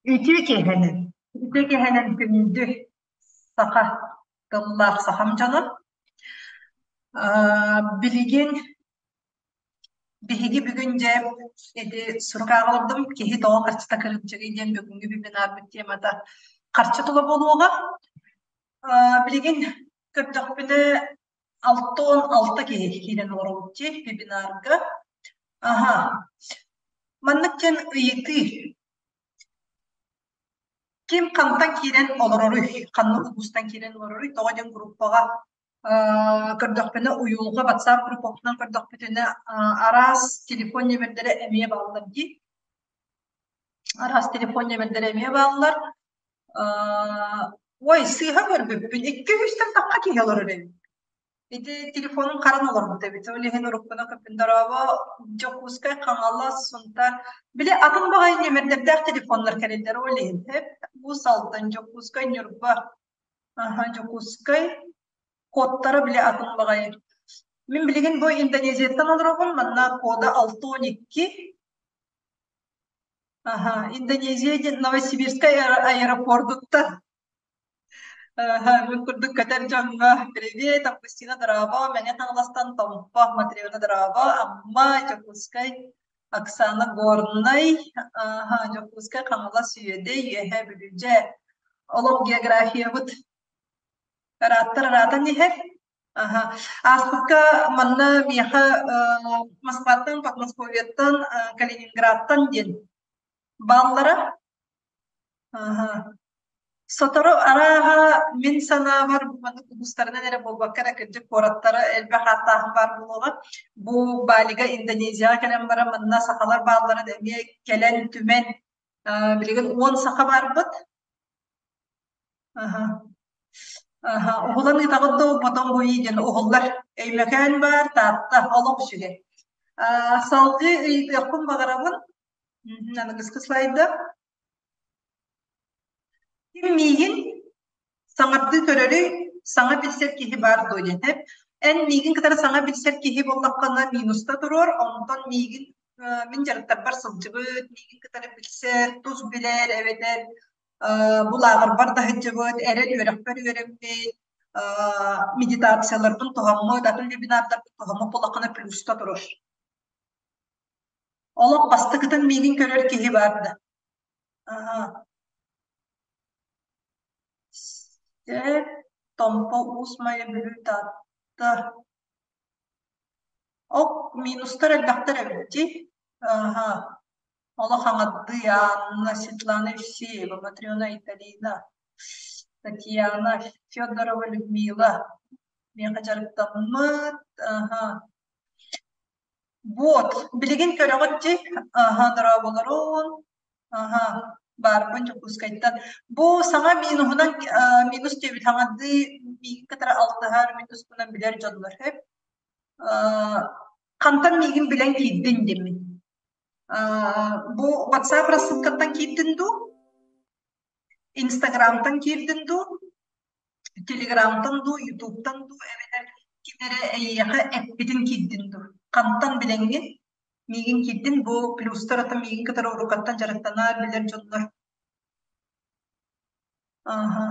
Үтүө киэһэнэн, үтүө киэһэнэн күндү саха тыллаах сахам дьоно. Билигин биһиги бүгүн дьэ ити сурук ааҕыллым киһи тоҕо харчыта кырыымчыгый диэн бүгүҥҥү вебинарбыт темата харчы тула буолуоҕа. Билигин көрдөхпүнэ 66 киһи киирэн олоробут дии вебинарга. Аха. Маннык диэн ыйытыы. Ким хантан киирэн олороруй? Ханнык улуустан киирэн олороруй? Тоҕо диэн группаҕа көрдөхпүнэ уйулҕа WhatsApp группатынан көрдөхпүтүнэ араас телефон нүөмэрдэрэ эмиэ бааллар дии. Араас телефон нүөмэрдэрэ эмиэ бааллар. Ой, сыыһа көрбүппүн. Икки үстэн тахха киһи олорор эбит. Ити телефонум харан олорбут эбит. Ол иһин уруккуну көппүн дорообо. Дьокуускай, Хаҥалас, Сунтаар. Били атын баҕайы нүөмэрдэрдээх телефоннар кэлэллэр ол иһин. Уус Алдан, Дьокуускай, Ньурба. Аха, Дьокуускай. Кодтара били атын баҕайы. Мин билигин бу Индонезияттан олоробун. Манна кода 612. Аха, Индонезия диэн Новосибирскай аэропордуттан. Аха, мин курдук көтөр дьоҥҥо привет, Августина дорообо, Мэҥэ Хаҥаластан Томпо, Матрена дорообо, Амма, Дьокуускай, Оксана Горнай, аха, Дьокуускай, Хаҥалас, Үөдэй, Үөһээ Бүлүү. Дьэ, олох географиябыт ырааттар ыраатан иһэр. Аха. Ааспыкка манна миэхэ Москваттан, Подмосковьеттан, Калининградтан диэн бааллара. Аха. Сотору арааһа мин санаабар бу маннык улуустарынан эрэ буолбакка эрэ кырдьык куораттара элбэх ааттааһын баар буолуоҕа. Бу Балига, Индонезияҕа кэлэн баран манна сахалар баалларын эмиэ кэлэн түмэн билигин 10 саха баарбыт. Аха. Аха, уһулан ыытаҕыт дуу, потом бу диэн уһуллар. Өймөкөөн баар, Таатта, олох үчүгэй. Салгыы ыйытыахпын баҕарабын. Аныгыскы слайда. Ким миигин саҥардыы көрөрүй, саҥа билсэр киһи баар дуо диэн. Эн миигин кытары саҥа билсэр киһи буоллаххына минуста туруор, онтон миигин мин дьарыктарбар сылдьыбыт, миигин кытары билсэр, тус билэр эбэтэр бу лааҕырбар да сылдьыбыт, эрэл үөрэхпэр үөрэммит, медитацияларбын туһаммыт, атын вебинардарбын туһаммыт буоллаххына плюска турар. Олох бастакытын миигин көрөр киһи баар да. Аха. Сөп, Томпо, Уус Майа, Бүлүү, Таатта. Ок, минустар элбэхтэр эбит дии. Аха. Олох аҥардыы Анна, Светлана Евсеева, Матрена Италина, Татьяна Федорова, Людмила. Миэхэ дьарыктаммыт. Аха. Вот, билигин көрөҕүт дии. Аха, дорооболорун. Аха, баарбын Дьокуускайтан. Бу саҥа минуһунан минус диэбит хаҥардыы миигин кытары алтыһар, мин туспунан билэр дьоннор сөп. Хантан миигин билэн киирдин диэммин. Бу WhatsApp рассылкаттан киирдин дуу? Инстаграмтан киирдин дуу? Телеграмтан дуу, Ютубтан дуу эбэтэр ким эрэ эйиэхэ эппитин киирдин дуу? Хантан билэҥҥин миигин киирдин бу плюстар атын миигин кытары уруккаттан дьарыктанар билэр дьоннор. Аха.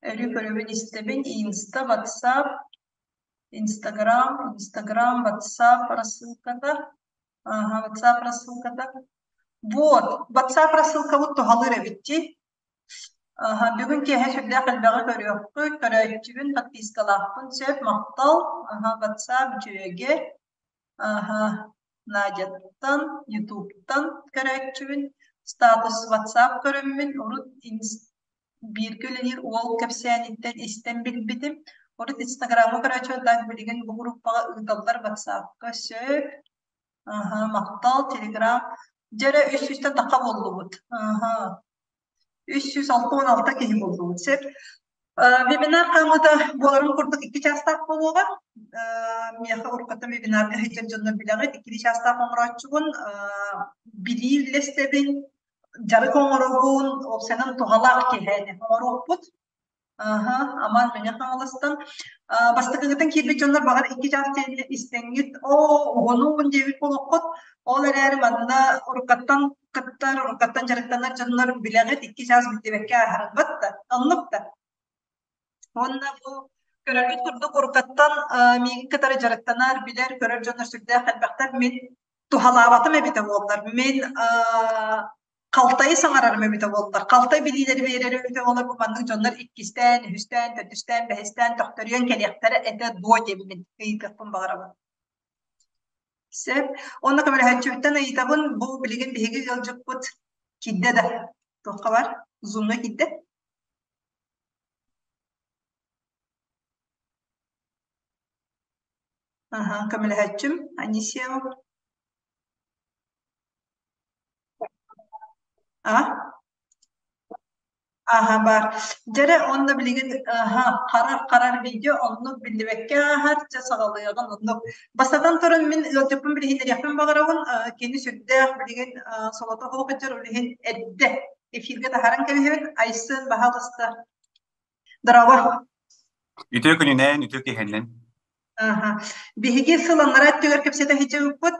Өрүү көрөбүн истэбин. Инста, WhatsApp, Инстаграм, Инстаграм, WhatsApp рассылката. Аха, WhatsApp рассылката. Вот, WhatsApp рассылкабыт туһалыыр эбит дии. Аха, бүгүн киэһэ сүрдээх элбэҕи көрүөхпүт, көрөөччүбүн, подпискалаахпын сөп, махтал. Аха, WhatsApp, дьүөгэ. Аха, Надяттан, Ютубтан көрөөччүбүн, статус WhatsApp көрөммүн, урут бииргэ үлэлиир уол кэпсээниттэн истэн билбитим. Урут Инстаграмҥа көрөөччү так билигин бу группаҕа ыыталлар WhatsApp-ка сөп. Аха, махтал, Телеграм. Дьэ эрэ үс сүүстэн тахха буоллубут. Аха. 366 киһи буоллубут. Сөп. Вебинар хаамыыта буоларын курдук 2 чаастаах буолуоҕа. Миэхэ уруккуттан вебинарга сылдьар дьоннор билэҕит. 2 чаастаах оҥорооччубун, билии үллэстэбин, дьарык оҥоробун, уопсайынан туһалаах киһи оҥоруохпут. Аха, Аман Мэҥэ Хаҥаластан. Бастакыгытын киирбит дьоннор баҕар 2 чаас диэни истэҥҥит, оо, уһунуун диэбит буолуоххут. Ол эрээри манна уруккаттан кыттар, уруккаттан дьарыктанар дьоннор билэҕит, 2 чаас бүттүбэккэ ааһарбат да, оннук да. Уонна бу көрөргүт курдук уруккаттан миигин кытары дьарыктанар, билэр, көрөр дьоннор сүрдээх элбэхтэр. Мин туһалаабатым эбитэ буоллар. Мин халтайы саҥарарым эбитэ буоллар. Халтай билиилэри биэрэрим эбитэ буоллар бу маннык дьоннор иккистээн, үһүстээн, төрдүстээн, бэһистээн төхтөрүйэн кэлиэхтэрэ этэ дуо диэбин ыйытыахпын баҕарабын. Сөп. Уонна көмөлөһөөччүбүттэн ыйытабын, бу билигин биһиги ыалдьыппыт киирдэ да? Туохха бар? Зумҥа киирдэ? Аха, көмөлөһөөччүм Анисия. А? Аха баар. Дьэрэ онно билигин аха харар-харар видео оннук биллибэккэ ааһар, чэ саҕалыаҕын оннук. Бастатан туран мин ыалдьыппын билиһиннэриэхпин баҕарабын. Кини сүрдээх билигин солото суох сылдьар, ол иһин эрдэ эфиргэ таһааран кэбиһэбин. Айсен, баһаалыста. Здорово. Үтүө күнүнэн, үтүө киһинэн. Аха. Биһиги сыл анараа өттүгэр кэпсэтэ сылдьыбыппыт,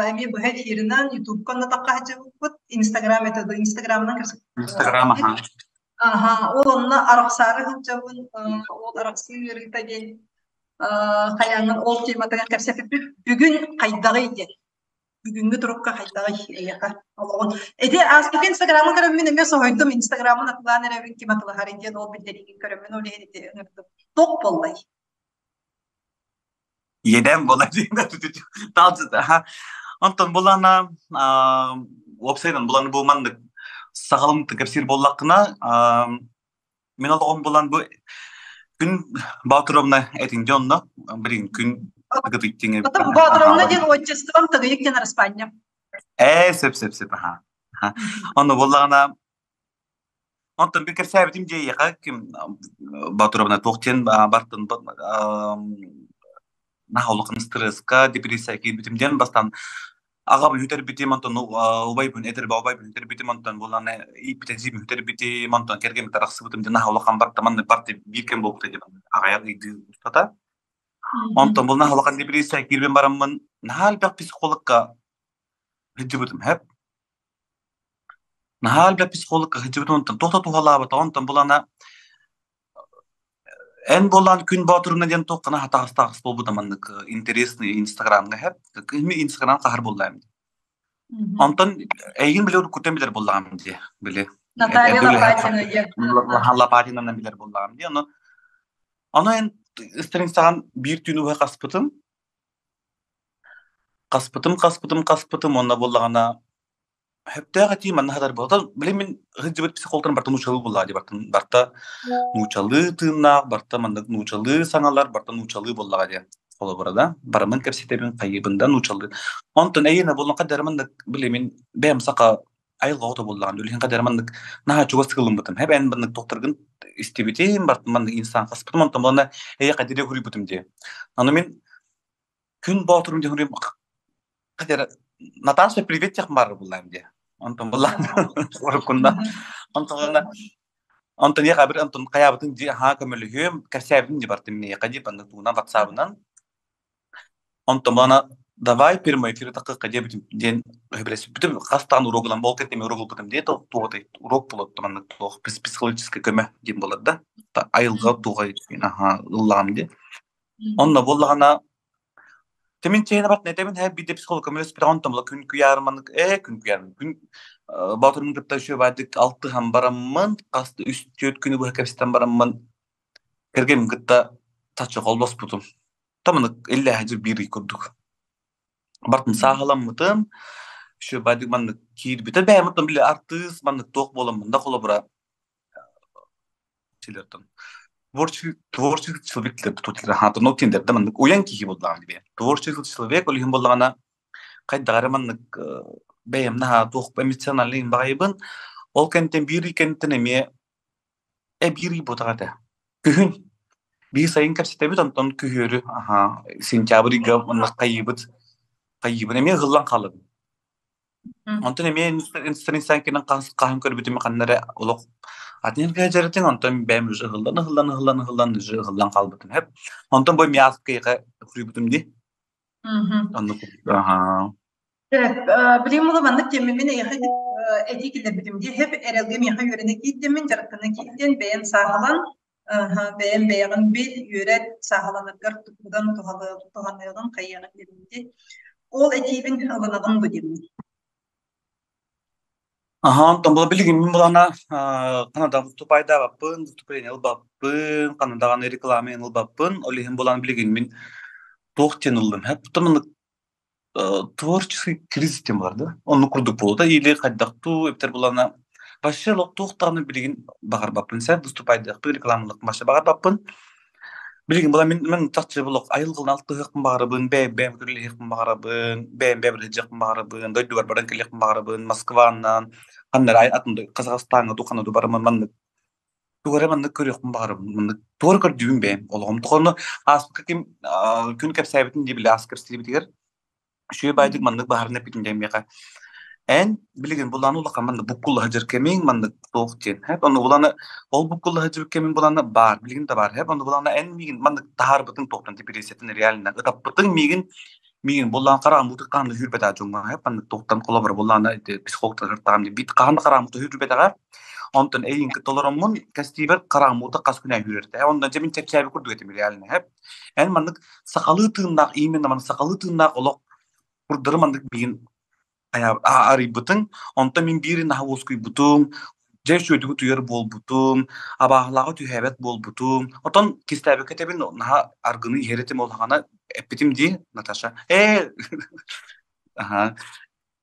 эмиэ быһа эфиринэн, Ютубка оннотоххо сылдьыбыппыт, Инстаграм это Инстаграмынан Инстаграм, аха. Аха, ол онно арахсаары сылдьабын, ол арахсыы ыарыыта диэн хайааҥҥын ол тематыгар кэпсэппиппит. Бүгүн хайдаҕый диэн. Бүгүҥҥү турукка хайдаҕый эйиэхэ олоҕун. Ити ааспыкка Инстаграмы көрөммүн эмиэ соһуйдум. Инстаграмын атылаан эрэбин ким атылаһарый диэн ол биллэриигин көрөммүн ол иһин ити ыҥырдым. Туох буоллай? Иэдээн буолар диэн Онтон булана уопсайынан булан бу маннык саҕалым кэпсиир буоллаххына мин олоҕум булан бу күн Боотуровна этиҥ дьонно блин күн тыгытыктиҥ Потом Боотуровна диэн отчеством Тыгыйык диэн араспаанньам. Ээ сөп сөп сөп аха. Онно буоллаҕына Онтон бир кэпсээбитим дьиэйэхэ ким Батуровна туох диэн бартын наһаа улахан стресска, депрессия киирбитим диэн бастаан аҕабын үтэрбитим, онтон убайбын эдэрбэ убайбын үтэрбитим, онтон буолан ииппитин үтэрбитим, онтон кэргэммин арахсыбытым диэн наһаа улахан барта маннык барты биир кэм буолбута диэн аҕайар ыйдыы устата. Онтон бұл наһаа улахан депрессия киирбин бараммын наһаа элбэх психологка сылдьыбытым хэп. Наһаа элбэх психолог сылдьыбытым онтон туох да туһалаабатаҕа онтон булана эн буолан күн боотурунна диэн туоххана хатаҕастаах буолбута маннык интересный инстаграмҥа хэп инстаграм хаһар буоллаам онтон эйигин билэ уруккуттан билэр буоллаҕым дии били Наталья Лопатина диэн. Лопатинанан билэр буоллаҕым дии ону ону эн страницаҕын биир түүн уһа хаспытым хаспытым хаспытым хаспытым уонна буоллаҕына Сөптөөх этии манна сытар буолла. Билин мин сылдьыбыт психологтарым барыта нуучалыы буоллаҕа дии бартын барыта нуучалыы тыыннаах, барыта маннык нуучалыы саҥалар, барыта нуучалыы буоллаҕа дии. Холобура да, барымын кэпсэтэбин, хайыыбын да нуучалыы. Онтон эйиэнэ буоллун хадара маннык били мин бэйэм саха айылҕа оҕото буоллаҕым билигин хадара маннык наһаа чугас ылыммытым. Хэп эн маннык тохторгун истибитим, барытын маннык инсан хаспытым, онтон буолна эйэ хадире хуруйбутум дии. Аны мин күн боотурум диэн хуруйум Хотя Наташа привет тех баар буллаам дии. Онтон буллаам уруккунна. Онтон онтон я хабыр онтон хайаабытын дии аһаа көмөлөһүөм кэпсээбитин дии бартым миэхэ дии баннык тугунан ватсабынан. Онтон бана давай прямой эфир такка диэбитим диэн өһүбэлэспитим хас даҕаны уруок ылан ол кэнниттэн уруок ылбытым дии туоҕутай уруок буолуотту маннык туох психологическай көмө диэн буолар да айылҕа туоҕай аһаа ыллаҕым дии. Онно буоллаҕына Тимин чэйинэ бат нэтэбин һэ биирдэ психолог көмөлөспүтэ онтон була күн күйаарманык ээ күн күйаармын күн Боотурун кытта үчүгэйдик алтыһан бараммын хас да үс түөрт күнү быһа кэпсэтэн бараммын кэргэммин кытта чачы холбоспутум. Тамынык иллээһэ биир ый курдук. Бартын сааһыламмытым үчүгэйдик маннык киирбитэ бэйэм оттон били артыыс маннык туох буоламмын да холобура Творческий, творческий человек ну киндерде маннык уйан киһи буоллаҕа дии. Творческий человек ол иһин буоллаҕына хайдах эрэ маннык бэйэм наһаа туох эмоциональный баҕайыбын. Ол кэнниттэн биир ый кэнниттэн эмиэ биир ый буотах этэ. Күһүн биир сайын кэпсэтэбит, онтон күһүөрү аһаа сентябрь ыйга маннык хайыыбыт хайыыбын эмиэ ыһыллан хаалабын. Онтон эмиэ инстаграмҥа хаһан көрбүтүм ханна эрэ олох атын дьарытын онтон бэйэм уже ыһыллан ыһыллан ыһыллан ыһыллан уже ыһыллан хаалбытым хэп. Онтон бу миаскайга суруйбутум дии. Оннук аhaa. Билигин була маннык диэммин мин эйиэхэ. этии киллэрбитим дии. Хэп эрэлгэ миэхэ үөрэнэ киирдиммин, дьарыктана киирдин, бэйэм сааһылан, бэйэм бэйэҕин бил, үөрэт, сааһыланаргар быдан туһаныаҕын, хайыаҕын диэбин дии. Ол этиибин ылынаҕын бу диэммин. Аха, онтон була билигин мин булана Канада выступайдаабаппын, выступление ылбаппын, ханна даҕаны реклама ылбаппын. Ол иһин булан билигин мин туох диэн ыллым. Потом творческий кризис диэн баар да. Оннук курдук буолуо или хайдахтуу эбэтэр булана вообще туох даҕаны билигин баҕарбаппын. Сэ выступайдыахпын, рекламалыахпын вообще баҕарбаппын. Билигин була мин мин чахчы булук айылгылын алтыһыахпын баҕарабын, бэйэм-бэйэм көрүлэһиэхпин баҕарабын, бэйэм-бэйэм сылдьыахпын баҕарабын, дойдубар баран кэлиэхпин баҕарабын, Москванан, ханна эрэ атын Казахстаҥҥа дуу, ханна дуу бараммын маннык тугу эрэ маннык көрүөхпүн баҕарабын, маннык тугу эрэ көрдүүбүн бэйэм олоҕум. Тоҕо ааспыкка ким күн кэпсээбитин дии били аас кэпсиирбитигэр Үчүгэй баайдык маннык баһаарынай эппитин диэн миэхэ эн билигин булааны улахан маннык буккулла сылдьар кэмиҥ маннык туох диэн һэп онно булааны ол буккулла сылдьыбыт кэмиҥ булааны баар билигин да баар һэп онно булааны эн миигин маннык таһаарбытыҥ туохтан депрессиятын реально ытаппытыҥ миигин миигин булаан хараҕым уутун хаһан да сүүрбэтэх дьоҥҥо һэп маннык туохтан холобура булааны ити психологтар сыртаҕым диэн биир хаһан да хараҕым уута сүүрбэтэҕэ онтон эйигин кытта олороммун кэстиибэр хараҕым уута хас күн сүүрэртэ онно дьэ мин чэпчээбит курдук этим реально һэп Эн маннык сахалыы тыыннаах, именно маннык сахалыы тыыннаах олох курдары маннык миигин арыйбытыҥ, онтон мин биир наһаа уоскуйбутум, дьэ үчүгэйдик утуйар буолбутум, абааһылааҕы түһээбэт буолбутум. Оттон кистээбэккэ этэбин, наһаа аргыны иһэр этим ол хаҕана эппитим дии, Наташа. Ээ, аха,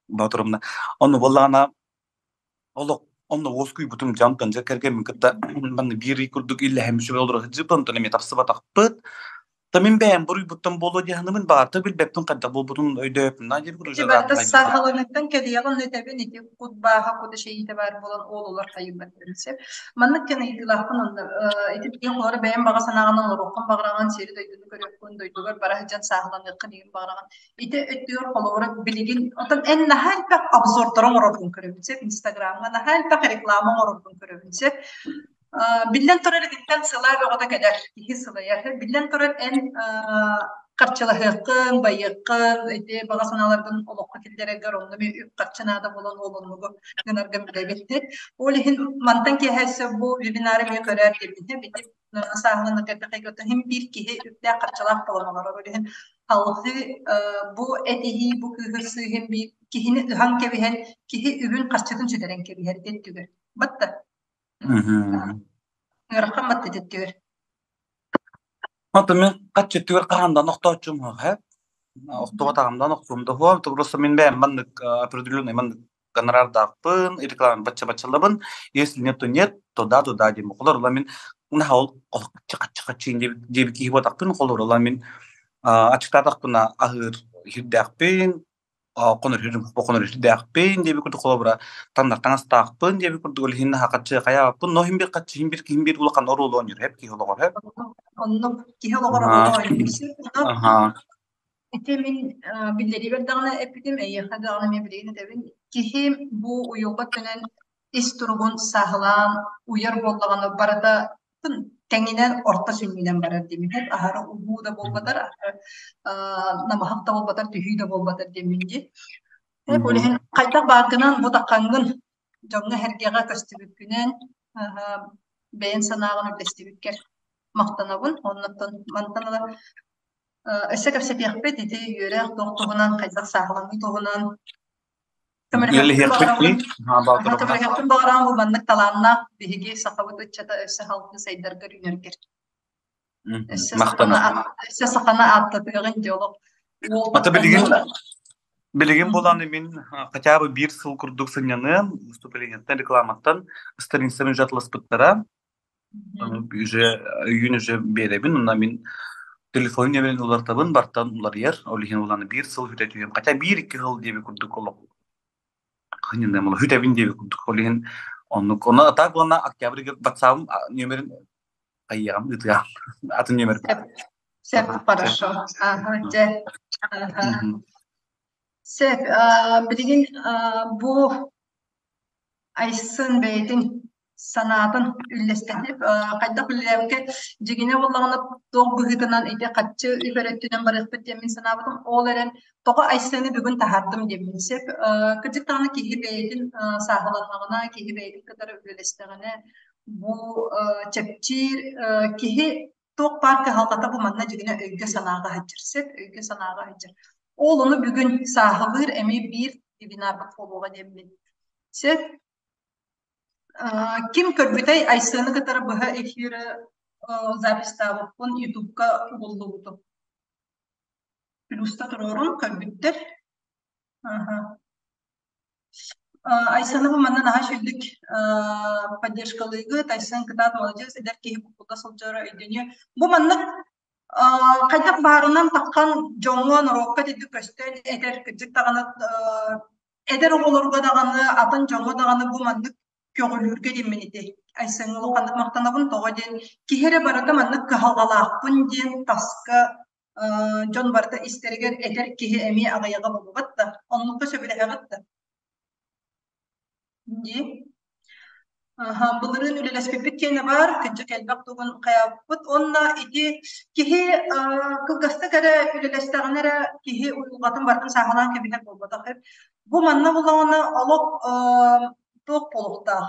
Боотурумна. Онно буоллаҕына Олох онно уоскуйбутум дьонтон дьэ кэргэммин кытта манна биир ый курдук иллэһэммит сүбэ олоро сылдьыбыт, онтон эмиэ тахсыбатахпыт. Та мин бэйэм буруйбуттан буолуо дии саныыбын, баҕарта билбэппин хайдах буолбутун өйдөөбөппүн даа диэбит Ити барыта саахаланыттан кэлиэҕин этэбин, ити кут бааһа, кут эчэйиитэ баар буолан ол олор хайыыллар сөп. Маннык кэн ыйытыылаахпын онно ити билигин холоро бэйэм баҕа санааҕынан олоруоххун баҕараҕын, сири дойдуну көрүөххүн, дойдугар бара сылдьан сааһыланыаххын игин баҕараҕын. Ити өттүгэр холобура билигин оттон эн наһаа элбэх обзордары оҥороргун көрөбүн сөп, Инстаграмҥа наһаа элбэх реклама оҥороргун көрөбүн сөп. Биллэн турар итинтэн сылаа бөҕөтө кэлэр, киһи сылайар. Биллэн турар эн харчылаһыаххын, байыаххын, ити баҕа санааларгын олоххо киллэрэргэр онно эмиэ үп-харчы наада буолан ол оннугу гынаргын билэбит. Ол иһин мантан киэһэ өссө бу вебинары эмиэ көрөөр диэбитим. Ити сааһыланар кэлбэхэй иһин биир киһи үптээх харчылаах буолан олорор. Ол иһин салгыы бу этиһии, бу кыыһырсыы иһин биир киһини ыһан кэбиһэн, киһи үбүн харчытын сүтэрэн кэбиһэр ити өттүгэр. Батта. Ыарахан батта ити өттүгэр. Онтон мин хаччы өттүгэр хаһан охтооччум һэ. Охтубатаҕымдан охтуум да хуом. Просто мин бэйэм маннык определенный маннык гонорардаахпын, реклама бачча-баччалабын, если нет, то нет, то да, то да диэн холор ыла мин наһаа ол хаччы хаччы диэбит киһи буотахпын холор ыла мин аччыктаатахпына аһыыр иһирдээхпин, хонор хонор иһирдээхпин диэбит курдук холобура таннар таҥастаахпын диэбит курдук ол иһин наһаа хаччы хайаабаппын, но иһин бир хаччы иһин бир киһин бир улахан оруолу оонньуур хэп киһи олоҕор хэп. Оннук киһи олоҕор оруолу оонньуур. Ити мин биллэриибэр даҕаны эппитим, эйиэхэ даҕаны эмиэ билигин этэбин. Киһи бу уйулҕа өттүнэн ис туругун сааһылаан уйар буоллаҕына барыта тэҥинэн орто сүнньүнэн барар диэммин. Аһара уһуу да буолбатар, аһара намыһах да буолбатар, түһүү да буолбатар диэммин дии. Ол иһин хайдах бааргынан бу таххаҥҥын дьоҥҥо-сэргэҕэ көстүбүккүнэн бэйэҥ санааҕын үллэстибиккэр махтанабын. Оннуттан мантан ыла Өссө кэпсэтиэхпит ити үөрэх туох туһунан, хайдах сааһыланыы туһунан. Көмөлөһүөхпүн баҕарабын бу маннык талааннаах биһиги сахабыт ыччата өссө салгыы сайдаргар үүнэргэр. Өссө саханы өссө саханы ааттатыаҕын дии олох. Ата билигин билигин буолан мин хотя бы биир сыл курдук сынньаныам выступлениеттан рекламаттан страницам уже атласпыттара Уже өйүүн уже биэрэбин, онно мин телефон нөмерин уларытабын, бартан уларыйар. Ол иһин улаана биир сыл хүтэ түһүөм. Хотя биир-икки сыл диэби курдук олох ханньынным хүтэбин диэби курдук. Ол иһин оннук. Онно а так уонна октябрьга ватсабым нөмерин хайыаҕым ыытыам. Атын нөмер. Сөп, хорошо. Ага, дьэ. Ага. Сөп, билигин бу Айсын бэйэтин. Санаатын үллэстэһип, хайдах үлэлээбиккэ дьигинэ буоллаҕына туох быһыытынан ити хаччы үп эрэ өттүнэн барыахпыт диэн мин санаабытым. Ол эрэн тоҕо Айсены бүгүн таһаардым диэммин сөп. Кырдьык даҕаны киһи бэйэтин сааһыланнаҕына, киһи бэйэтин кытары үлэлэстэҕинэ бу чэпчиир киһи туох баар кыһалҕата бу манна дьигинэ өйгө-санааҕа сылдьар сөп, өйгө-санааҕа сылдьар. Ол ону бүгүн сааһылыыр эмиэ биир вебинарбыт буолуоҕа диэммин сөп. Ким көрбүтэй Айсены кытары быһа эфиры записьтаабыппын ютубка угуллубутум. Плюста туруорун көрбүттэр. Айсены бу манна наһаа үчүгдүк поддержкалыыгыт, Айсен кытаат молодец, эдэр киһи буккулла сылдьара өйдөнүө. Бу маннык хайдах баарынан таххан дьоҥҥо, норуокка итинник көстөн этэр кырдьык даҕаны эдэр оҕолорго даҕаны, атын дьоҥҥо даҕаны бу маннык көҕүлүүргэ диэммин ити Айсеҥҥа улаханнык махтанабын. Тоҕо диэн киһи эрэ барыта маннык кыһалҕалаахпын диэн таска дьон барыта истэригэр этэр киһи эмиэ аҕыйаҕа буолбат да, оннукка сөбүлэһэҕит да? Дии. Аха, былырыын үлэлэспиппит киэнэ баар, кырдьык элбэх тугун хайаабыппыт. Уонна ити киһи кылгастык эрэ үлэлэстэҕинэ эрэ киһи уйулҕатын барытын сааһылаан кэбиһэр буолбатах. Бу манна буллаҕына олох туох буолуохтаах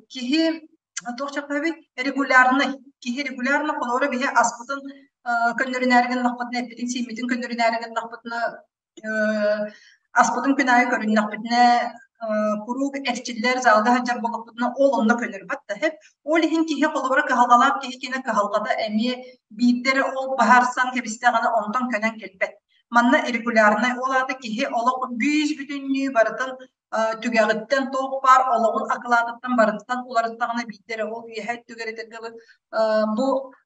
киһи туох чахтабый регулярный киһи регулярно холобура биһи аспытын көннөрүнээри гыннахпытына эппитин сииммитин көннөрүнээри гыннахпытына аспытын күн аайы көрүннэхпитинэ куруук эрчиллэр залга сылдьар буоллахпытына ол онно көнөрбөт да сөп ол иһин киһи холобура кыһалҕалаах киһи кини кыһалҕата эмиэ биирдэ эрэ ол быһаарсан кэбистэҕинэ онтон көнөн кэлбэт манна регулярнай ол аата киһи олох бүүс бүтүннүү барытын түгэҕиттэн туох баар олоҕун акылаатыттан барытыттан уларыттаҕына биирдэ эрэ ол үөһэ өттүгэр этэргэ бу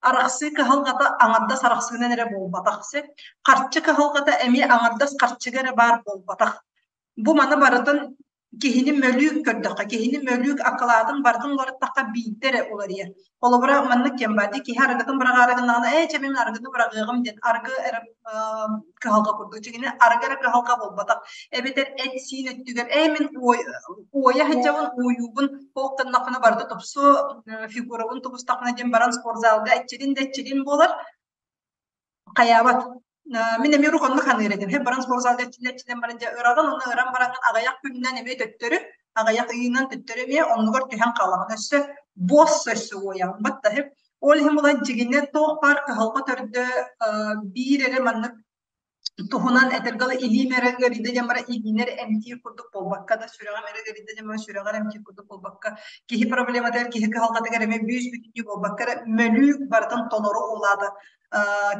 арахсыы кыһалҕата аҥардас арахсыынан эрэ буолбатах сөп харчы кыһалҕата эмиэ аҥардас харчыга эрэ баар буолбатах бу маны барытын киһини мөлүүк көрдөххө, киһини мөлүүк акылаатын барытын уларыттахха биирдэ эрэ уларыйар. Холобура, маннык диэн баар дии, киһи арыгытын быраҕаары гыннаҕына, ээ, чэ, мин арыгыны быраҕыаҕым диэн арыгы эрэ кыһалҕа курдук. Дьиҥинэ, арыгы эрэ кыһалҕа буолбатах. Эбэтэр эт-сиин өттүгэр, ээ, мин уойа сылдьабын, уойуубун, туох гыннахпына барыта тупсуо, фигурабын тубустахпына диэн баран спортзалга эччилин да эччилин буолар, хайаабат. Мин эмиэ урук оннук саныыр этим. Һэп баран спортзалга эрчиллэн баран дьэ ыраҕын уонна ыран бараҥҥын аҕыйах күнүнэн эмиэ төттөрү, аҕыйах ыйынан төттөрү эмиэ оннугар түһэн хаалаҕын. Өссө босс өссө уойаҕын батта һэп. Ол иһин була дьигинэ туох баар кыһалҕа төрдө биир эрэ маннык туһунан этэргэ дылы илиим эрэ ыарыйда диэн баран илиини эрэ эмтиир курдук буолбакка да, сүрэҕим эрэ ыарыйда диэн баран сүрэҕи эрэ эмтиир курдук буолбакка, киһи проблематыгар, киһи кыһалҕатыгар эмиэ бүүс бүтүннүү буолбакка эрэ мөлүүк барытын толору улаата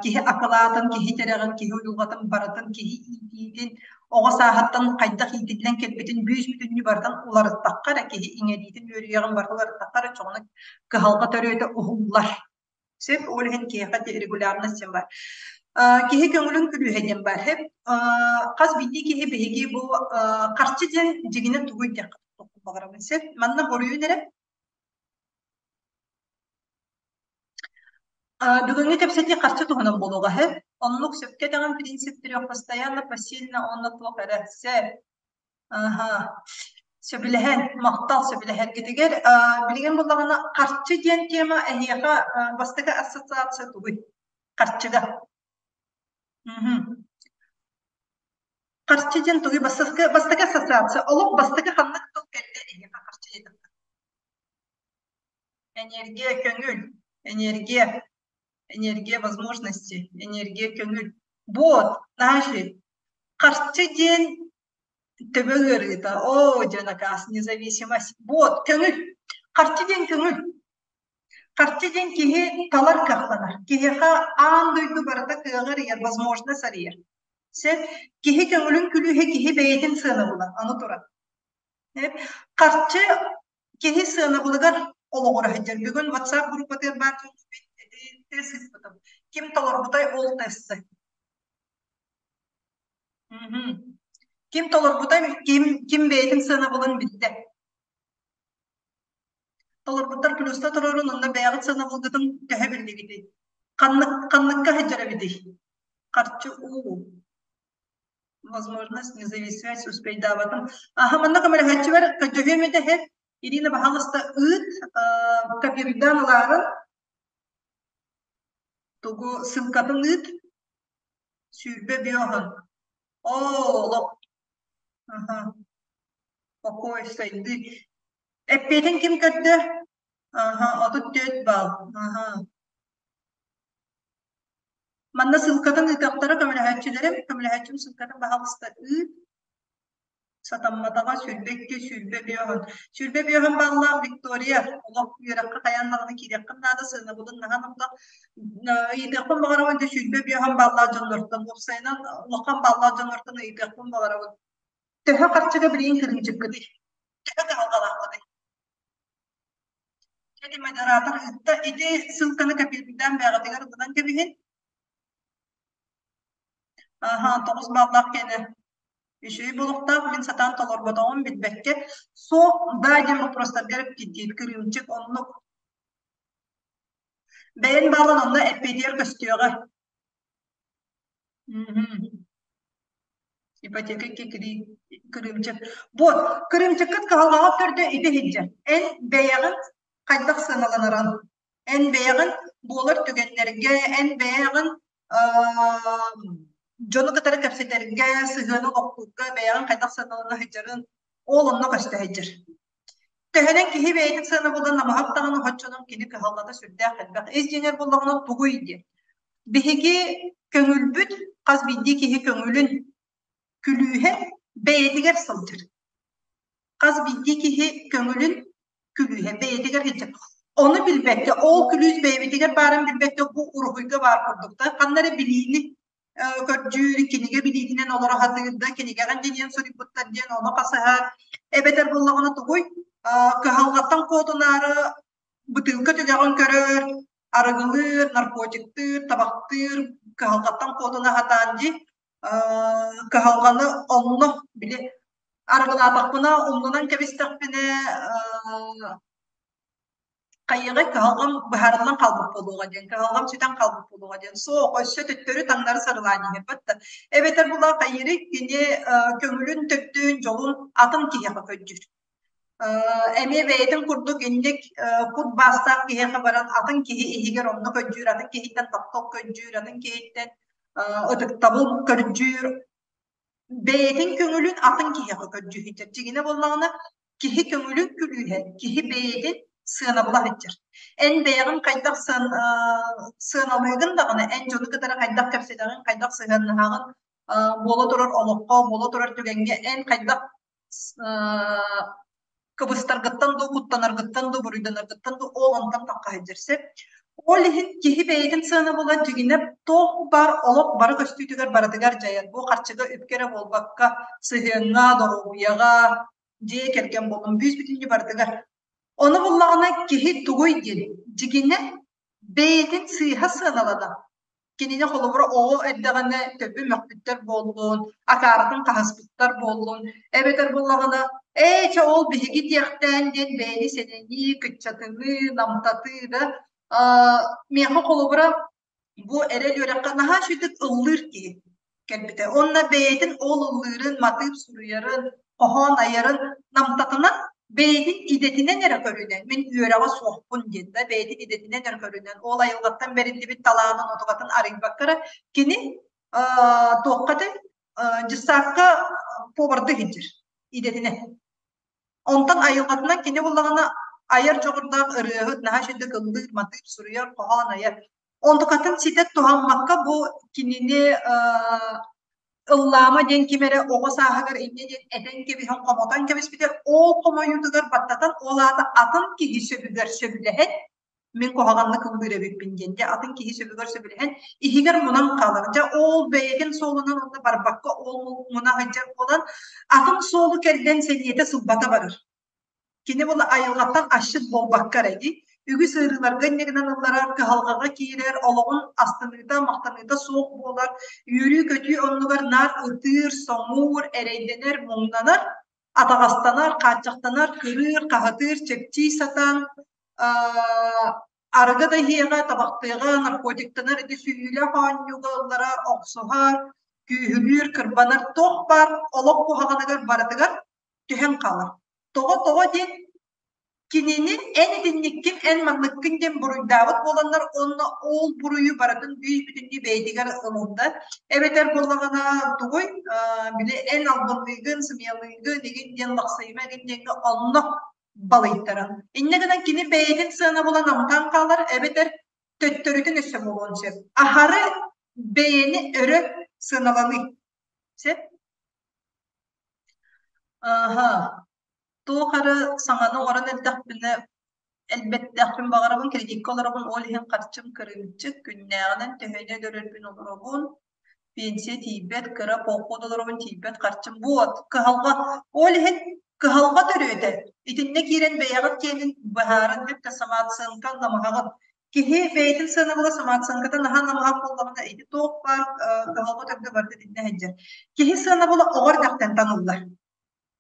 киһи акылаатын, киһи тирэҕин, киһи уйулҕатын барытын, киһи иитиитин, оҕо сааһыттан хайдах иитиллэн кэлбитин бүүс-бүтүннүү барытын уларыттахха эрэ киһи иҥэриитин, үөрүйэҕин барытын уларыттахха эрэ чоҕуна кыһалҕа төрүөтэ уһуллар. Сөп, ол иһин киһиэхэ регулярность диэн баар. Киһи көҥүлүн күлүүһэ диэн баар. Хас биирдии киһи биһиги бу харчы диэн дьигинэ тугуй диэххэ баҕарабын. Сөп, манна хоруйун эрэ Бүгүҥҥү кэпсэтии харчы туһунан буолуоҕа үһү. Оннук сөпкө этэҕин принцип трех постоянно посильно уонна туох эрэ сөп. Аһа. Сөбүлэһэн, махтал сөбүлэһэргитигэр. Билигин буоллаҕына харчы диэн тема эһиэхэ бастакы ассоциация тугуй? Харчыга. Харчы диэн тугуй? Бастакы, бастакы ассоциация. Олох бастакы ханнык тыл кэллэ эһиэхэ харчы диэтэххэ? Энергия көҥүл, энергия, энергия возможности, энергия көҥүл. Вот, значит, харчы диэн төбө ыарыыта, оо, диэн акаас, независимость. Вот, көҥүл. Харчы диэн көҥүл. Харчы диэн киһи талар кыахтанар. Киһиэхэ аан дойду барыта кыаҕы арыйар, возможность арыйар. Сөп. Киһи көҥүлүн күлүүһэ киһи бэйэтин сыанабыла, аны туран. Харчы киһи сыанабылыгар олоҕура сылдьар. Бүгүн WhatsApp группатыгар баар тест ыыппытым. Ким толорбутай ол тесты. Ким толорбутай, ким, ким бэйэтин сыанабылын биллэ. Толорбуттар плюста турорун, онно бэйэҕит сыанабылгытын төһө биллигитий? Ханнык, ханныкка сылдьар эбитий? Харчы уу. Возможность независимость успейдаабатым. Аха, манна көмөлөһөөччүбэр көрдөһүөм этэ. Ирина, баһаалыста ыыт, копируйдаан ылаарын, тугу ссылкатын ыыт, 25 Оо, олох. Аха. Покой, сайдыы. Эппиэтин ким көрдө? Аха, 34 балл. Аха. Манна ссылкатын ыытыахтара көмөлөһөөччүлэрим. Көмөлөһөөччүм ссылкатын баһаалыста ыыт. Сатамматаҕа 22, 25. 25 баллаах Виктория. Олох үөрэххэ хайаан даҕаны киириэххин наада, сыанабылын наһаа намтах. Ыйытыахпын баҕарабын дьэ 25 баллаах дьоннортон, уопсайынан улахан баллаах дьоннортон ыйытыахпын баҕарабын. Төһө харчыга билигин кырыымчыккытый? Төһө кыһалҕалааххытый? Ити модератор ыытта. Ити ссылканы копируйдаан бэйэҕитигэр ылынан кэбиһин. Аха, 9 баллаах киэнэ. Үчүгэй буолуохтаах, мин сатаан толорботоҕум билбэккэ. Суох, да диэн вопростарга эппиэттиир кырыымчык оннук. Бэйэҥ баалан онно эппиэтигэр көстүөҕэ. Ипотека кырыымчык. Вот, кырыымчыккыт кыһалҕаҕа төрдө ити иһирдьэ. Эн бэйэҕин хайдах сыаналанарын, эн бэйэҕин буолар түгэннэргэ, эн бэйэҕин дьону кытары кэпсэтэргэ, сыһыаны олохтуурга бэйэҕин хайдах сыаналана сылдьарын, ол онно көстө сылдьар. Төһөнөн киһи бэйэтин сыанабылын намыһах даҕаны оччонон кини кыһалҕата сүрдээх элбэх. Ис дьиҥэр буоллаҕына тугуй диэн. Биһиги көҥүлбүт, хас биирдии киһи көҥүлүн күлүүһэ бэйэтигэр сылдьар. Хас биирдии киһи көҥүлүн күлүүһэ бэйэтигэр сылдьар. Ону билбэккэ, ол күлүүс бэйэбитигэр баарын билбэккэ бу уруһуйга баар курдук да, ханна эрэ билиини көрдүүр, кинигэ билиитинэн олоро сатыыр да, кинигэҕин диэн суруйбуттар диэн ону хасыһар. Эбэтэр буоллаҕына тугуй, кыһалҕаттан куотунаары бытыылка түгэҕин көрөр, арыгылыыр, наркотиктыыр, табахтыыр, кыһалҕаттан куотуна сатаан дии, кыһалҕаны онно били арыгылаатахпына умнунан кэбистэхпинэ хайыаҕай кыһалҕам быһаарыллан хаалбыт буолуоҕа диэн, кыһалҕам сүтэн хаалбыт буолуоҕа диэн. Суох, өссө төттөрү таҥнары сарылаан иһэр да. Эбэтэр була хайыырый кини көҥүлүн төрдүн, дьолун атын киһиэхэ көрдүүр. Эмиэ бэйэтин курдук инник кут баастаах киһиэхэ баран атын киһи иһигэр онно көрдүүр, атын киһиттэн таптал көрдүүр, атын киһиттэн ытыктабыл көрдүүр, бэйэтин көҥүлүн атын киһиэхэ көрдьүүһүтэр. Дьиҥинэ буоллаҕына, киһи көҥүлүн күлүүһэ, киһи бэйэтин сыанабыла сылдьар. Эн бэйэҕин хайдах сыаналыыгын даҕаны, эн дьону кытары хайдах кэпсэтэҕин, хайдах сыһыаннаһаҕын, буола турар олоххо, буола турар түгэҥҥэ эн хайдах кыбыстаргыттан дуу, куттанаргыттан дуу, буруйданаргыттан дуу ол онтон тахха сылдьар сөп. Ол иһин киһи бэйэтин сыанабыла дьиҥинэ туох баар олох бары көстүүтүгэр барытыгар дьайар. Бу харчыга үпкэ эрэ буолбакка, сыһыаҥҥа, доруобуйаҕа, дьиэ кэргэн буоллун, бүүс-бүтүннүү барытыгар. Ону буллаҕына киһи тугуй диэн дьиҥинэ бэйэтин сыыһа сыаналанар. Кинини холобура оҕо эрдэҕинэ төбө мөхпүттэр буоллун, акаарытын хаһыспыттар буоллун, эбэтэр буоллаҕына, ээ чэ ол биһиги диэхтээн диэн бэйэни сэнэнии, кыччатыныы, намтатыы да миэхэ холобура бу эрэл үөрэххэ наһаа үчүгдүк ыллыыр киһи кэлбитэ. Уонна бэйэтин ол ыллыырын, матыып суруйарын, хоһоон айарын намтатынан бэйэтин идэтинэн эрэ көрүнэн, мин үөрэҕэ суохпун диэн да, бэйэтин идэтинэн эрэ көрүнэн, ол айылҕаттан бэриллибит талаанын отугатын арыйбакка эрэ, кини туохха этэй, дьыссаакка поварды сылдьар идэтинэн. Онтон айылҕатынан кини буоллаҕына айар дьоҕурдаах ырыаһыт, наһаа үчүгдүк ыллыыр, матыып суруйар, хоһоон айар. Онтукатын ситэ туһаммакка бу кинини ыллаама диэн ким эрэ оҕо сааһыгар инньэ диэн этэн кэбиһэн хомотон кэбиспитэ ол хомойуутугар баттатан ол аата атын киһи сөбүгэр сөбүлэһэн мин куһаҕаннык ыллыыр эбиппин диэн дьэ атын киһи сөбүгэр сөбүлэһэн иһигэр мунан хаалар дьэ ол бэйэтин суолунан онно барбакка ол муна сылдьар буолан атын суолу кэрдэн сэниэтэ сылбата барар. Кини була айылҕаттан асчыт буолбакка эрэ дии үгүс ыарыыларга иннигинэн ылларар, кыһалҕаҕа киирэр, олоҕун астыныыта, махтаныыта суох буолар, үөрүү-көтүү оннугар наар ытыыр, соҥуур, эрэйдэнэр, муҥнанар, атаҕастанар, хааччахтанар, кырыыр, хаһытыыр, чэпчии сатаан арыгы да иһиэҕэ, табахтыаҕа, наркотиктанар ити сүүйүүлээх оонньууга ылларар, охсуһар, күүһүлүүр, кырбанар туох баар олох куһаҕаныгар барытыгар түһэн хаалар. Тоҕо тоҕо диэн. Кинини эн итинниккин, эн манныккын диэн буруйдаабыт буоланнар уонна ол буруйу барытын бүүс-бүтүннүү бэйэтигэр ылынна. Эбэтэр буоллаҕына тугуй, били эн албынныыгын, сымыйалыыгын игин диэн лахсыйыма игин диэҥҥэ онно балыйтаран. Инньэ гынан кини бэйэтин сыанабыла намтаан хаалар эбэтэр төттөрүтүн өссө буолуон сөп. Аһары бэйэни өрө сыаналаныы. Сөп? Аха. Туох эрэ саҥаны оҥорон эрдэхпинэ, элбэттэхпин баҕарабын, кредиккэ олоробун, ол иһин харчым кырыымчык, күннээҕинэн төһөнү өлөрөрбүн олоробун, пенсия тиийбэт, кыра поход олоробун тиийбэт харчым вот кыһалҕа. Ол иһин кыһалҕа төрүөтэ итиннэ киирэн бэйэҕит киэнин быһааран бүттэ самооценка намыһаҕын. Киһи бэйэтин сыанабыла самооценката наһаа намыһах буоллаҕына ити туох баар кыһалҕа төрдө барыта итиннэ сылдьар. Киһи сыанабыла оҕо эрдэхтэн таҥыллар.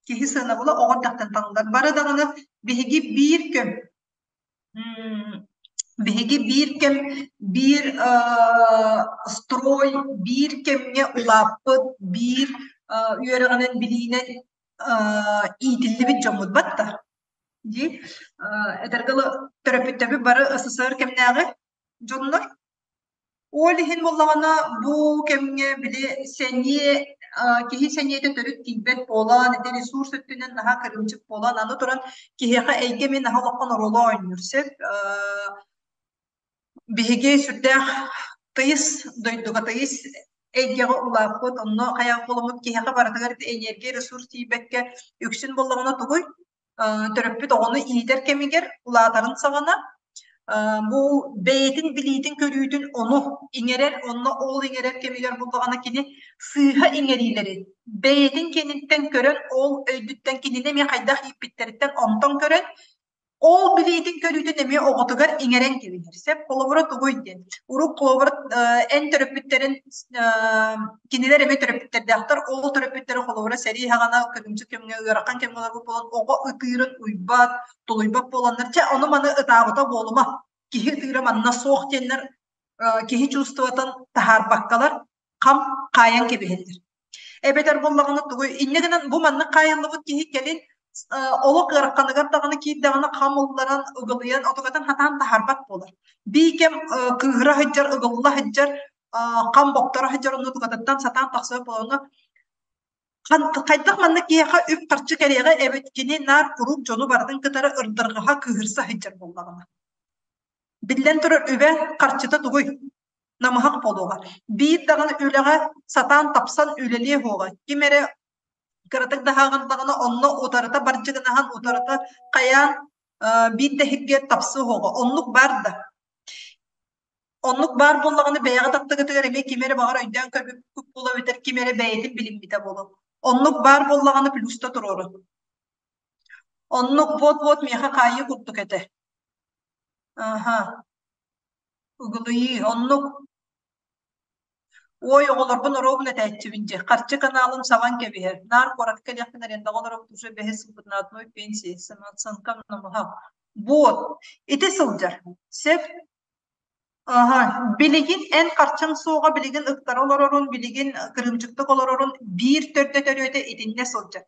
Киһи сыанабыла оҕо эрдэхтэн таҥыллар. Бары даҕаны биһиги биир көм биһиги биир кэм биир строй биир кэмҥэ улааппыт биир үөрэҕинэн билиинэн иитиллибит дьоммут батта дии этэргэ дылы төрөппүттэрбит бары СССР кэмнээҕи дьоннор Ол иһин буоллаҕына бу кэмҥэ били сэниэ киһи сэниэтэ төрүт тиийбэт буолан, ити ресурс өттүнэн наһаа кырыымчык буолан, аны туран киһиэхэ эйгэ эмиэ наһаа улахан оруолу оонньуур сөп. Биһиги сүрдээх тыйыс дойдуга тыйыс эйгэҕэ улааппыт, онно хайаан буоламмыт киһиэхэ барытыгар ити энергия ресурс тиийбэккэ үксүн буоллаҕына тугуй? Төрөппүт оҕону иитэр кэмигэр улаатарын саҕана бу бэйэтин билиитин-көрүүтүн ону иҥэрэр, онно ол иҥэрэр кэмигэр буоллаҕына кини сыыһа иҥэриилэри бэйэтин киэниттэн көрөн, ол өйдүттэн кинини эмиэ хайдах ииппиттэриттэн онтон көрөн ол билиитин-көрүүтүн эмиэ оҕотугар иҥэрэн кэбиһэр. Сөп холобура тугуй диэн. Урут холобура эн төрөппүттэрин кинилэр эмиэ төрөппүттэрдээхтэр. Ол төрөппүттэрэ холобура сэрии саҕана кырыымчык кэмҥэ ыарахан кэмҥэ олорбут буолан оҕо ытыырын уйбат, тулуйбат буоланнар чэ ону-маны ытаабыта буолума, киһи ытыыра манна суох диэннэр киһи чувствотын таһаарбаккалар хам хаайан кэбиһэллэр. Эбэтэр буоллаҕына тугуй инньэ гынан бу маннык хаайыллыбыт киһи кэлин олох ыараханыгар даҕаны киирдэҕинэ хам ылларан ыгылыйан отугатын хатаан таһаарбат буолар. Бии кэм кыыһыра сылдьар, ыгылла сылдьар, хам бопторо сылдьар онно отугатыттан сатаан тахсыбат буолан хайдах маннык киһиэхэ үп-харчы кэлиэҕэ эбит кини наар куруук дьону барытын кытары ырдырҕаһа кыыһырса сылдьар буоллаҕына. Биллэн турар үбэ харчыта тугуй? Намыһах буолуоҕа. Биир даҕаны үлэҕэ сатаан тапсан үлэлиэ суоҕа. Ким эрэ кыратык да аһааҕырдаҕына онно утарыта бардьыгынаһан утарыта хайаан биир да иһиргэ тапсыа суоҕа. Оннук баар да. Оннук баар буоллаҕына бэйэҕит аттыгытыгар эмиэ ким эрэ баҕар өйдөөн көрбүппүт буолуо эбэтэр ким эрэ бэйэтин билиммитэ буолуо. Оннук баар буоллаҕына плюста туруорун. Оннук вот-вот миэхэ хаайыы курдук этэ. Аха. Ыгылыйыы, оннук. Уой, оҕолорбун оруобун этээччибин дьэ, харчы каналын сабан кэбиһэр. Наар куоракка кэлиэхпин арендаҕа олоробут уже бэһис сылбыт на одной пенсии, самооценкам намыһах. Вот, ити сылдьар. Сөп Аһа, билигин эн харчыҥ суоҕа билигин ыктара олорорун, билигин кырыымчыктык олорорун биир төрдө төрүөтэ итиннэ сылдьар.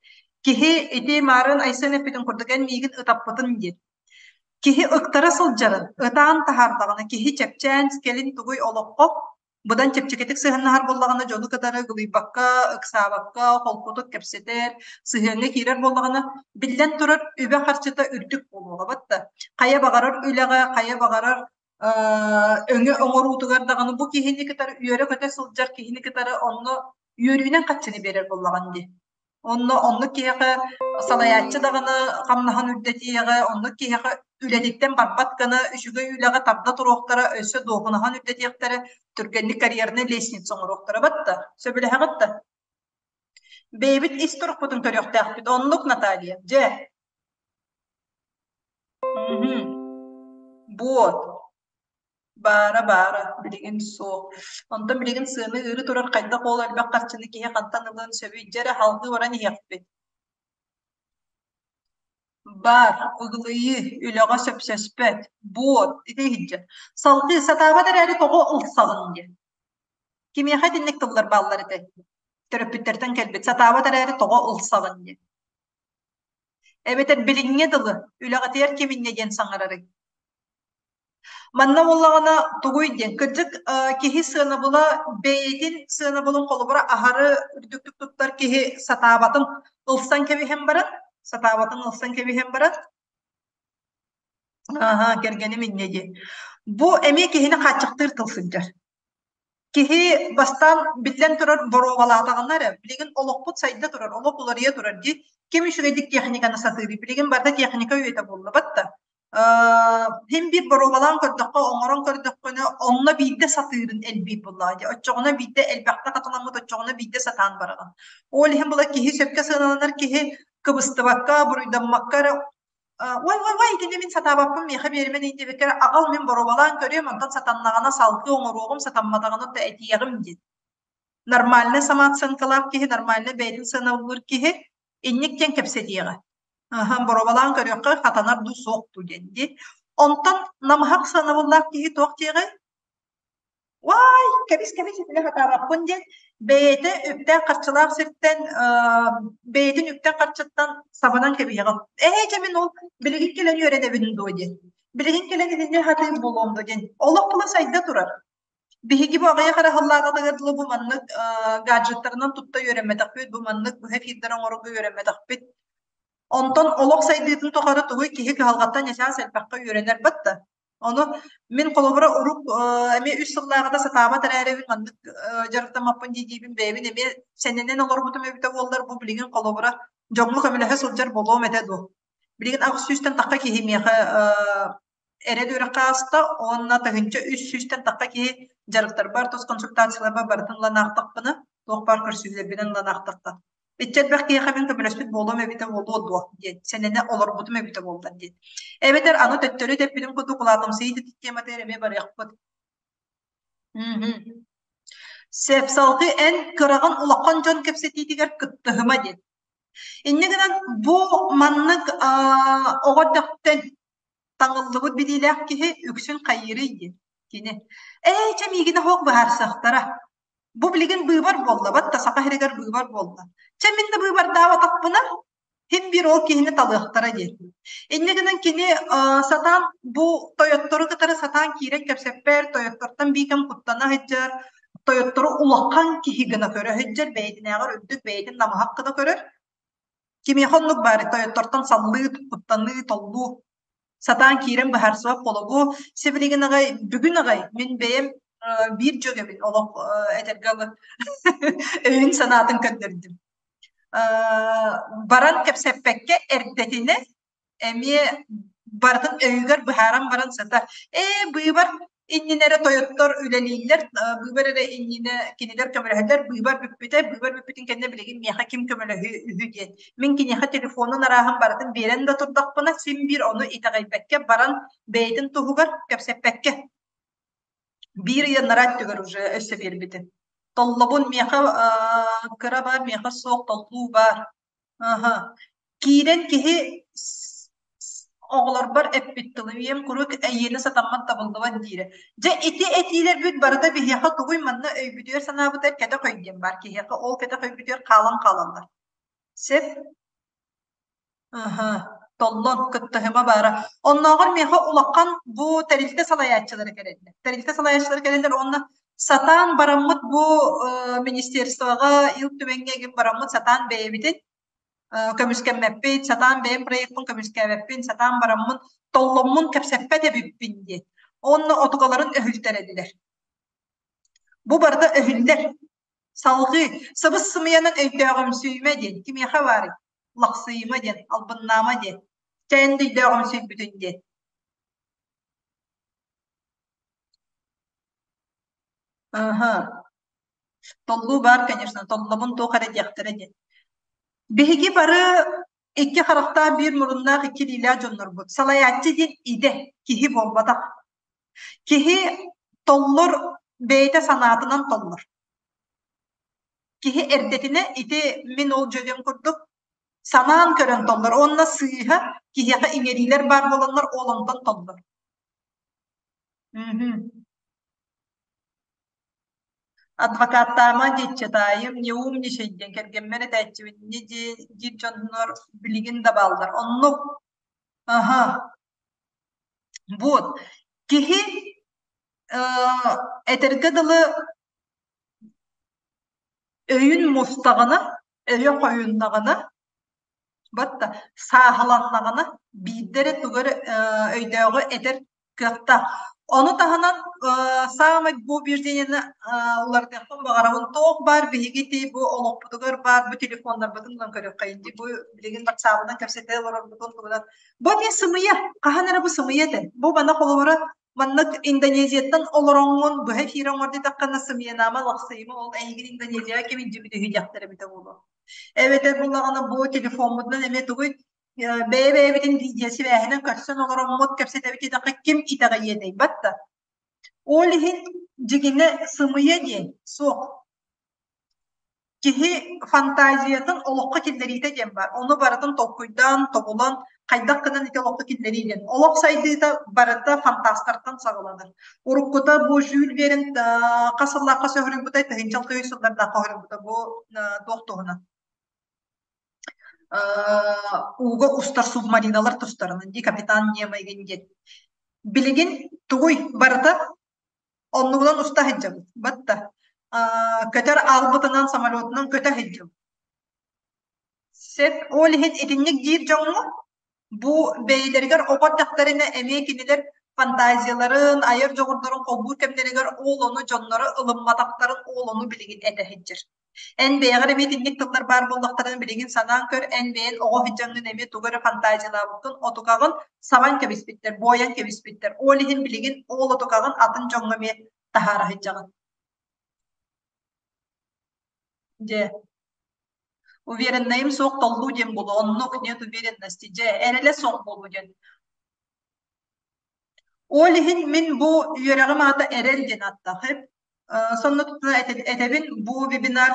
Киһи ити маарын Айсен эппитин курдук эн миигин ытаппытын диэн. Киһи ыктара сылдьарын, ытаан таһаардаҕына киһи чэпчээн кэлин тугуй олоххо быдан чэпчэкитик сыһыаннаһар буоллаҕына дьону кытары ыгылыйбакка, ыксаабакка, холкутук кэпсэтэр, сыһыаҥҥа киирэр буоллаҕына, биллэн турар, үбэ-харчыта үрдүк буолуоҕа батта. Хайа баҕарар үлэҕэ, хайа баҕарар өҥө оҥоруутугар даҕаны бу киһини кытары үөрэ-көтө сылдьар киһини кытары онно үөрүүнэн харчыны биэрэр буоллаҕын дии. Онно оннук киһиэхэ салайааччы даҕаны хамнаһын үрдэтиэҕэ, оннук киһиэхэ үлэтиттэн барбат гына үчүгэй үлэҕэ тарда туруохтара, өссө дуоһунаһын үрдэтиэхтэрэ, түргэнник карьернай лестница оҥоруохтара батта. Сөбүлэһэҕит да? Бэйэбит ис турукпутун көрүөхтээхпит. Оннук, Наталья. Дьэ. Буот. Баара баара, билигин суох. Онтон билигин сыаны ыыры турар хайдах ол элбэх харчыны киһи хантан ылыан сөбүй? Дьэ эрэ салгыы баран иһиэхпит. Бар, ыгылыйыы, үлэҕэ сөпсөспөт, буот, ити иһирдьэ. Салгыы сатаабат эрээри тоҕо ылсаҕын диэн. Кимиэхэ итинник тыллар бааллар этэй? Төрөппүттэртэн кэлбит сатаабат эрээри тоҕо ылсаҕын диэн. Эбэтэр билиҥҥэ дылы үлэҕитигэр ким инньэ диэн саҥарарый? Манна буоллаҕына тугуй диэн, кырдьык киһи сыанабыла бэйэтин сыанабылын холобура аһары үрдүктүк туттар киһи сатаабатын ылсан кэбиһэн баран, сатаабатын ылсан кэбиһэн баран, аһа, кэргэним инньэ диэн. Бу эмиэ киһини хааччахтыыр тыл сылдьар. Киһи бастаан биллэн турар боруобалаатаҕына эрэ, билигин олохпут сайда турар, олох уларыйа турар дии. Ким үчүгэйдик техниканы сатыырый? Билигин барыта техника үйэтэ буолла батта. Син биир боруобалаан көрдөххө, оҥорон көрдөххүнэ, онно биирдэ сатыырын элбиир буоллаҕа дии. Оччоҕуна биирдэ элбэхтэ хатыламмыт, оччоҕуна биирдэ сатаан бараҕын. Ол иһин була киһи сөпкө сыаналанар киһи кыбыстыбакка, буруйдаммакка эрэ Ой, ой, ой, итини мин сатаабаппын, миэхэ биэримэн диэбиккэр аҕал мин боруобалаан көрүөм, онтон сатаннаҕына салгыы оҥоруоҕум, сатамматаҕына да этиэҕим диэн. Нормальнай самооценкалаах киһи, нормальнай бэйэтин сыаналыыр киһи инник диэн кэпсэтиэҕэ. Аха, боруобалаан көрүөххэ, хатанар дуу, суох дуу диэн дии. Онтон намыһах сыанабыллаах киһи туох диэҕэй? Уай, кэбис-кэбис итини хатаабаппын диэн бэйэтэ үптээх-харчылаах сиртэн бэйэтин үптэн-харчыттан сабынан кэбиһэҕин. Ээ, дьэ мин ол билигин кэлэн үөрэнэбин дуо диэн. Билигин кэлэн итиннэ хатыыр буолуом дуо диэн. Олох була сайда турар. Биһиги бу аҕыйах эрэ сыллааҕытыгар дылы бу маннык гаджеттарынан тутта үөрэммэтэхпит, бу маннык быһа эфирдэр оҥорорго үөрэммэтэхпит. Онтон олох сайдыытын тухары тугуй киһи кыһалҕаттан ньачаас элбэххэ үөрэнэр батта. Ону мин холобура урук эмиэ үс сыллааҕыта сатаабат эрээрибин маннык дьарыктаммаппын дии-диибин бэйэбин эмиэ сэнэнэн олорбутум эбитэ буоллар бу билигин холобура дьоҥҥо көмөлөһө сылдьар буолуом этэ дуо? Билигин аҕыс сүүстэн тахха киһи миэхэ эрэл үөрэххэ ааста уонна 1300-тэн тахха киһи дьарыктарбар, тус консультацияларбар барытын ылан аахтахпына, туох баар көрсүһүүлэрбинэн ылан аахтахха Иччэ элбэх киһиэхэ мин көмөлөспүт буолуом эбитэ буолуо дуо диэн сэнэнэ олорбутум эбитэ буоллар диэн. Эбэтэр аны төттөрү тэппитим курдук улаатымсыйыы тематыгар эмиэ барыахпыт. Сөп, салгыы эн кыраҕын улахан дьон кэпсэтиитигэр кыттыһыма диэн. Инньэ гынан бу маннык оҕо эрдэхтэн таҥыллыбыт билиилээх киһи үксүн хайыырый диэн кини. Ээ, чэ миигин оһох быһаарсыахтара. Бу билигин быыбар буолла, батта Саха сиригэр быыбар буолла. Чэ мин да быыбардаабатахпына, син биир ол киһини талыахтара диэн. Инньэ гынан кини сатаан бу тойоттору кытары сатаан киирэн кэпсэппэр, тойоттортон биикэм куттана сылдьар, тойоттору улахан киһи гына көрө сылдьар, бэйэтинээҕэр үрдүк бэйэтин намыһах гына көрөр. Кимиэхэ оннук баар тойоттортон саллыы, куттаныы, толлуу сатаан киирэн быһаарсыбат холобу сибилигин аҕай бүгүн аҕай мин бэйэм биир дьүөгэбин олох этэргэ өйүн санаатын көрдөрдүм. Баран кэпсэппэккэ эрдэтинэ эмиэ барытын өйүгэр быһааран баран сытар. Ээ, быыбар иннинэ эрэ тойоттор үлэлииллэр, быыбар эрэ иннинэ кинилэр көмөлөһөллөр, быыбар бүппүтэ, быыбар бүппүтүн кэннэ билигин миэхэ ким көмөлөһүө үһү диэн. Мин киниэхэ телефонун арааһын барытын биэрэн да турдахпына, син биир ону итэҕэйбэккэ баран бэйэтин туһугар кэпсэппэккэ биир ый анараа өттүгэр уже өссө биэрбитим. Толлобун миэхэ кыра баар, миэхэ суох толлуу баар. Аһа. Киирэн киһи оҕолорбор эппит тылым ийэм куруук эйиэнэ сатаммат табыллыбат диирэ. Дьэ ити этиилэрбит барыта биһиэхэ тугуй манна өйбүтүгэр санаабытыгар кэтэх өй диэн баар киһиэхэ ол кэтэх өйбүтүгэр хаалан хаалаллар. Сөп? Аһа. Толлон кыттыһыма баара. Оннооҕор миэхэ улахан бу тэрилтэ салайааччылара кэлэллэр. Тэрилтэ салайааччылара кэлэллэр уонна сатаан бараммыт бу министерствоҕа Ил Түмэҥҥэ игин бараммыт сатаан бэйэбитин көмүскэммэппит, сатаан бэйэм проекпын көмүскээбэппин, сатаан бараммын толломмун кэпсэппэт эбиппин диэн. Уонна отугаларын өһүлтэрэллэр. Бу барыта өһүллэр. Салҕыы сыбыс-сымыйанан өйдөөҕүмсүйүмэ диэн кимиэхэ баарый? Лахсыйыма диэн, албыннаама диэн. Чээн да өйдөөҕүмсүйбүтүн диэн. Аһа. Толлуу баар, конечно, толлобун туох эрэ диэхтэрэ диэн. Биһиги бары икки харахтаах, биир муруннаах, икки илиилээх дьоннорбут. Салайааччы диэн идэ, киһи буолбатах. Киһи толлор бэйэтэ санаатынан толлор. Киһи эрдэтинэ ити мин ол дьүөгэм курдук санаан көрөн толлор уонна сыыһа киһиэхэ иҥэриилэр баар буоланнар ол онтон толлор. Мгм. Адвокаттаама диэччи таайым не умничай диэн кэргэммэр этээччибин инньэ диир дьоннор билигин да бааллар. Оннук. Аһа. Вот. Киһи этэргэ дылы өйүн мустаҕына, өйө хойуннаҕына, батта сааһыланнаҕына биирдэ эрэ тугу эрэ өйдөөҕү этэр кыахтаах. Ону таһынан саамай бу убеждениены уларытыахпын баҕарабын. Туох баар биһиги ити бу олохпутугар баар бу телефоннарбытын ылан көрүөххэйин дии. Бу билигин ватсабынан кэпсэтэ олорорбутун туһунан. Бу эмиэ сымыйа. Хаһан эрэ бу сымыйа этэ. Бу манна холобура маннык Индонезияттан олороҥҥун быһа эфир оҥор диэтэххинэ сымыйанаама лахсыйыма ол эйигин Индонезияҕа ким илдьибит үһү диэхтэрэ эбитэ буолуо. Эбэтэр буллаҕына бу телефоммутунан эмиэ тугуй бэйэ-бэйэбитин видеосибээһинэн көрсөн олороммут кэпсэтэбит диэтэххэ ким итэҕэйиэтэй батта. Ол иһин дьигинэ сымыйа диэн суох. Киһи фантазиятын олоххо киллэриитэ диэн баар. Ону барытын толкуйдаан, тобулан, хайдах гынан ити олоххо киллэрии диэн. Олох сайдыыта барыта фантастартан саҕаланар. Уруккута бу Жюль Верн хас сыллаахха сөһөрүйбүтэй, тыһыынча сыллардаахха сөһөрүйбүтэ бу туох туһунан ууга устар субмариналар тустарынан дии капитан Немо игин диэн. Билигин тугуй барыта оннугунан уста сылдьабыт. Батта көтөр аалбытынан самолетунан көтө сылдьабыт. Сөп ол иһин итинник диир дьоҥҥо бу бэйэлэригэр оҕо эрдэхтэринэ эмиэ кинилэр фантазияларын, айар дьоҕурдарын холбуур кэмнэригэр ол ону дьонноро ылымматахтарын ол ону билигин этэ сылдьар. Эн бэйэҕэр эмиэ итинник тыллар баар буоллахтарына билигин санаан көр, эн бэйэн оҕо сылдьаҥҥын эмиэ тугу эрэ фантазиялаабыккын, отукаҕын сабан кэбиспиттэр, буойан кэбиспиттэр. Ол иһин билигин ол отукаҕын атын дьоҥҥо эмиэ таһаара сылдьаҕын. Дьэ, увереннайым суох толлуу диэн буолуо, оннук нет уверенности, дьэ, эрэлэ суох буолуу диэн. Ол иһин мин бу үөрэҕим аата эрэл диэн ааттаах. Сонно тута этэбин, бу вебинар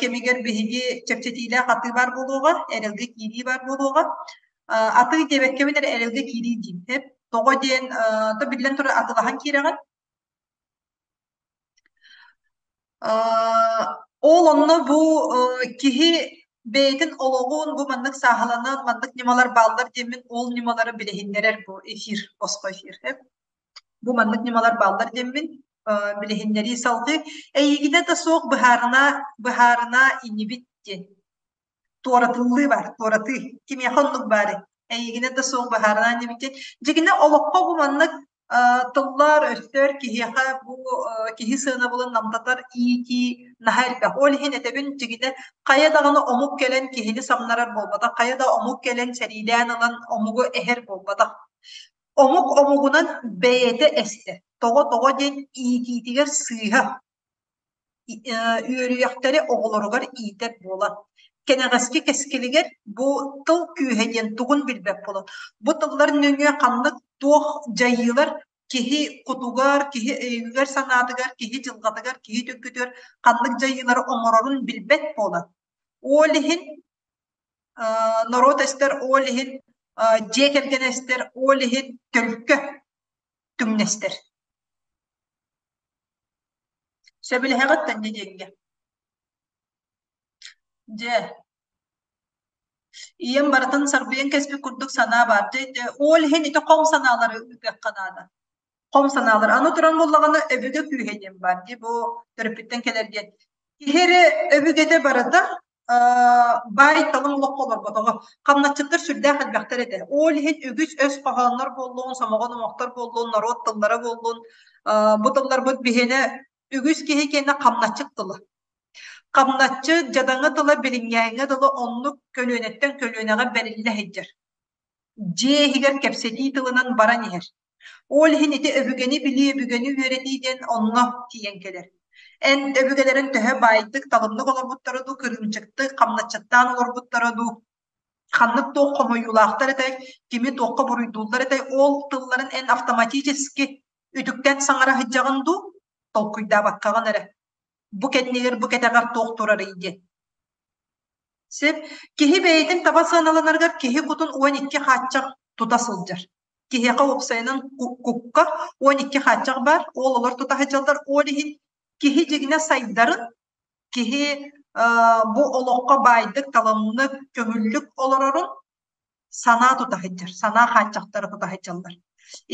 кэмигэр биһиги чэпчэтиилээх атыы баар буолуоҕа, эрэлгэ киирии баар буолуоҕа. Атыы диэбэккэбин эрэ эрэлгэ киирии диим. Тоҕо диэн, то биллэн турар атылаһан киирэҕин. Ол онно бу киһи бэйэтин олоҕун бу маннык сааһыланан, маннык ньымалар бааллар диэммин ол ньымалары билиһиннэрэр бу эфир, босхо эфир. Бу маннык ньымалар бааллар диэммин билиһиннэрии салҕыы. Эйигинэ да суох быһаарына, быһаарына инибит диэн туоратыллыы баар, туоратыы. Кимиэхэ оннук баарый? Эйигинэ да суох быһаарынан диэбиккин. Дьигинэ олоххо бу маннык тыллар, өстөр киһиэхэ бу киһи сыанабылын намтатар иитии наһаа элбэх. Ол иһин этэбин дьигинэ хайа даҕаны омук кэлэн киһини самнарар буолбатах, хайа да омук кэлэн сэриилээн ылан омугу эһэр буолбатах. Омук омугунан бэйэтэ эстэр. Тоҕо тоҕо диэн иитиитигэр сыыһа үөрүйэхтэри оҕолоругар иитэр буолан, кэнэҕэски кэскилигэр бу тыл күүһэ диэн тугун билбэт буолан, бу тыллар нөҥүө ханнык туох дьайыылар киһи кутугар, киһи өйүгэр-санаатыгар, киһи дьылҕатыгар, киһи төлкөтүгэр ханнык дьайыылары оҥорорун билбэт буолан, ол иһин норуот эстэр, ол иһин дьиэ кэргэн эстэр, ол иһин төлкө түҥнэстэр. Сөбүлэһэҕит да инньэ диэҥҥэ? Дьэ, ийэм барытын сарбыйан кэспит курдук санаа баар. Дьэ, ол иһин ити хом санаалары ыытыахха наада. Хом санаалар. Аны туран буоллаҕына өбүгэ күүһэ диэн баар дии, бу төрөппүттэн кэлэр диэн. Киһи эрэ өбүгэтэ барыта баай-талым олоххо олорботоҕо. Хамначчыттар сүрдээх элбэхтэр этэ. Ол иһин үгүс өс хоһооннор буоллун, сомоҕо номохтор буоллун, норуот тыллара буоллун, бу тылларбыт биһиэнэ үгүс киһи киэнэ хамначчыт тыла. Хамначчыт, дьадаҥы тыла билиҥҥээҥҥэ дылы оннук көлүөнэттэн көлүөнэҕэ бэриллэ сылдьар. Дьиэ иһигэр кэпсэтии тылынан баран иһэр. Ол иһин ити өбүгэни билии, өбүгэни үөрэтии диэн онно тиийэн кэлэр. Эн өбүгэлэрин төһө баайдык, талымнык олорбуттара дуу, кырыымчыктык, хамначчыттаан олорбуттара дуу, ханнык туох хомойуулаахтар этэй, кими туохха буруйдууллар этэй, ол тылларын эн автоматически үтүктэн саҥара сылдьаҕын дуу, толкуйдаабаккаҕын эрэ. Бу кэннигэр, бу кэтэҕэр туох турарый диэн. Сөп. Киһи бэйэтин таба сыаналанарыгар киһи кутун 12 хааччах тута сылдьар. Киһиэхэ уопсайынан кукка 12 хааччах баар, ол олор тута сылдьаллар. Ол иһин Киһи дьиҥинэ сайдарын, киһи бу олоххо баайдык, талымнык, көҥүллүк олорорун санаа тута сылдьар, санаа хааччахтара тута сылдьаллар.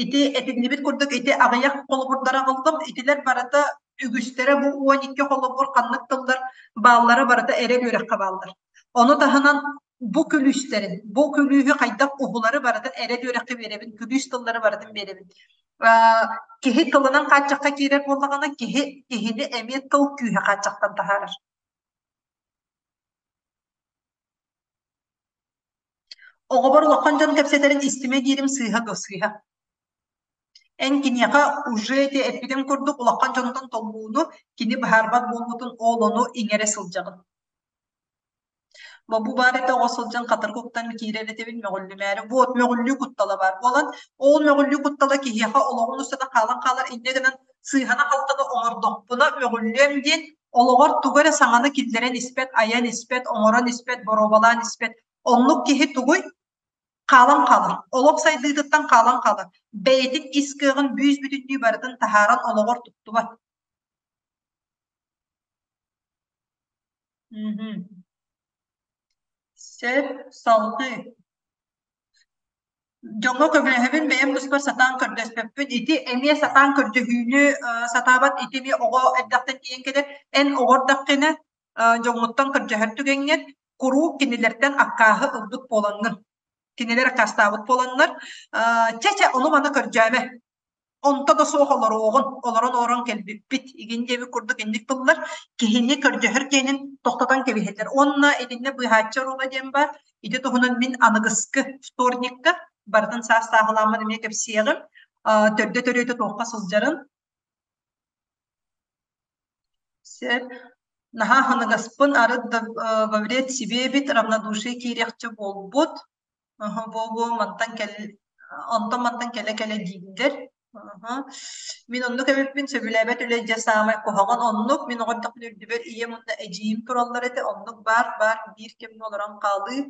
Ити этиллибит курдук ити аҕыйах холобурдары аҕаллым. Итилэр барыта үгүстэрэ бу 12 холобур ханнык тыллар бааллара барыта эрэл үөрэххэ бааллар. Ону таһынан бу күлүүстэрин, бу күлүүһү хайдах уһулары барытын эрэл үөрэххэ биэрэбин, күлүүс тыллары барытын биэрэбин. Киһи тылынан хааччахха киирэр буоллаҕына, киһи киһини эмиэ тыл күүһэ хааччахтан таһаарар. Оҕобор улахан дьон кэпсэтэрин истимэ диирим сыыһа дуо сыыһа. Эн киниэхэ уже ити эппитим курдук улахан дьонтон толлууну кини быһаарбат буолбутун ол ону иҥэрэ сылдьаҕын. Бобуу баар этэ оҕо сылдьан хатырык уктан киирэр этибин мөҕүллүмээри. Вот мөҕүллүү куттала баар буолан, ол мөҕүллүү куттала киһиэхэ олоҕун устата хаалан хаалар инньэ гынан сыыһаны-халтаны оҥордохпуна мөҕүллүөм диэн олоҕор тугу эрэ саҥаны киллэрэн испэт, айан испэт, оҥорон испэт, боруобалаан испэт. Оннук киһи тугуй? Хаалан хаалар. Олох сайдыытыттан хаалан хаалар. Бэйэтин ис кыаҕын бүүс-бүтүннүү барытын таһааран олоҕор туттубат. Мгм. Сөп, салгыы. Дьоҥҥо көмөлөһөбүн, бэйэм туспар сатаан көрдөспөппүн. Ити эмиэ сатаан көрдөһүүнү сатаабат ити эмиэ оҕо эрдэхтэн тиийэн кэлэр. Эн оҕо эрдэххинэ дьоҥҥуттан көрдөһөр түгэҥҥэр куруук кинилэртэн аккааһы ылбыт буолаҥҥын, кинилэр аккаастаабыт буоланнар, чэ-чэ ону-маны көрдьөөмө, онто да суох олоруоҕун, олорон-олорон кэлбиппит игин диэбит курдук инник тыллар киһини көрдөһөр диэнин тохтотон кэбиһэллэр. Уонна итиннэ быыһааччы оруола диэн баар. Ити туһунан мин аныгыскы вторникка барытын саас сааһылааммын эмиэ кэпсиэҕим. Төрдө төрүөтэ туохха сылдьарын. Сөп. Наһаа аһыныгаспын, арыт да во вред себе эбит, равнодушие киириэхчэ буолбут. Аһа, буолуо мантан кэл онтон мантан кэлэ-кэлэ дииллэр. Аһа. Мин оннук эбиппин, сөбүлээбэт үлэ дьэ саамай куһаҕан оннук. Мин оҕо эрдэхпинэ үрдүбэр ийэм уонна эдьиийим тураллар этэ. Оннук баар-баар биир кэмҥэ олорон хаалыы.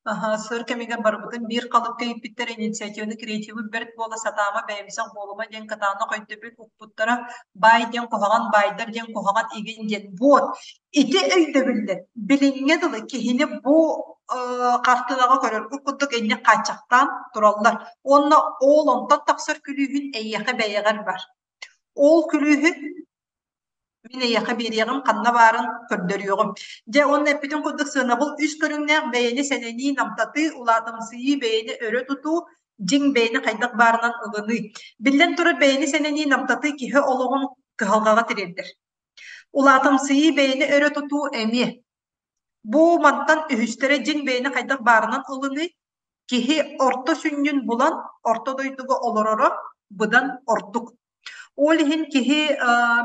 Аһа, сыр кэмигэр барыбытын биир халыпка ииппиттэр инициативаны, креативы бэрт буола сатаама, бэйэмсэх буолума диэн кытаанах өйдөбүл укпуттара. Баай диэн куһаҕан, баайдар диэн куһаҕан игин диэн. Вот. Ити өйдөбүллэр билиҥҥэ дылы киһини бу хартыынаҕа көрөргүт курдук инник хааччахтаан тураллар. Уонна ол онтон тахсар күлүүһүн эйиэхэ бэйэҕэр бар. Ол күлүүһү мин эйиэхэ биэриэҕим, ханна баарын көрдөрүөҕүм. Дьэ, уонна эппитим курдук сыанабыл үс көрүҥнээх бэйэни сэнэнии, намтатыы, улаатымсыйыы, бэйэни өрө тутуу, дьиҥ бэйэни хайдах баарынан ылыныы. Биллэн турар, бэйэни сэнэнии, намтатыы киһи олоҕун кыһалҕаҕа тириэрдэр. Улаатымсыйыы, бэйэни өрө тутуу эмиэ. Бу мантан үһүстэрэ дьиҥ бэйэни хайдах баарынан ылыныы, киһи орто сүнньүн булан орто дойдуга олороро быдан ордук. Ол иһин киһи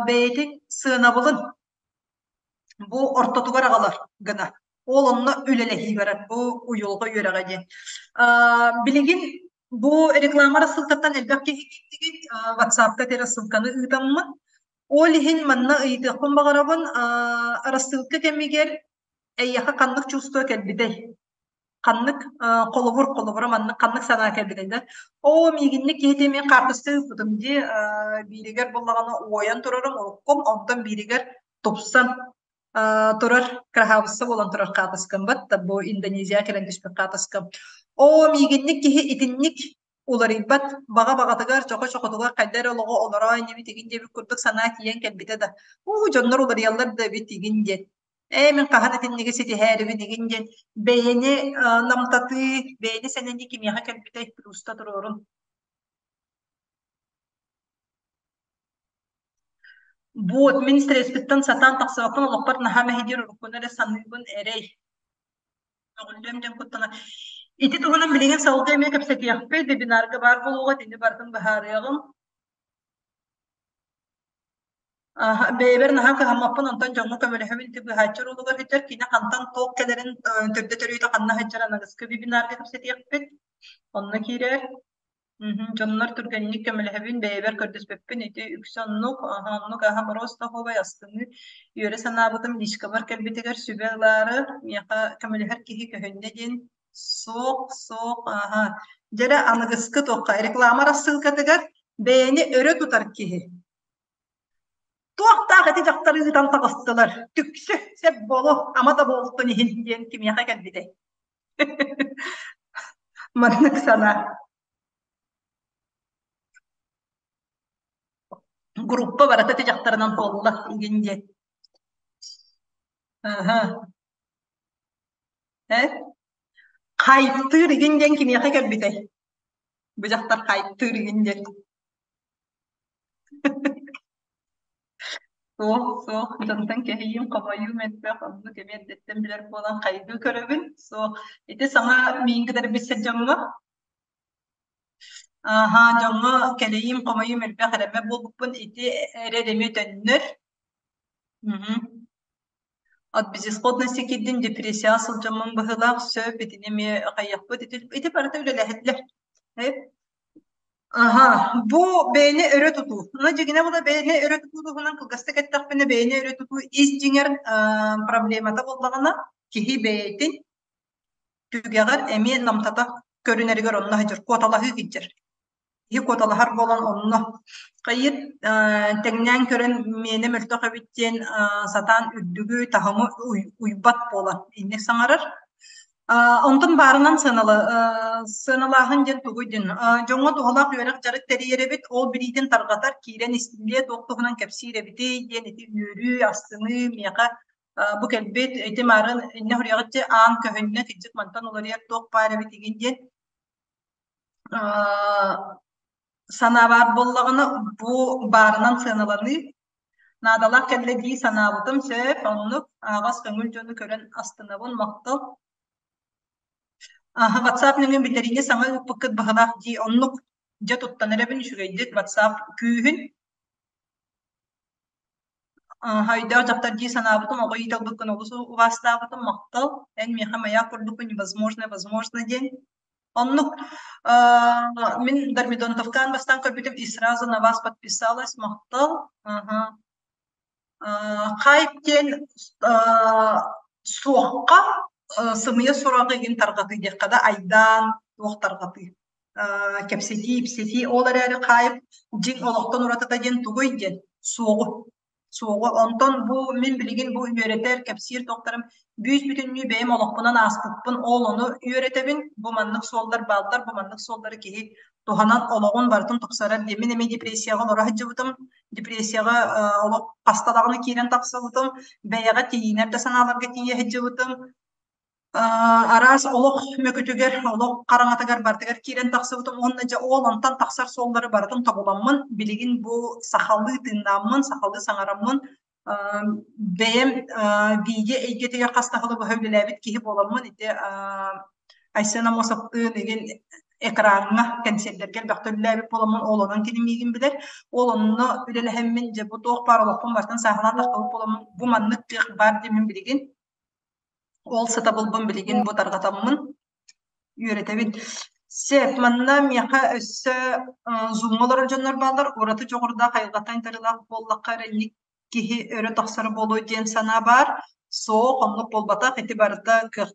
бэйэтин сыанабылын бу ортотугар аҕалар гына. Ол онно үлэлэһии барар. Бу уйулҕа үөрэҕэ диэн. Билигин бу реклама рассылкаттан элбэх киһи киирдигит. WhatsApp-ка тэр ссылканы ыытаммын. Ол иһин манна ыйытыахпын баҕарабын, рассылка кэмигэр эйиэхэ ханнык чувство кэлбитэй? Ханнык холобур, холобура маннык ханнык санаа кэлбитэй да? Оо, миигинник киһити мин хаартыска ыыппытым дии, бииригэр буоллаҕына уойан турарым уруккум, онтон бииригэр тупсан турар кыраһаабысса буолан турар хаатыскам бат, бу Индонезия кэлэн түспүт хаатыскам. Оо, миигинник киһи итинник уларыйбат баҕа баҕатыгар, чохо-чохотугар хайда эрэ олоҕу олороо инибит игин диэбит курдук санаа тиийэн кэлбитэ да, уу дьоннор уларыйаллар да эбит игин диэн. Ээ мин хаһан итинниги ситиһээрибин игин диэн бэйэни намтатыы, бэйэни сэнэнии кимиэхэ кэлбитэй плюста туруорун. Вот, мин стресспиттэн сатаан тахсыбаппын, олохпор наһаа мэһэйдиир уруккуну эрэ саныыбын эрэй. Көҕүллүөм диэн куттана. Ити туһунан билигин салгыы эмиэ кэпсэтиэхпит, вебинарга баар буолуоҕа, итини барытын быһаарыаҕым. Бэйэбэр наһаа кыһаммаппын, онтон дьоҥҥо көмөлөһөбүн ити быыһааччы оруолугар сылдьар, кини хантан туох кэлэрин, төрдө-төрүөтэ ханна сылдьар аныгыскы вебинарга кэпсэтиэхпит. Онно киирэр. Мгм, дьоннор түргэнник көмөлөһөбүн, бэйэбэр көрдөспөппүн, ити үксэ оннук, аһа оннук аһа просто оһуобай астыныы, үөрэ санаабытым личкабар кэлбитигэр сүбэ ылаары, миэхэ көмөлөһөр киһи көһүннэ диэн суох, суох, аһа. Дьэрэ аныгыскы туохха реклама рассылкатыгар бэйэни өрө тутар киһи. Туохтаах ити дьахтары ыытан таҕыстылар, түксү, сөп буолуо, ама да буолтун иһин диэн кимиэхэ кэлбитэй? Маннык санаа. Группа барыта ити дьахтарынан туолла игин диэн. Аха. Э? Хайптыыр игин диэн кимиэхэ кэлбитэй? Бу дьахтар хайптыыр игин диэн. Суох, суох, дьонтон кэһэйиим, хомойуум элбэх, оннук эмиэ эрдэттэн билэр буолан хайгыы көрөбүн. Суох, ити саҥа миигин кытары билсэр дьоҥҥо Ааһа, дьоҥҥо кэлэйиим, хомойуум элбэх эрэммэт буолбуппун ити эрэл эмиэ төннөр. Мгм. От безысходности киирдим, депрессияҕа сылдьаммын быһыылаах, сөп, итини эмиэ хайыахпыт, ити, ити барыта үлэлэһэллэр. Аһа, бу бэйэни өрө тутуу. Ону дьиҥинэ була бэйэни өрө тутуу туһунан кылгастык эттэхпинэ, бэйэни өрө тутуу ис дьиҥэр проблемата буоллаҕына, киһи бэйэтин түгэҕэр эмиэ намтата көрүнэригэр онно сылдьар, куоталаһыы сылдьар. Киһи куоталаһар буолан онно хайыт тэҥнээн көрөн миэнэ мөлтөх эбит диэн сатаан үрдүгү таһымы уйбат буолан инник саҥарар. Онтон баарынан сыанала сыаналааһын диэн тугуй диэн дьоҥҥо туһалаах үөрэх-дьарык тэрийэр эбит, ол билиитин тарҕатар, киирэн истиллиэ туох туһунан кэпсиир эбитий диэн ити үөрүү, астыныы миэхэ бу кэлбит ити маарын иннэ хоруйаҕыт аан көһүннэ кырдьык мантан уларыйар туох баар эбит игин диэн санаа баар буоллаҕына бу баарынан сыаналаныы наадалаах кэллэ дии санаабытым сөп оннук аҕас көҥүл дьону көрөн астынабын махтал Аха WhatsApp нөҥүө биллэриини саҥа ыыппыккыт быһылаах дии оннук дьэ туттан эрэбин үчүгэйдик WhatsApp күүһүн Өйдөөх дьахтар дии санаабытым, оҕо иитэ ылбыккын олус убаастаабытым, махтал. Эн миэхэ маяк курдуккун невозможно, возможно диэн. Оннук мин Дормидонтовкаан бастаан көрбүтүм и сразу на вас подписалась, махтал. Аха. Хайп диэн суохха сымыйа сураҕы игин тарҕатыы диэххэ да айдаан туох тарҕатыы. Кэпсэтии, ипсэтии ол эрээри хайп дьиҥ олохтон уратыта диэн тугуй диэн суоҕу суоҕу онтон бу мин билигин бу үөрэтэр кэпсиир туохтарым бүүс бүтүннүү бэйэм олохпунан ааспыппын ол ону үөрэтэбин бу маннык суоллар бааллар бу маннык суоллары киһи туһанан олоҕун барытын тупсарар диэн мин эмиэ депрессияҕа олоро сылдьыбытым депрессияҕа олох хаста даҕаны киирэн тахсыбытым бэйэҕэ тиийинэр да санааларга тиийэ сылдьыбытым араас олох мөкүтүгэр, олох хараҥатыгар барытыгар киирэн тахсыбытым уонна дьэ ол онтон тахсар суоллары барытын тобуламмын, билигин бу сахалыы тыыннааммын, сахалыы саҥараммын, бэйэм видео эйгэтигэр хас да сылы быһа үлэлээбит киһи буоламмын ити Айсен Амосовтыын игин экраҥҥа кэнсиэрдэргэ элбэхтэ үлэлээбит буоламмын ол онон кини миигин билэр. Ол онно үлэлэһэммин дьэ бу туох баар олохпун барытын сааһылаан тахсыбыт буоламмын бу маннык кыах баар диэммин билигин Ол сатабылбын билигин бу тарҕатаммын үөрэтэбин. Сөп, манна миэхэ өссө зумҥа олорор дьоннор бааллар. Ураты дьоҕурдаах, айылҕаттан айдарыылаах буоллахха эрэ инник киһи өрө тахсара буолуо диэн санаа баар. Суох, оннук буолбатах. Ити барыта кыах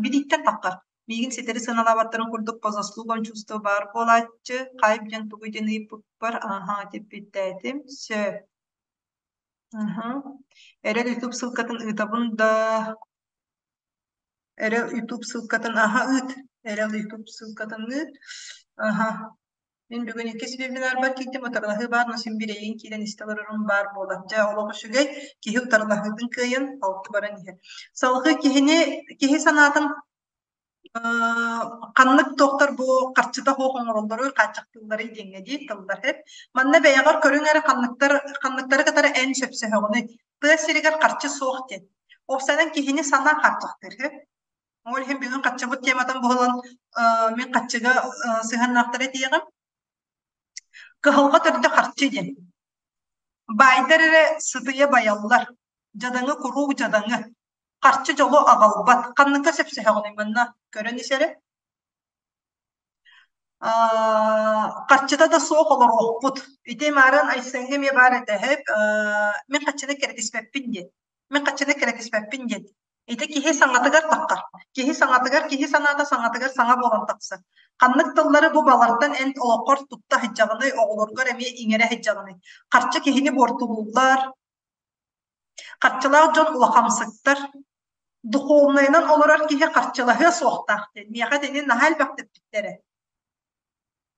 билииттэн таххар. Миигин ситэри сыаналаабаттарын курдук по заслугам чувство баар буолааччы. Хайп диэн тугуй диэн ыйыппыппар, аһаа, типпиттээтим. Сөп. Аһа. Эрэл ютуб ссылкатын ыытабын да Эрэл ютуб ссылкатын аһа ыыт. Эрэл ютуб ссылкатын ыыт. Аһа. Мин бүгүн иккис вебинарбар киирдим, утарылаһыы баар, но син биир эйигин киирэн истэ олорорум баар буолар. Дьэ, олох үчүгэй, киһи утарылаһыытын кыайан, алты баран иһэр. Салгыы киһини, киһи санаатын Ханнык туохтар бу харчыта суох оҥороллоруй, хааччахтыылларый диэҥҥэ дии тыллар эт. Манна бэйэҕэр көрүҥ эрэ ханныктар ханныктары кытары эн сөпсөһөҕүнүй? Тыа сиригэр харчы суох диэн. Уопсайынан киһини санаа хааччахтыыр үһү. Ол иһин бүгүн харчыбыт тематын буолан мин харчыга сыһыаннаахтары этиэҕим. Кыһалҕа төрдө харчы диэн. Баайдар эрэ сытыйа байаллар. Дьадаҥы куруук дьадаҥы. Харчы дьолу аҕалбат. Ханныкка сөпсөһөҕүнүй манна көрөн ис эрэ. Харчыта да суох олоруохпут. Ити маарын Айсеҥҥа эмиэ баар этэ сөп. Мин харчыны кэрэтиспэппин диэн. Мин харчыны кэрэтиспэппин диэн. Ити киһи саҥатыгар таххар. Киһи саҥатыгар, киһи санаата саҥатыгар саҥа буолан тахсар. Ханнык тыллары бу балартан эн олоххор тутта сылдьаҕыный, оҕолоргор эмиэ иҥэрэ сылдьаҕыный. Харчы киһини буортулууллар. Харчылаах дьон улахамсыктар. Духовнайынан олорор киһи харчылаһыа суохтаах диэн. Миэхэ итини наһаа элбэхтик эппиттэрэ.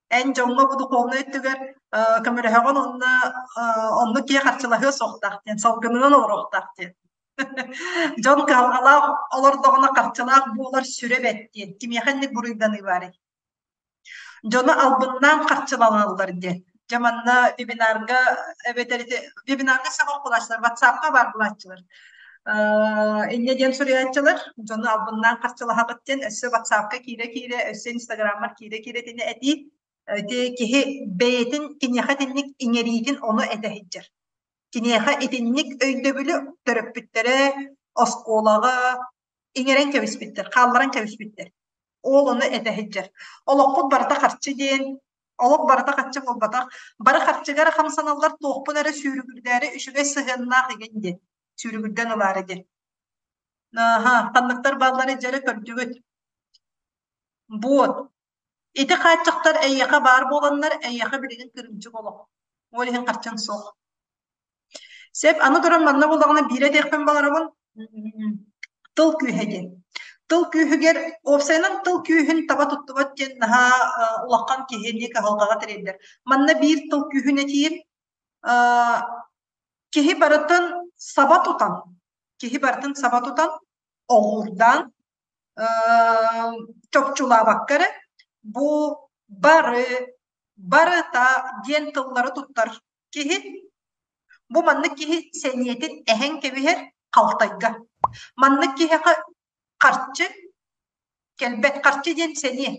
Эн дьоҥҥо бу духовнай өттүгэр көмөлөһөҕүн уонна оннук киһи харчылаһыа суохтаах диэн, салгынынан олоруохтаах диэн. Дьон кыһалҕалаах олордоҕуна харчылаах буолар сүрэ бэрт диэн. Кимиэхэ инник буруйданыы баарый? Дьону албыннаан харчыланаллар диэн. Дьэ манна вебинарга эбэтэр ити вебинарга саҕа булааччылар, ватсапка баар булааччылар. Инньэ диэн суруйааччылар дьону албыннаан харчылаһаҕыт диэн өссө ватсапка киирэ-киирэ, өссө инстаграммар киирэ-киирэ итини этии ити киһи бэйэтин киниэхэ итинник иҥэриитин ону этэ сылдьар. Киниэхэ итинник өйдөбүлү төрөппүттэрэ оскуолаҕа иҥэрэн кэбиспиттэр, хаалларан кэбиспиттэр. Ол ону этэ сылдьар. Олохпут барыта харчы диэн, олох барыта харчы буолбатах. Бары харчыга эрэ хамсаналлар, туохпун эрэ сүүрүгүрдээри үчүгэй сыһыаннаах игин диэн. Сүүрүгүрдэн ылаары диэн. Аха, ханныктар бааллары дьэрэ көрдүгүт. Буот. Ити хааччахтар эйиэхэ баар буоланнар, эйиэхэ билигин кырыымчык олох. Ол иһин харчыҥ суох. Сөп, аны туран манна буоллаҕына биирэ этиэхпин баҕарабын, тыл күүһэ диэн. Тыл күүһүгэр, уопсайынан тыл күүһүн таба туттубат диэн наһаа улахан киһини кыһалҕаҕа тириэрдэр. Манна биир тыл күүһүн этиим, киһи барытын саба тутан, киһи барытын саба тутан, оҕуурдаан, чопчулаабакка эрэ, бу бары, барыта диэн тыллары туттар Киһи бу маннык киһи сэниэтин эһэн кэбиһэр халтайга. Маннык киһиэхэ харчы кэлбэт. Харчы диэн сэниэ.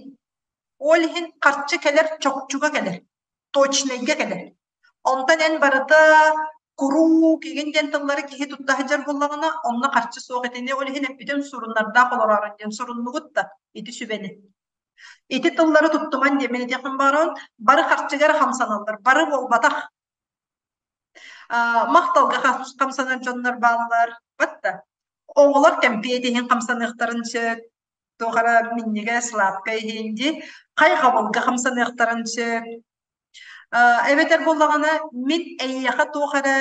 Ол иһин харчы кэлэр чопчуга кэлэр, точнайга кэлэр. Онтон эн барыта куруук игин диэн тыллары киһи тутта сылдьар буоллаҕына, онно харчы суох итини ол иһин эппитим суруннардаах олороорун диэн суруннугут да ити сүбэни. Ити тыллары туттуман диэммин этиэхпин баҕарабын. Бары харчыга эрэ хамсаналлар, бары буолбатах. Махталга хамсанар дьоннор бааллар. Батта. Оҕолор кэмпиэт иһин хамсаныахтарын сөп, туох эрэ минньигэс, сладкай иһин дии. Хайҕабылга хамсаныахтарын сөп. Эбэтэр буоллаҕына, мин эйиэхэ туох эрэ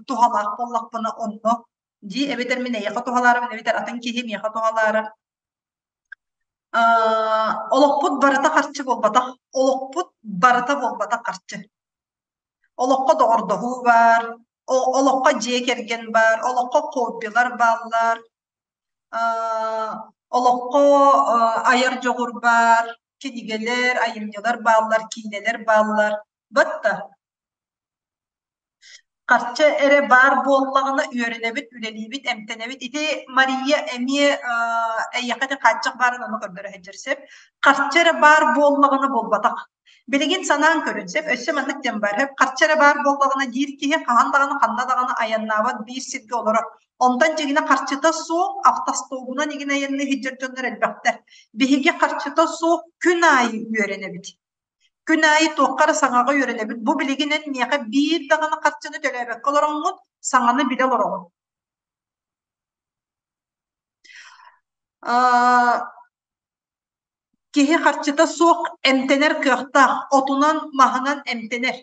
туһалаах буоллахпына онно дии, эбэтэр мин эйиэхэ туһалаарым, эбэтэр атын киһи миэхэ туһалаара. Олохпут барыта харчы буолбатах, олохпут барыта буолбатах харчы. Олоххо доҕордоһуу баар, олоххо дьиэ кэргэн баар, олоххо хоббилар бааллар, олоххо айар дьоҕур баар, кинигэлэр, айымньылар бааллар, киинэлэр бааллар. Батта Харчы эрэ баар буоллаҕына үөрэнэбит, үлэлиибит, эмтэнэбит. Ити Мария эмиэ эйиэхэ ити хааччах баарын ону көрдөрө сылдьар сөп. Харчы эрэ баар буоллаҕына буолбатах. Билигин санаан көрүн сөп. Өссө маннык диэн баар. Харчы эрэ баар буоллаҕына диир киһи хаһан даҕаны ханна даҕаны айаннаабат биир сиргэ олорор. Онтон дьиҥинэ харчыта суох автостобунан игин айанныы сылдьар дьоннор элбэхтэр. Биһиги харчыта суох күн аайы үөрэнэбит. Күн аайы туохха эрэ саҥаҕа үөрэнэбит. Бу билигин эн миэхэ биир даҕаны харчыны төлөөбөккө олороҥҥут, саҥаны билэ олороҕун. Киһи харчыта суох эмтэнэр кыахтаах, отунан, маһынан эмтэнэр.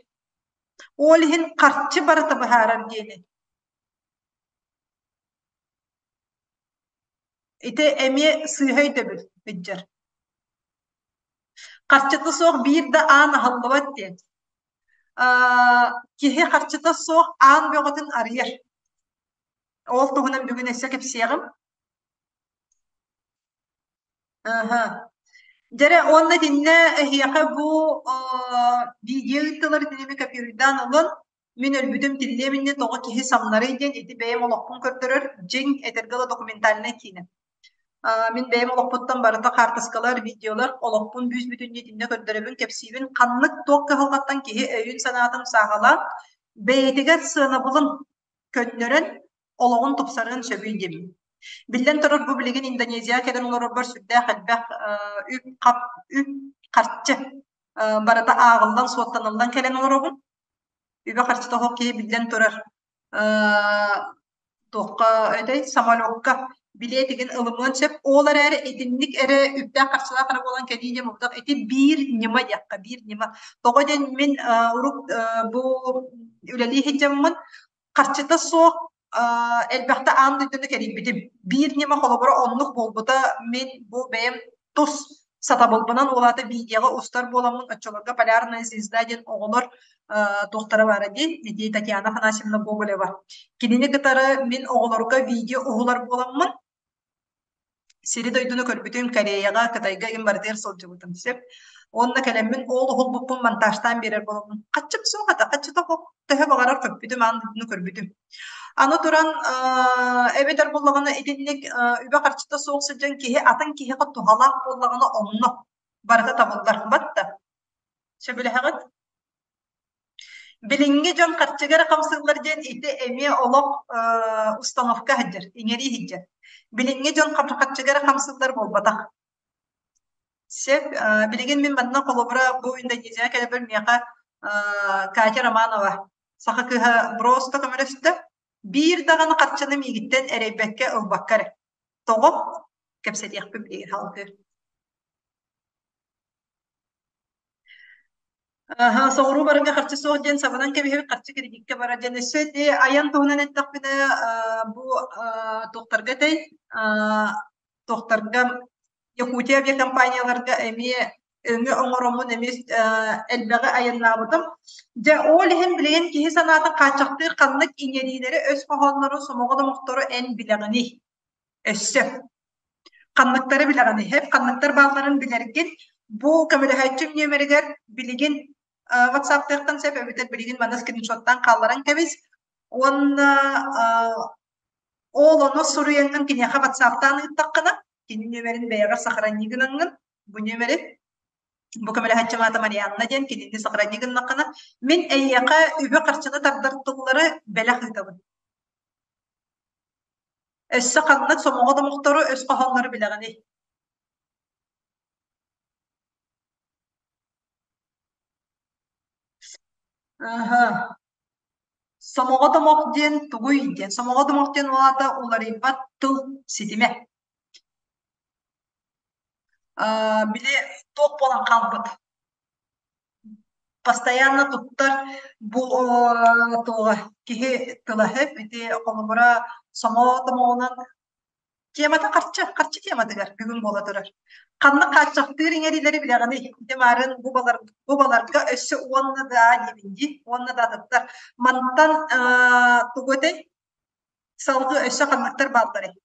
Ол иһин харчы барыта быһаарар диэни. Ити эмиэ сыыһа өйдөбүл ыдьар. Харчыта суох биир да аан аһыллыбат диэн. Киһи харчыта суох аан бөҕөтүн арыйар. Ол туһунан бүгүн өссө кэпсиэҕим. Аха. Дьэрэ уонна итиннэ эһиэхэ бу видео ыыттылар итини копируйдаан ылын Мин өлбүтүм тиллиэм иннинэ тоҕо киһи самнарый диэн ити бэйэм олохпун көрдөрөр дьиҥ этэргэ дылы документальнай киинэ. Мин бэйэм олохпуттан барыта хаартыскалар, видеолар олохпун бүүс-бүтүннүү итиннэ көрдөрөбүн, кэпсиибин. Ханнык туох кыһалҕаттан киһи өйүн-санаатын сааһылаан, бэйэтигэр сыанабылын көннөрөн олоҕун тупсарыан сөбүй диэммин. Биллэн турар, бу билигин Индонезияҕа кэлэн олорорбор сүрдээх элбэх үп-хап, үп-харчы барыта ааҕыллан, суоттаныллан кэлэн олоробун. Үбэ-харчыта суох киһи биллэн турар туохха этэй самолекка билиэтигин ылымыан сөп. Ол эрээри итинник эрэ үптээх-харчылаах эрэ буолан кэлии диэн буолбатах. Ити биир ньыма диэххэ, биир ньыма. Тоҕо диэн мин урут бу үлэлии сылдьаммын харчыта суох. элбэхтэ аан дойдуну кэрийбитим. Биир ньыма холобура оннук буолбута мин бу бэйэм тус сатабылбынан уолаата видеоҕа устар буоламмын оччолорго Полярная звезда диэн оҕолор туохтара баара дии ити Татьяна Афанасьевна Гоголева. Кинини кытары мин оҕолорго видео уһулар буоламмын Сири-дойдуну көрбүтүм, Кореяҕа, Кытайга игин барытыгар сылдьыбытым сөп. Уонна кэлэммин ол уһулбуппун монтажтаан биэрэр буоламмын хаччым суох этэ, хаччыта суох төһө баҕарар көппүтүм, аан дойдуну көрбүтүм. Аны туран эбэтэр буоллаҕына итинник үбэ-харчыта суох сылдьан киһи атын киһиэхэ туһалаах буоллаҕына онно барыта табыллар. Батта. Сөбүлэһэҕит? Билиҥҥи дьон харчыга эрэ хамсыыллар диэн ити эмиэ олох установка сылдьар, иҥэрии сылдьар. Билиҥҥи дьон харчыга эрэ хамсыыллар буолбатах. Сөп. Билигин мин манна холобура бу Индонезияҕа кэлэрбэр миэхэ Катя Романова саха кыыһа просто көмөлөстө. Биир даҕаны харчыны миигиттэн эрэйбэккэ ылбакка эрэ. Тоҕо? Кэпсэтиэхпин билигин салгыы. Аһа, соҕуруу барарга харчы суох диэн сабынан кэбиһэбит, харчы кредиккэ барар диэн. Өссө ити айан туһунан эттэхпинэ, бу туохтарга этэй, туохтарга Якутия авиакомпанияларга эмиэ өҥө оҥороммун эмиэ элбэҕи айаннаабытым. Дьэ, ол иһин билигин киһи санаатын хааччахтыыр ханнык иҥэриилэри, өс хоһооннору, сомоҕо домохтору эн билэҕиний? Өссө ханныктары билэҕиний? Ханныктар баалларын билэргин бу көмөлөһөөччүм нүөмэригэр билигин WhatsApp-тыахтан сөп эбэтэр билигин манна скриншоттаан хаалларан кэбис уонна ол ону суруйаҥҥын киниэхэ WhatsApp-таан ыыттаххына кини нүөмэрин бэйэҕэр сохрани гынаҥҥын бу нүөмэри бу көмөлөһөөччүм аата Марианна диэн кинини сохрани гыннаххына мин эйиэхэ үбү-харчыны тардар тыллары бэлэх ыытабын. Өссө ханнык сомоҕо домохтору, өс хоһооннору билэҕиний? Аһа. Сомоҕо домох диэн тугуй диэн? Сомоҕо домох диэн ол аата уларыйбат тыл ситимэ. Били туох буолан хаалбыт? Постоянно туттар бу туоҕа киһи тылаһы ити холобура сомоҕо домоҕунан Темата харчы, харчы тематыгар бүгүн буола турар. Ханнык хааччахтыыр иҥэриилэри билэҕиний? Ити маарын бу балар, бу баларга өссө уонна да диибин дии, уонна да атыттар. Мантан тугу этэй? Салгыы өссө ханныктар баалларый?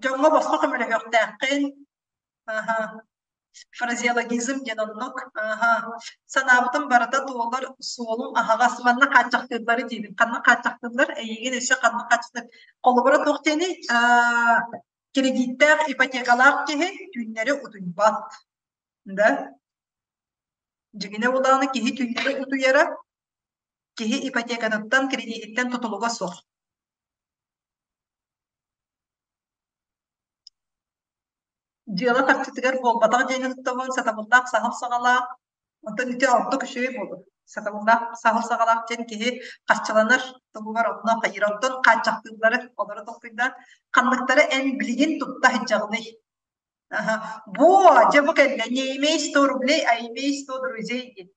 Дьоҥҥо босхо көмөлөһүөхтээххин. Аха. Фразеологизм диэн оннук. Аха. Санаабытым барыта туолар, суолум аһаҕас. Манна хааччахтыыллары диибин. Ханна хааччахтыыллар? Эйигин өссө ханна хааччахтыыр? Холобура туох диэний? Кредиттээх, ипотекалаах киһи түүннэри утуйбат. Да? Дьиҥинэ улаана киһи түүннэри утуйара киһи ипотекатыттан, кредититтэн тутулуга суох. Дьыала харчытыгар буолбатах диэни туттабын, сатабыллаах саһыл саҕалаах, онтон ити ордук үчүгэй буолуо. Сатабыллаах саһыл саҕалаах диэн киһи харчыланар туһугар онно хайыыр. Онтон хааччахтыыллары олору толкуйдаан ханныктары эн билигин тутта сылдьаҕыный? Аха. Во, дьэ бу кэллэ. Не имей 100 рублей, а имей 100 друзей диэн.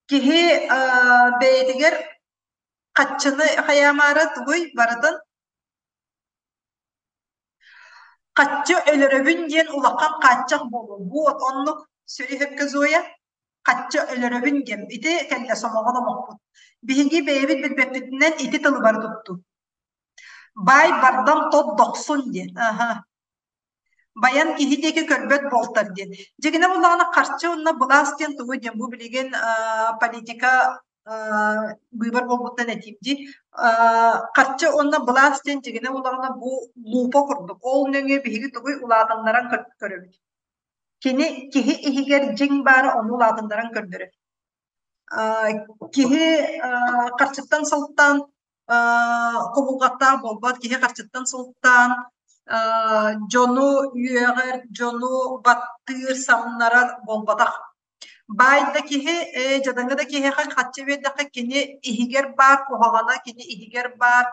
Киһи бэйэтигэр хаччыны хайаамаары тугуй барытын Хаччы өлөрөбүн диэн улахан хааччах буолуо. Вот оннук сүрүһүккэ Зоя хаччы өлөрөбүн диэн ити кэллэ сомоҕо домохпут. Биһиги бэйэбит билбэппитинэн ити тылы бары туттуу. Баай бардам тот дохсун диэн. Аха. Баян киһи диэки көрбөт буолтар диэн. Дьигинэ буллаҕына харчы уонна былаас диэн тугуй диэн бу билигин политика быыбар буолбуттан этиим дии. Харчы уонна былаас диэн дьигинэ буллаҕына бу лупа курдук. Ол нөҥүө биһиги тугуй улаатыннаран көрөбүт. Кини киһи иһигэр дьиҥ баара ону улаатыннаран көрдөрөр. Киһи харчыттан сылтаан кубулҕаттаах буолбат, киһи харчыттан сылтаан дьону үөҕэр, дьону баттыыр, самнарар буолбатах. Баай да киһи, дьадаҥы да киһиэхэ харчы биэрдэххэ кини иһигэр баар куһаҕана, кини иһигэр баар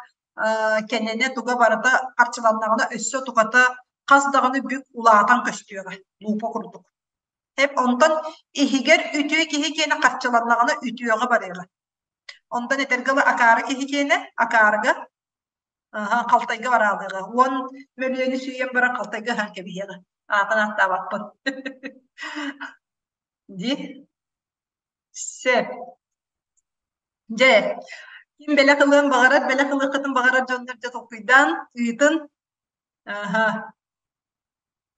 кэнэнэ туга барыта харчыланнаҕына өссө тугата хас даҕаны бүк улаатан көстүөҕэ, луупа курдук. Эп онтон иһигэр үтүө киһи киэнэ харчыланнаҕына үтүөҕэ барыаҕа. Онтон этэргэ дылы акаары киһи киэнэ, акаарыга аһа, халтайга бараалыаҕа. 10 мөлүйүөнү сүүйэн баран халтайга ыһан кэбиһиэҕэ. Аатын ааттаабаппын. Дии. Сөп. Дьэ, ким бэлэх ылыан баҕарар, бэлэх ылыаххытын баҕарар дьоннор дьэ толкуйдаан, ыытын. Аһа.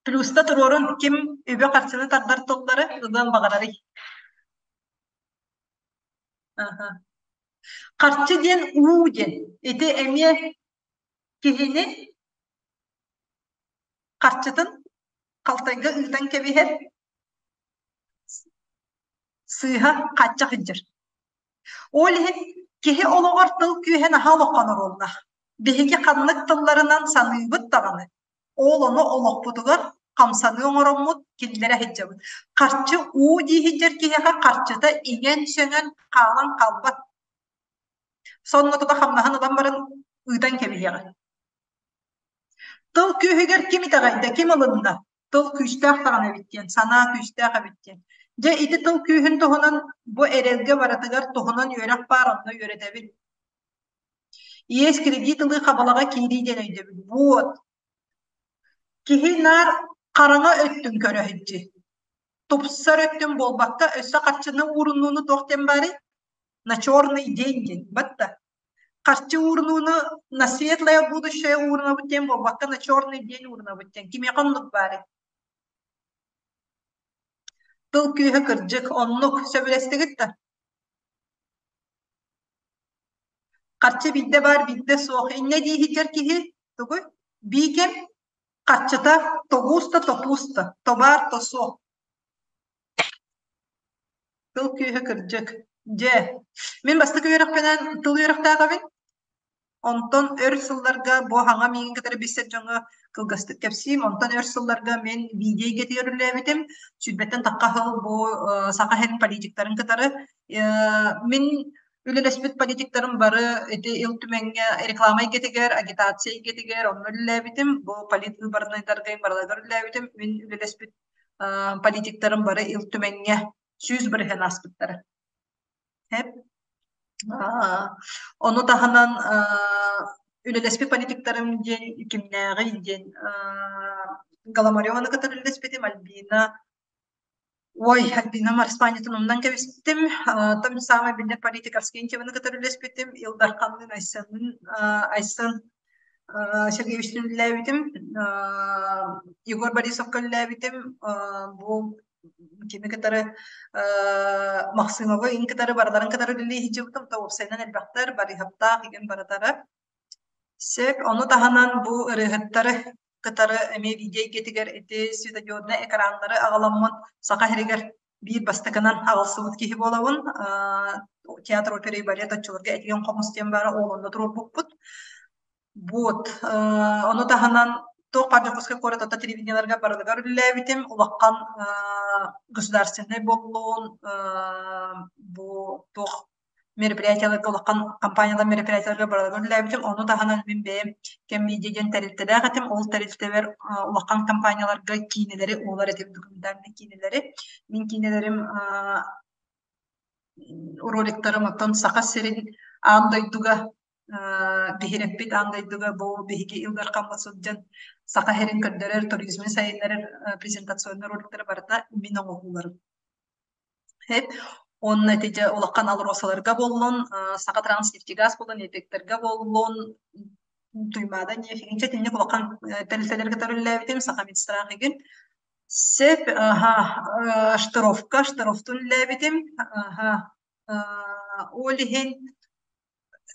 Плюста туруорун ким үбү-харчыны тардар тыллары ылыан баҕарарый? Аһа. Харчы диэн уу диэн. Ити эмиэ киһини харчытын халтайга ыытан кэбиһэр сыыһа хааччах илдьэр. Ол иһин киһи олоҕор тыл күүһэ наһаа улахан оруоллаах. Биһиги ханнык тылларынан саныыбыт даҕаны, ол ону олохпутугар хамсаныы оҥороммут киллэрэ сылдьабыт. Харчы уу дии сылдьар киһиэхэ харчыта иҥэн-сөҥөн хаалан хаалбат. Сонно тута хамнаһын ылан баран ыытан кэбиһиэҕэ. Тыл күүһүгэр ким итэҕэйдэ, ким ылынна? Тыл күүстээх даҕаны эбит диэн, санаа күүстээх эбит диэн. Дьэ, ити тыл күүһүн туһунан бу эрэлгэ барытыгар туһунан үөрэх баар, онно үөрэтэбин. Иэс кредит ылыы хабалаҕа киирии диэн өйдөбүл. Вот. Киһи наар хараҥа өттүн көрө сылдьыы. Тупсар өттүн буолбакка, өссө харчыны уурунууну туох диэн баарый? На черный день диэн. Батта. Харчы уурунууну на светлое будущее уурунабыт диэн буолбакка, на черный день уурунабыт диэн. Кимиэхэ оннук баарый? Тыл күүһэ кырдьык, оннук. Сөбүлэстигит да? Харчы биирдэ баар, биирдэ суох. Инньэ дии сылдьар киһи тугуй? Биикэм харчыта тоҕуус да топуус да, то баар, то суох. Тыл күүһэ кырдьык. Дьэ, мин бастакы үөрэхпинэн тыл үөрэхтээх эбин. Онтон өр сылларга бу хаҥа миигин кытары билсэр дьоҥҥо кылгастык кэпсиим. Онтон өр сылларга мин видео эйгэтигэр үлэлээбитим. Сүүрбэттэн тахха сыл бу Саха сирин политиктарын кытары. Мин үлэлэспит политиктарым бары ити Ил Түмэҥҥэ реклама эйгэтигэр, агитация эйгэтигэр онно үлэлээбитим. Бу политвыборнайдарга барыларыгар үлэлээбитим. Мин үлэлэспит политиктарым бары Ил Түмэҥҥэ 100% ааспыттара. Эп. Ону таһынан үлэлэспит политиктарым диэн кимнээҕий диэн Голомареваны кытары үлэлэспитим, Альбина Ой, Альбина Араспаанньатын умнан кэбистим. Там самый биллэр политик Арсентьеваны кытары үлэлэспитим, Ил Дарханныын Айсенныын Айсен Сергеевичтыын үлэлээбитим, Егор Борисовка үлэлээбитим. Бу кими кытары Махсымовы ин кытары барыларын кытары үлэлии сылдьыбытым, то уопсайынан элбэхтэр, Барыһаптаах игин барытара. Сөп, ону таһынан бу ырыаһыттары кытары эмиэ видео эйгэтигэр ити светодиоднай экраннары аҕаламмын Саха сиригэр биир бастакынан аҕалсыбыт киһи буолабын. Театр оперы и балет оччолорго этигэн хомус диэн баара, ол онно туруорбуппут. Вот, ону таһынан туох баар Дьокуускай куорат ото телевидениеларга барылыгар үлэлээбитим. Улахан государственнай буоллун, бу туох мероприятиеларга улахан компаниялар мероприятиеларга барыларыгар үлэлээбитим. Ону таһынан мин бэйэм Кэммиидьэ диэн тэрилтэлээх этим. Ол тэрилтэбэр улахан компанияларга киинэлэри уолар этим, документальнай киинэлэри. Мин киинэлэрим роликтарым оттон Саха сирин аан дойдуга биһирэппит аан дойдуга бу биһиги Ил Дархаммыт сылдьан Саха сирин көрдөрөр, туризмы сайыннарар презентационнай роликтары барыта мин оҥоһууларым. Уонна ити дьэ улахан АЛРОСАларга буоллун, Саха Транснефтегаз буоллун, ЕТЭКтэргэ буоллун, Туймаада нефть итинник улахан тэрилтэлэргэ төрүллээбитим, Саха Минстрах игин. Сөп, аха, штыровка, штыровтун үлэлээбитим. Аха, ол иһин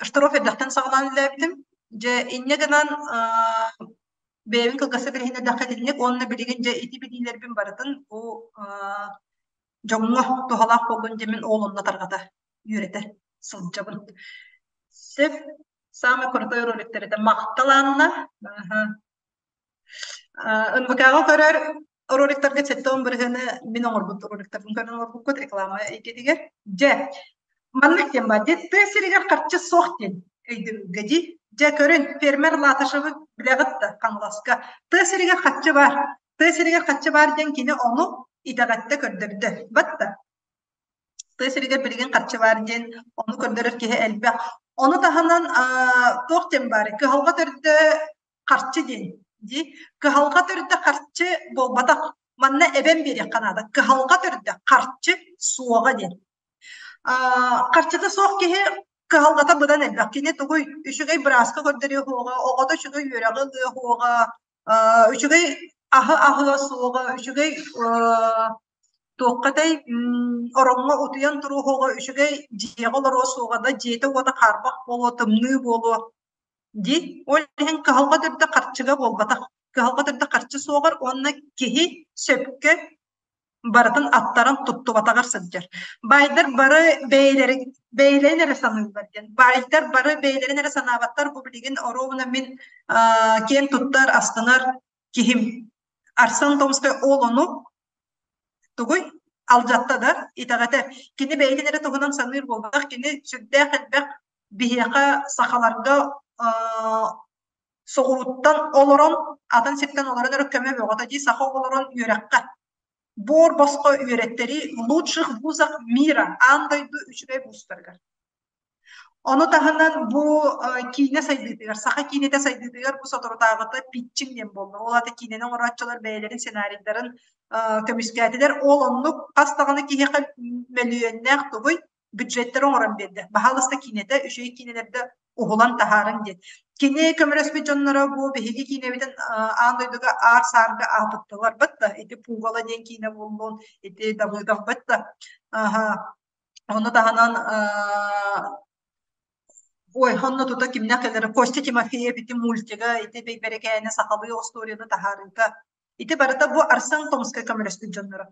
Штыров эрдэхтэн саҕалаан үлэлээбитим. Дьэ, инньэ гынан бэйэбин кылгастык билиһиннэрдэххэ итинник уонна билигин дьэ ити билиилэрбин барытын бу дьоҥҥо туһалаах буоллун диэммин ол онно тарҕата, үөрэтэ сылдьабын. Сөп, самый крутой роликтар этэ. Махтал Анна. НВК-ҕа көрөр роликтарга 70 бырыһыаны мин оҥорбут роликтарбын көрөн оҥорбуккут реклама эйгэтигэр. Дьэ, маннык диэн баар дии, тыа сиригэр харчы суох диэн өйдөбүлгэ дии. Дьэ, көрүн, фермер Латышевы билэҕит да, Хаҥаласка. Тыа сиригэр харчы баар. Тыа сиригэр харчы баар диэн кини ону итэҕэттэ көрдөрдө. Батта. Тыа сиригэр билигин харчы баар диэн ону көрдөрөр киһи элбэх. Ону таһынан туох диэн баарый? Кыһалҕа төрдө харчы диэн дии. Кыһалҕа төрдө харчы буолбатах. Манна эбэн биэриэххэ наада. Кыһалҕа төрдө харчы суоҕа диэн. Харчыта суох киһи кыһалҕата быдан элбэх. Кини тугуй үчүгэй бырааска көрдөрүө суоҕа, оҕото үчүгэй үөрэҕи ылыа суоҕа, үчүгэй аһы аһыа суоҕа, үчүгэй туоххатай ороҥҥо утуйан туруо үчүгэй дьиэҕэ олоруо суоҕа да дьиэтэ-уота хаарбах буолуо, тымныы буолуо дии. Ол иһин кыһалҕа төрдө харчыга буолбатах. Кыһалҕа төрдө харчы суоҕар уонна киһи сөпкө барытын аттаран туттубатаҕар сылдьар. Баайдар бары бэйэлэрин бэйэлэрин эрэ саныыллар диэн. Баайдар бары бэйэлэрин эрэ санаабаттар. Бу билигин оруобуна мин киэн туттар, астынар киһим. Арсен Томскай ол ону тугуй алдьатта да итэҕэтэр. Кини бэйэтин эрэ туһунан саныыр буолбатах. Кини сүрдээх элбэх биһиэхэ сахаларга соҕурууттан олорон, атын сиртэн олорон эрэ көмө бөҕөтө дии саха оҕолорун үөрэххэ буор босхо үөрэттэрии в лучших вузах мира аан дойду үчүгэй вузтарыгар. Ону таһынан бу киинэ сайдыытыгар, саха киинэтэ сайдыытыгар бу соторутааҕыта питчинг диэн буолла. Ол аата киинэни оҥорооччулар бэйэлэрин сценарийдарын көмүскээтилэр. Ол оннук хас даҕаны киһиэхэ мөлүйүөннээх тугуй бюджеттары оҥорон биэрдэ. Баһаалыста киинэтэ үчүгэй киинэлэрдэ уһулан таһаарыҥ диэн. Кини көмөлөспүт дьонноро бу биһиги киинэбитин аан дойдуга аар-саарга аатыттылар да ити Пугало диэн киинэ буоллун, ити Давыдов да. Аха. Ону таһынан ой, онно тута кимнээх кэлэр Костя Тимофеев ити мультига, ити Бэйбэрэкээнэ сахалыы остуоруйаны таһаарыыта Ити барыта бу Арсен Томскай көмөлөспүт дьонноро.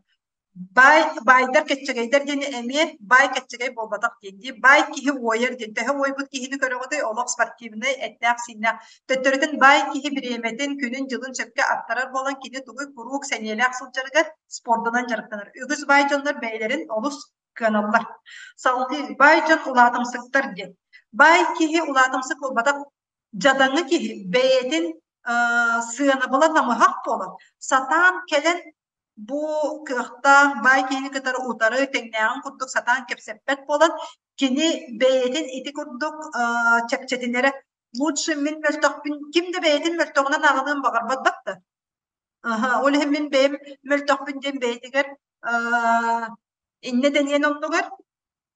Баай, баайдар кэччэгэйдэр диэни эмиэ баай кэччэгэй буолбатах диэн дии. Баай киһи уойар диэн. Төһө уойбут киһини көрөҕүтүй олох спортивнай, эттээх-сииннээх. Төттөрүтүн баай киһи бириэмэтин, күнүн-дьылын сөпкө аттарар буолан кини тугуй куруук сэниэлээх сылдьарыгар спордунан дьарыктанар. Үгүс баай дьоннор бэйэлэрин олус кыаналлар. Салгыы баай дьон улаатымсыктар диэн. Баай киһи улаатымсык буолбатах дьадаҥы киһи бэйэтин сыанабыла намыһах буолан, сатаан кэлэн бу кыахтаах баай киһини кытары утары тэҥнээҕин курдук сатаан кэпсэппэт буолан, кини бэйэтин ити курдук чэпчэтинэрэ лучше мин мөлтөхпүн ким да бэйэтин мөлтөҕүнэн ааҕыныан баҕарбат да. Аха, ол иһин мин бэйэм мөлтөхпүн диэн бэйэтигэр иннэ дэниэн оннугар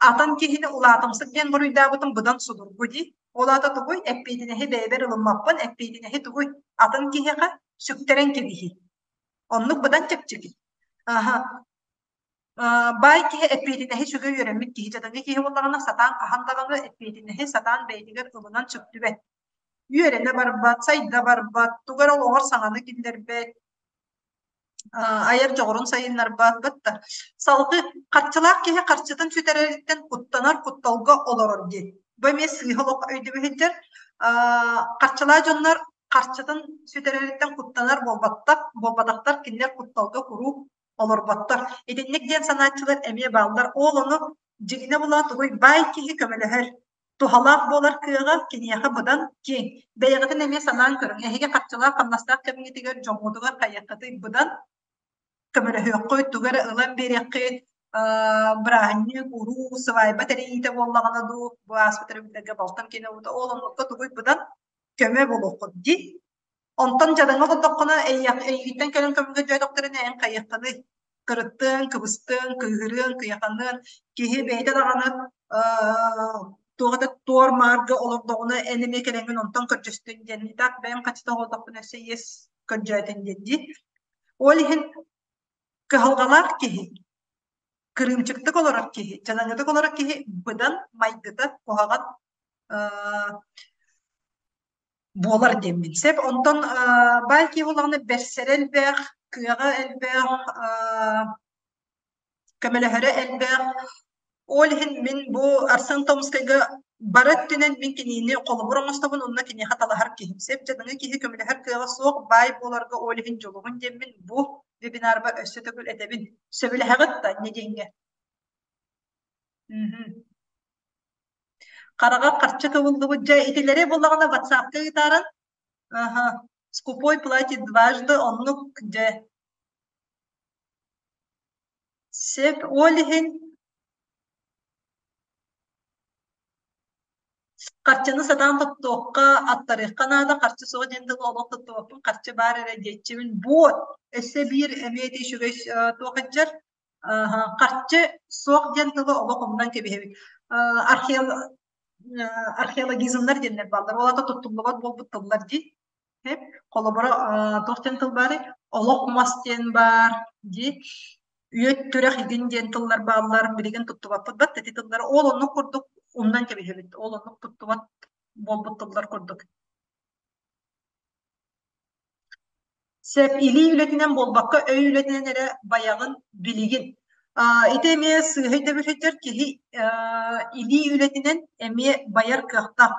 Атын киһини улаатымсык диэн буруйдаабытым быдан судургу дии. Ол аата тугуй? Эппиэтинэһи бэйэбэр ылыммаппын, эппиэтинэһи тугуй? Атын киһиэхэ сүктэрэн кэбиһии. Оннук быдан чэпчэки. Аха. Баай киһи эппиэтинэһи сүгэ үөрэммит киһи дьадаҥы киһи буоллаҕына сатаан хаһан даҕаны эппиэтинэһи сатаан бэйэтигэр ылынан сүктүбэт. Үөрэнэ барбат, сайда барбат, тугу эрэ олоҕор саҥаны киллэрбэт, айар дьоҕурун сайыннарбат да. Салгыы харчылаах киһи харчытын сүтэрэриттэн куттанар кутталга олорор диэн. Бу эмиэ сыыһа олох өйдөбүл сылдьар. Харчылаах дьоннор харчытын сүтэрэриттэн куттанар буолбаттар, буолбатахтар кинилэр кутталга куруук олорботтор. Итинник диэн санааччылар эмиэ бааллар. Ол ону дьиҥинэ булан тугуй баай киһи көмөлөһөр туһалаах буолар кыаҕа киниэхэ быдан киэҥ. Бэйэҕитин эмиэ санаан көрүҥ. Эһиги харчылаах хамнастаах кэмҥитигэр дьоҥҥутугар хайыаххытый быдан көмөлөһүөххүт, тугу эрэ ылан биэриэххит, бырааһынньык, уруу, сыбаайба тэрийиитэ буоллаҕына дуу, бу ааспыт өрөбүллэргэ балтам киэнэ буолбута, ол оннукка тугуй быдан көмө буолуоххут дии. Онтон дьадаҥы олордоххуна эйигиттэн кэлэн көмүлгэ дьөөтөхтөрүнэ эн хайыаххыный? Кырыттыаҥ, кыбыстыаҥ, кыыһырыаҥ, кыйаханыаҥ. Киһи бэйэтэ даҕаны туох да туор-маарга олордоҕуна эн эмиэ кэлэҥҥин онтон көрдьөстүн диэн. Так бэйэм хаччыта оҥордохпуна өссө иэс көрдьөөтүн диэн дии. Ол иһин кыһалҕалаах киһи, кырыымчыктык олорор киһи, дьадаҥытык олорор киһи быдан майгыта куһаҕан буолар диэммин сөп. Онтон баай киһи буоллаҕына бэрсэрэ элбэх, кыаҕа элбэх, көмөлөһөрө элбэх. Ол иһин мин бу Арсен Томскайга бары өттүнэн мин кинини холобур оҥостобун уонна киниэхэ талаһар киһим. Сөп дьадаҥы киһи көмөлөһөр кыаҕа суох, баай буоларга ол иһин дьолуһун диэммин бу вебинарбар өссө төгүл этэбин. Сөбүлэһэҕит да инньэ диэҥҥэ? Хараҕа харчы кыбыллыбыт дьэ итилэри буллаҕына ватсапка ыытааран аха скупой платит дважды оннук дьэ сөп ол иһин. Харчыны сатаан туттуохха, аттарыахха наада, харчы суох диэн тылы олох туттубаппын, харчы баар эрэ диэччибин. Буот! Өссө биир эмиэ ити үчүгэй туох сылдьар, харчы суох диэн тылы олох умнан кэбиһэбит. Археологизмнар диэннэр бааллар. Ол аата туттуллубат буолбут тыллар дии. Холобура, туох диэн тыл баарый? Олох мас диэн баар дии. Үөт түрэх игин диэн тыллар бааллар. Билигин туттубаппыт бат ити тыллары. Ол оннук курдук умнан кэбиһэбит. Ол оннук туттубат буолбут тыллар курдук. Сөп илии үлэтинэн буолбакка, өй үлэтинэн эрэ байаҕын билигин. Ити эмиэ сыыһа өйдөбүл сылдьар киһи илии үлэтинэн эмиэ байар кыахтаах.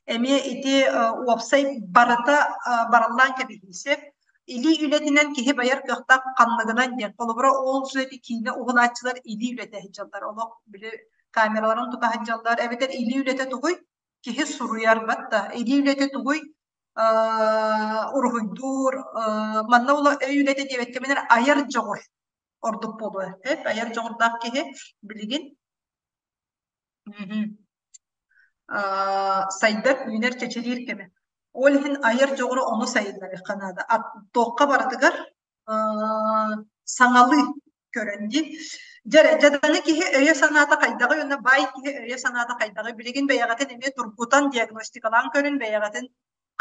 Эмиэ ити уопсай барыта барыллаан кэбиһии сөп. Илии үлэтинэн киһи байар кыахтаах ханныгынан диэн. Холобура, ол ити киинэ уһулааччылар илии үлэтэ сылдьаллар. Олох били камераларын тута сылдьаллар. Эбэтэр илии үлэтэ тугуй? Киһи суруйар батта. Илии үлэтэ тугуй? Уруһуйдуур. Манна ула өй үлэтэ диэбэккэ мин айар дьоҕур ордук буолуо. Айар дьоҕурдаах киһи билигин сайдар, үүнэр, чэчириир кэмэ. Ол иһин айар дьоҕуру ону сайыннарыахха наада. Туохха барытыгар саҥалыы көрөн дии. Дьэ, дьадаҥы киһи өйө-санаата хайдаҕый уонна баай киһи өйө-санаата хайдаҕый билигин бэйэҕитин эмиэ тургутан, диагностикалаан көрүн, бэйэҕитин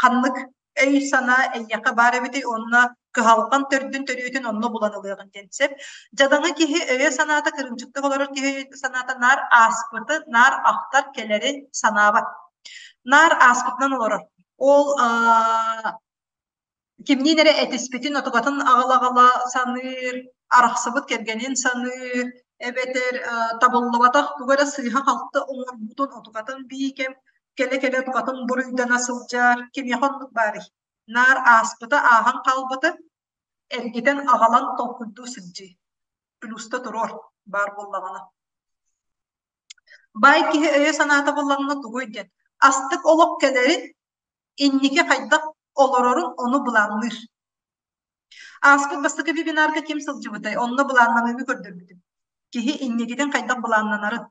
ханнык өй-санаа эйиэхэ баар эбитий уонна кыһалҕан төрдүн төрүөтүн онно булан ылыаҕын диэн сөп. Дьадаҥы киһи өйө-санаата кырыымчыктык олорор киһи өйө-санаата наар ааспыты, наар ахтар, кэлэри санаабат. Наар ааспытынан олорор. Ол кимниин эрэ этиспитин отугатын аҕала-аҕала саныыр, арахсыбыт кэргэнин саныыр, эбэтэр табыллыбатах тугу эрэ сыыһа-халты оҥорбутун отугатын биикэм кэлэ-кэлэ отугатын буруйдана сылдьар, кимиэхэ оннук баарый? Наар ааспыта ааһан хаалбыты эргитэн аҕалан толкуйдуу сылдьыы. Плюста туруор, баар буоллаҕына. Баай киһи өйө-санаата буоллаҕына тугуй диэн, астык олох кэлэрин инники хайдах олорорун ону былаанныыр. Ааспыт бастакы вебинарга ким сылдьыбытай? Онно былааннаныыны көрдөрбүтүм. Киһи инникитин хайдах былааннанарын.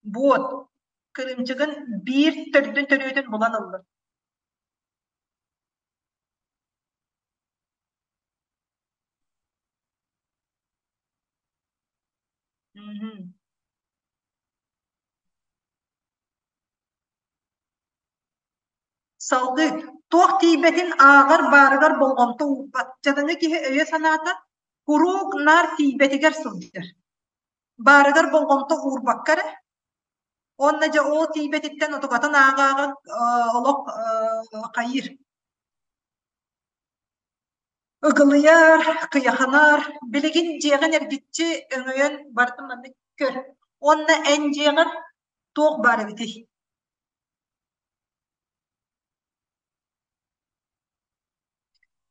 Буот, кырыымчыгын биир төрдүн төрүөтүн булан ыллым. Мм. Салгыы туох тиийбэтин ааҕар баарыгар болҕомто уурбат, дьадаҥы киһи өйө-санаата куруук наар тиийбэтигэр сылдьар. Баарыгар болҕомто уурбакка эрэ, уонна дьэ ол тиийбэтиттэн отугатын ааҕа-ааҕа олох хайыыр. Ыгылыйар, кыйаханар, билигин дьиэҕин эргиччи өҥөйөн барытын маннык көр. Уонна эн дьиэҕэр туох баар эбитий?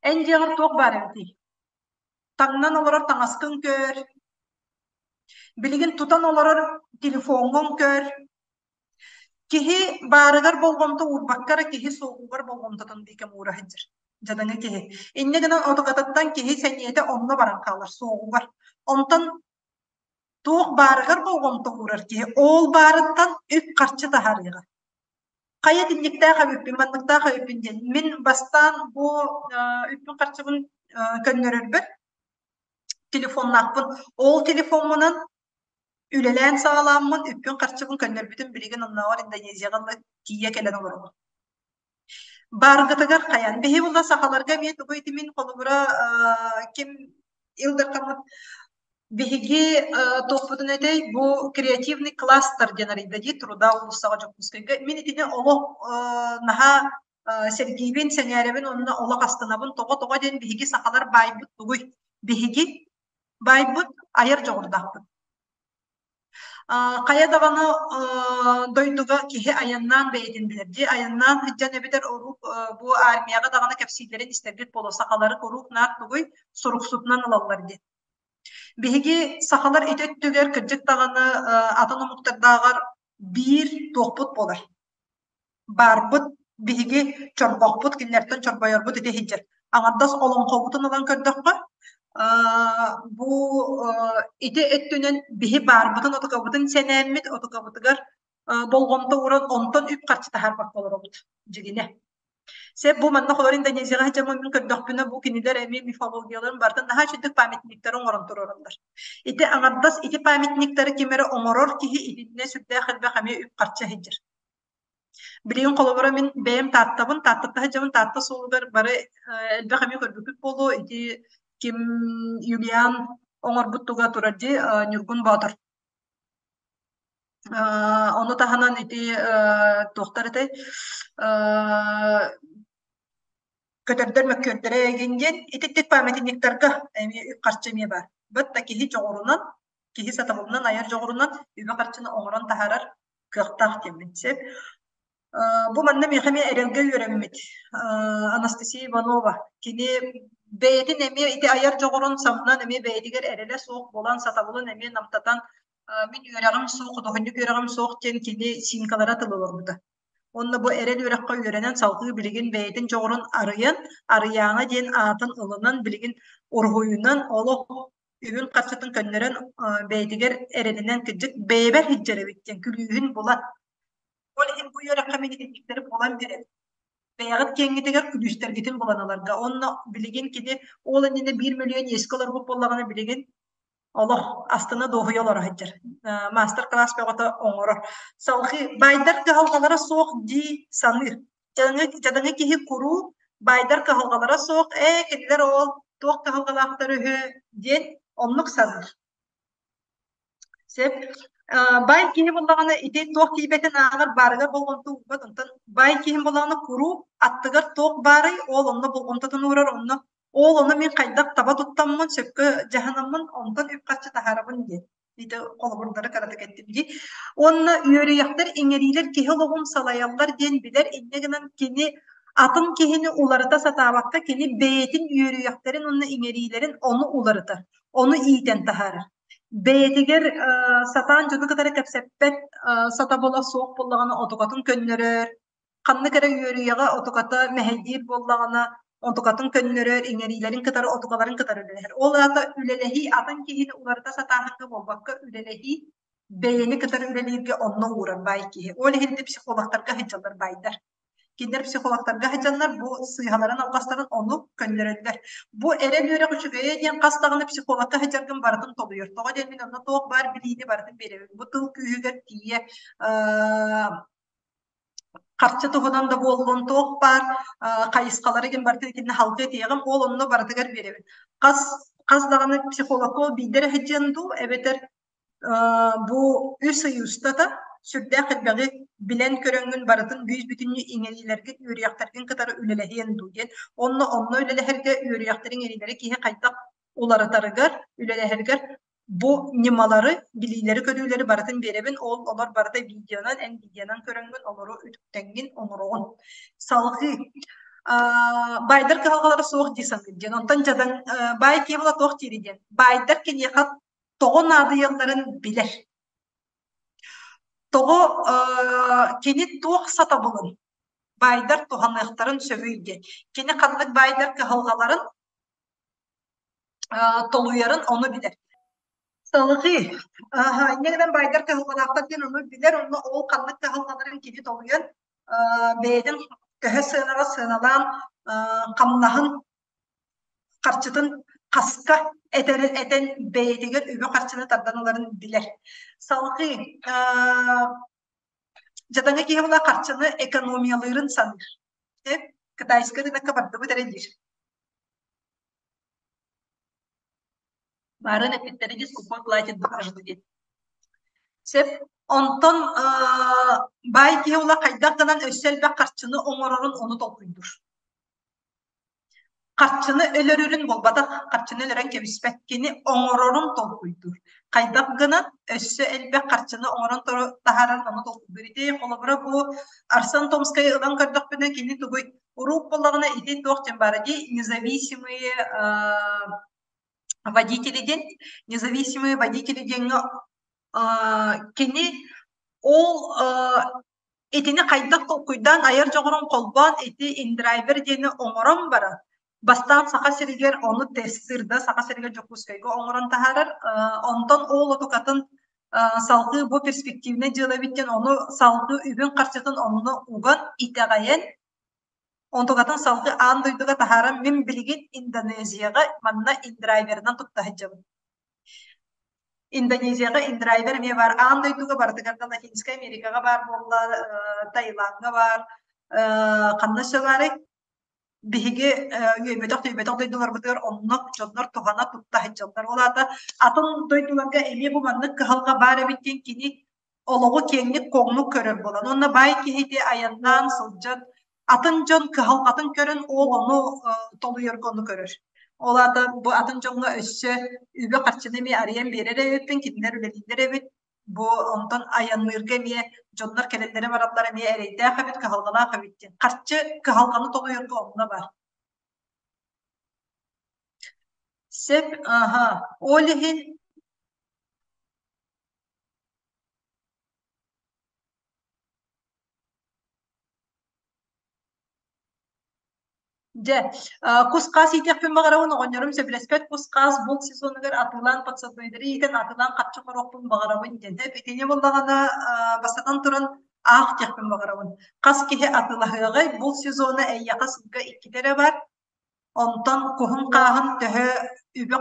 Эн дьиэҕэр туох баар эбитий? Таҥнан олорор таҥаскын көр, билигин тутан олорор телефоҥҥун көр. Киһи баарыгар болҕомто уурбакка эрэ киһи суоҕугар болҕомтотун биикэм уура сылдьар. Дьадаҥы киһи. Инньэ гынан отукатыттан киһи сэниэтэ онно баран хаалар суоҕугар. Онтон туох баарыгар болҕомто уурар киһи ол баарыттан үп-харчы таһаарыаҕа. Хайа итинниктээх эбиппин, манныктаах эбиппин диэн. Мин бастаан бу үппүн-харчыбын көннөрөрбөр телефоннаахпын. Ол телефоммунан үлэлээн саҕалааммын үппүн-харчыбын көннөрбүтүм билигин оннооҕор Индонезияҕа тиийэ кэлэн олоробун. Баргытыгар хайан. Биһи була сахаларга эмиэ тугу ити мин холобура ким Ил Дархаммыт биһиги туохпутун этэй бу креативный кластер диэн арыйда дии труда уулуссаҕа Дьокуускайга. Мин итини олох наһаа сэргиибин, сэҥээрэбин уонна олох астынабын. Тоҕо-тоҕо диэн биһиги сахалар баайбыт тугуй? Биһиги баайбыт айар дьоҕурдаахпыт. Хайа даҕаны дойдуга киһи айаннаан бэйэтин билэр дии. Айаннаан сылдьан эбэтэр урут бу армияҕа даҕаны кэпсииллэрин истэрбит буолуо сахалары куруук наар тугуй суруксутунан ылаллар диэн. Биһиги сахалар ити өттүгэр кырдьык даҕаны атын омуктардааҕар биир туохпут буолар. Баарбыт биһиги чорбохпут, кинилэртэн чорбойорбут ити сылдьар. Аҥардас олоҥхобутун ылан көрдөххө, бу ити өттүнэн биһи баарбытын, отукабытын сэнээммит, отукабытыгар Болҕомто ууран онтон үп-харчы таһаарбакка олоробут дьигинэ. Сөп бу манна холор Индонезияҕа сылдьаммын мин көрдөхпүнэ бу кинилэр эмиэ мифологияларын барытын наһаа үчүгдүк памятниктары оҥорон туруораллар. Ити аҥардас ити памятниктары ким эрэ оҥорор киһи итиннэ сүрдээх элбэх эмиэ үп-харчы сылдьар. Билигин холобура мин бэйэм Тааттабын, Тааттаттан сылдьабын, Таатта суолугар бары элбэх эмиэ көрбүккүт буолуо ити ким Юлиан оҥорбут туга турар дии Ньургун Боотур. Ону таһынан ити туохтар этэй көтөрдөр мөккүөрдэрэ эҥин диэн ититтик памятниктарга эмиэ үп-харчы эмиэ баар. Бат да киһи дьоҕурунан, киһи сатабылынан айар дьоҕурунан үбү-харчыны оҥорон таһаарар кыахтаах диэммин сөп. Бу манна миэхэ эмиэ эрэлгэ үөрэммит Анастасия Иванова. Кини бэйэтин эмиэ ити айар дьоҕурун самнан эмиэ бэйэтигэр эрэлэ суох буолан сатабылын эмиэ намтатан мин үөрэҕим суох, худуоһунньук үөрэҕим суох диэн кини синкалара тыл олорбута. Уонна бу эрэл үөрэххэ үөрэнэн салгыы билигин бэйэтин дьоҕурун арыйан, Арыйаана диэн аатын ылынан билигин уруһуйунан олох үбүн-харчытын көннөрөн бэйэтигэр эрэнинэн кырдьык бэйэбэр сылдьар эбит диэн күлүүһүн булан. Ол иһин бу үөрэххэ мин итинниктэри булан биэрэбин. Бэйэҕит киэҥҥитигэр күлүүстэргитин булан ыларга. Онно билигин кини ол иннинэ 1 мөлүйүөн иэскэ олорбут буоллаҕына билигин олох астына дуоһуйа олоро сылдьар. Маастар-кылаас бөҕөтө оҥорор. Салҕыы баайдар кыһалҕалара суох дии саныыр. Дьадаҥы, дьадаҥы киһи куруук баайдар кыһалҕалара суох, ээ кинилэр ол туох кыһалҕалаахтар үһү диэн оннук саныыр. Сөп. Баай киһи буоллаҕына ити туох тиийбэтин ааҕар баарыгар болҕомто уурбат, онтон баай киһи буоллаҕына куруук аттыгар туох баарый, ол онно болҕомтотун уурар, онно ол ону мин хайдах таба туттаммын, сөпкө дьаһанаммын, онтон үп-харчы таһаарабын диэн. Ити холобурдары кыратык эттим дии. Уонна үөрүйэхтэр, иҥэриилэр киһи олоҕун салайаллар диэн билэр, инньэ гынан кини атын киһини уларыта сатаабакка, кини бэйэтин үөрүйэхтэрин уонна иҥэриилэрин ону уларытар, ону иитэн таһаарар. Бэйэтигэр сатаан дьону кытары кэпсэппэт сатабыла суох буоллаҕына отукатын көннөрөр, ханнык эрэ үөрүйэҕэ отуката мэһэйдиир буоллаҕына онтукатын көннөрөр, иҥэриилэрин кытары отукаларын кытары үлэлэһэр. Ол аата үлэлэһии атын киһини уларыта сатааһыҥҥа буолбакка үлэлэһии бэйэни кытары үлэлииргэ онно уурар баай киһи. Ол иһин де психологтарга сылдьаллар баайдар. Кинилэр психологтарга сылдьаннар бу сыыһаларын-алҕастарын ону көннөрөллөр. Бу эрэл үөрэх үчүгэйэ диэн хас даҕаны психологка сылдьаргын барытын толуйар. Тоҕо диэн мин онно туох баар билиини барытын биэрэбин. Бу тыл күүһүгэр тиийэ харчы туһунан да буоллун, туох баар хайысхалары гин барытын итиннэ халгыы этиэҕим, ол онно барытыгар биэрэбин. Хас хас даҕаны психологко биирдэ эрэ сылдьыан дуу, эбэтэр бу үс ый устата сүрдээх элбэҕи билэн көрөҥҥүн барытын бүүс-бүтүннүү иҥэриилэргин, үөрүйэхтэргин кытары үлэлэһиэн дуу диэн. Онно онно үлэлэһэргэ үөрүйэхтэриҥ иҥэриилэри киһи хайдах уларытарыгар, үлэлэһэригэр бу ньымалары, билиилэри-көрүүлэри барытын биэрэбин. Ол олор барыта видеонан, эн видеонан көрөҥҥүн олору үтүктэҥҥин оҥороҕун. Салҕыы баайдар кыһалҕалара суох дии саныыр диэн. Онтон дьадаҥ баай киһи буола туох диирий диэн. Баайдар киниэхэ тоҕо наадыйалларын билэр. Тоҕо кини туох сатабылын баайдар туһаныахтарын сөбүй диэн. Кини ханнык баайдар кыһалҕаларын толуйарын ону билэр. Салҕыы инньэ гынан баайдар кыһалҕалаахтар диэн ону билэр, онно ол ханнык кыһалҕаларын кини толуйан бэйэтин төһө сыанаҕа сыаналаан хамнаһын харчытын хаска этэрин этэн бэйэтигэр үбү-харчыны тардан ыларын билэр. Салҕыы дьадаҥы киһи була харчыны экономиялыырын саныыр. Китайскай рынокка бардыбыт эрэ диир. Баарын эппиттэрэ дии скупой платит дважды диэн. Сөп. Онтон баай киһи ула хайдах гынан өссө элбэх харчыны оҥорорун ону толкуйдуур. Харчыны өлөрөрүн буолбатах, харчыны өлөрөн кэбиспэт. Кини оҥорорун толкуйдуур. Хайдах гынан өссө элбэх харчыны оҥорон таһаарарын ону толкуйдуур. Ити холобура бу Арсен Томскайы ылан көрдөхпүнэ кини тугуй Уруок буоллаҕына ити туох диэн баара дии независимые водители диэн независимые водители диэҥҥэ кини ол итини хайдах толкуйдаан айар дьоҕурун холбоон ити индрайвер диэни оҥорон баран бастаан Саха сиригэр ону тестыыр да Саха сиригэр Дьокуускайга оҥорон таһаарар онтон ол отукатын. Салгыы бу перспективнай дьыала эбит диэн ону салгыы үбүн-харчытын онно уган, итэҕэйэн, онтукатын салгыы аан дойдуга таһааран мин билигин Индонезияҕа манна индрайверынан тутта сылдьабын. Индонезияҕа индрайвер эмиэ баар, аан дойдуга барытыгар да Латинскай Америкаҕа баар буолла, Таилаҥҥа баар, ханна өссө баарый? Биһиги үөйбэтэх-түөйбэтэх дойдуларбытыгар онно дьоннор туһана тутта сылдьаллар. Ол аата атын дойдуларга эмиэ бу маннык кыһалҕа баар эбит диэн кини олоҕу киэҥник-куоҥнук көрөр буолан. Уонна баай киһи айаннаан сылдьан атын дьон кыһалҕатын көрөн ол ону толуйарга ону көрөр. Ол аата бу атын дьоҥҥо өссө үбү-харчыны эмиэ арыйан биэрэр эбиппин, кинилэр үлэлииллэр эбит. Бу онтон айанныырга эмиэ дьоннор кэлэллэрэ бараллара эмиэ эрэйдээх эбит, кыһалҕалаах эбит диэн. Харчы кыһалҕаны толуйарга онно баар. Сөп, аха. Ол иһин Дьэ, кус-хаас иитиэхпин баҕарабын, оҕонньорум сөбүлэспэт кус-хаас булт сезонугар атыылаан подсаднойдары иитэн атыылаан харчы оҥоруохпун баҕарабын диэн. Итини буоллаҕына, бастатан туран, аах диэхпин баҕарабын. Хас киһи атыылаһыаҕай, булт сезона эйиэхэ сылга иккитэ эрэ бар. Онтон куһун-хааһын төһө үбү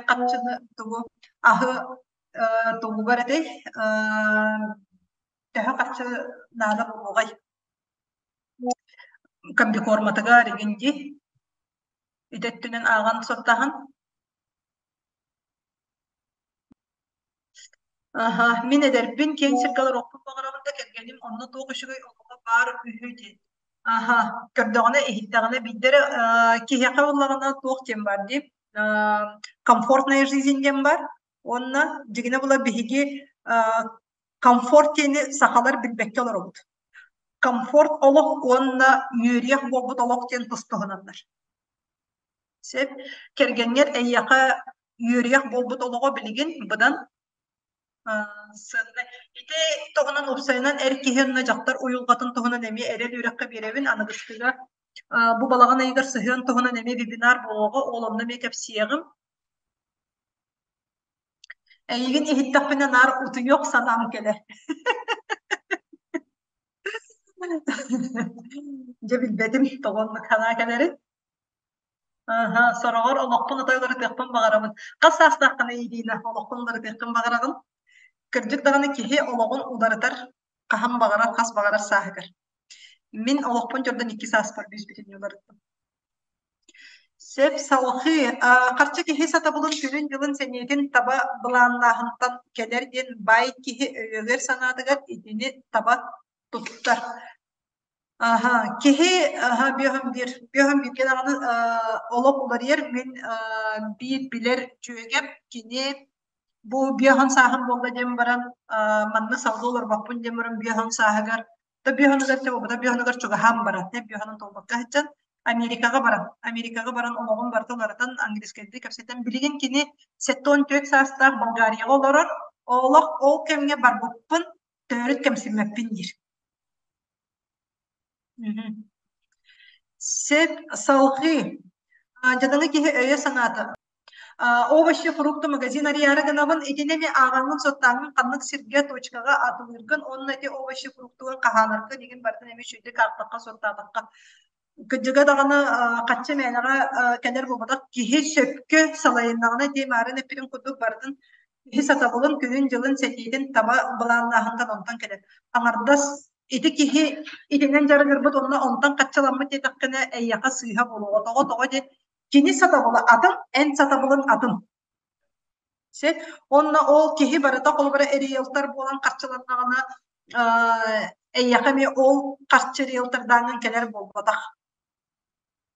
харчыны тугу аһы тугугар этэй төһө харчы наада буолуоҕай? Комбикорматыгар игин дии ити өттүнэн ааҕан суоттаһан Аха, мин эдэрбин киэҥ сиргэ олоруохпун баҕарабын да кэргэним онно туох үчүгэй олоҕо баар үһү диэн. Аха, көрдөҕүнэ, иһиттэҕинэ биирдэ эрэ киһиэхэ буоллаҕына туох диэн баар дии комфортная жизнь диэн баар уонна дьигинэ була биһиги комфорт диэни сахалар билбэккэ олоробут. Комфорт олох уонна үөрүйэх буолбут олох диэн тус-туһунаннар. Сөп. Кэргэҥҥэр эйиэхэ үөрүйэх буолбут олоҕо билигин быдан сыанна. Ити туһунан уопсайынан эр киһи уонна дьахтар уйулҕатын туһунан эмиэ эрэл үөрэххэ биэрэбин. Аныгыскыга бу балаҕан ыйыгар сыһыан туһунан эмиэ вебинар буолуоҕа, ол онно эмиэ кэпсиэҕим. Эйигин иһиттэхпинэ наар утуйуох санаам кэлэр. Дьэ билбэтим тоҕо оннук санаа кэлэрин. Аһа, сороҕор олохпун отой уларытыахпын баҕарабын. Хас саастааххыный Ирина, олоххун уларытыаххын баҕараҕын? Кырдьык даҕаны киһи олоҕун уларытар хаһан баҕарар, хас баҕарар сааһыгар. Мин олохпун дьордон икки сааспар бүүс-бүтүннүү уларыттым. Сөп салҕыы харчы киһи сатабылын күнүн-дьылын сэниэтин таба былааннааһынтан кэлэр диэн баай киһи өйүгэр-санаатыгар итини таба туттар. Аһа, киһи аһа, бүөһүн биир, бүөһүн бииргэ даҕаны олох уларыйар. Мин биир билэр дьүөгэм кини бу бүөһүн сааһым буолла диэн баран манна салгыы олорбоппун диэн баран бүөһүн сааһыгар да бүөһүнүгэр буолбата бүөһүнүгэр чугаһаан баран бүөһүнүн толбокко сылдьан Америкаҕа баран Америкаҕа баран олоҕун барыта уларытан английскайдыы кэпсэтэн билигин кини 74 саастаах Болгарияҕа олорор олох ол кэмҥэ барбыппын төрүт кэмсиммэппин диир. Сөп салҕыы дьадаҥы киһи өйө-санаата Овощи, фрукты магазин арыйаары гынабын. Итини эмиэ ааҕаҥҥын, суоттааҥҥын ханнык сиргэ, точкаҕа атылыыргын уонна ити овощи, фруктугун хаһаанаргын игин барытын эмиэ үчүгэйдик аахтахха, суоттаатахха кырдьыга даҕаны хаччы мээнэҕэ кэлэр буолбатах. Киһи сөпкө салайыннаҕына ити маарын эппитин курдук барытын киһи сатабылын, күнүн-дьылын, сэтиитин таба былааннааһынтан онтон кэлэр. Аҥардас ити киһи итинэн дьарыгырбыт уонна онтон хаччыламмыт диэтэххинэ эйиэхэ сыыһа буолуоҕа. Тоҕо тоҕо диэн кини сатабыла атын, эн сатабылын атын. Сөп. Уонна ол киһи барыта холобура риэлтор буолан харчыланнаҕына эйиэхэ эмиэ ол харчы риэлтордааҥҥын кэлэр буолбатах.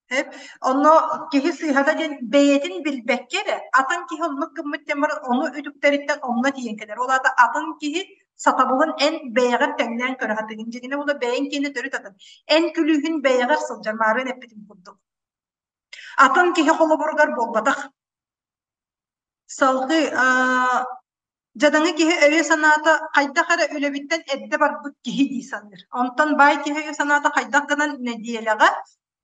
Сөп. Онно киһи сыыһата диэн бэйэтин билбэккэ эрэ атын киһи оннук гыммыт диэн баран ону үтүктэриттэн онно тиийэн кэлэр. Ол аата атын киһи сатабылын эн бэйэҕэр тэҥнээн көрө сатыыгын. Дьиҥинэ була бэйэҥ киэнэ төрүт атын. Эн күлүүһүн бэйэҕэр сылдьар маарыын эппитим курдук. Атын киһи холобуругар буолбатах. Салгыы дьадаҥы киһи өйө-санаата хайдах эрэ үлэбиттэн эрдэ барбыт киһи дии саныыр. Онтон баай киһи өйө-санаата хайдах гынан нэдиэлэҕэ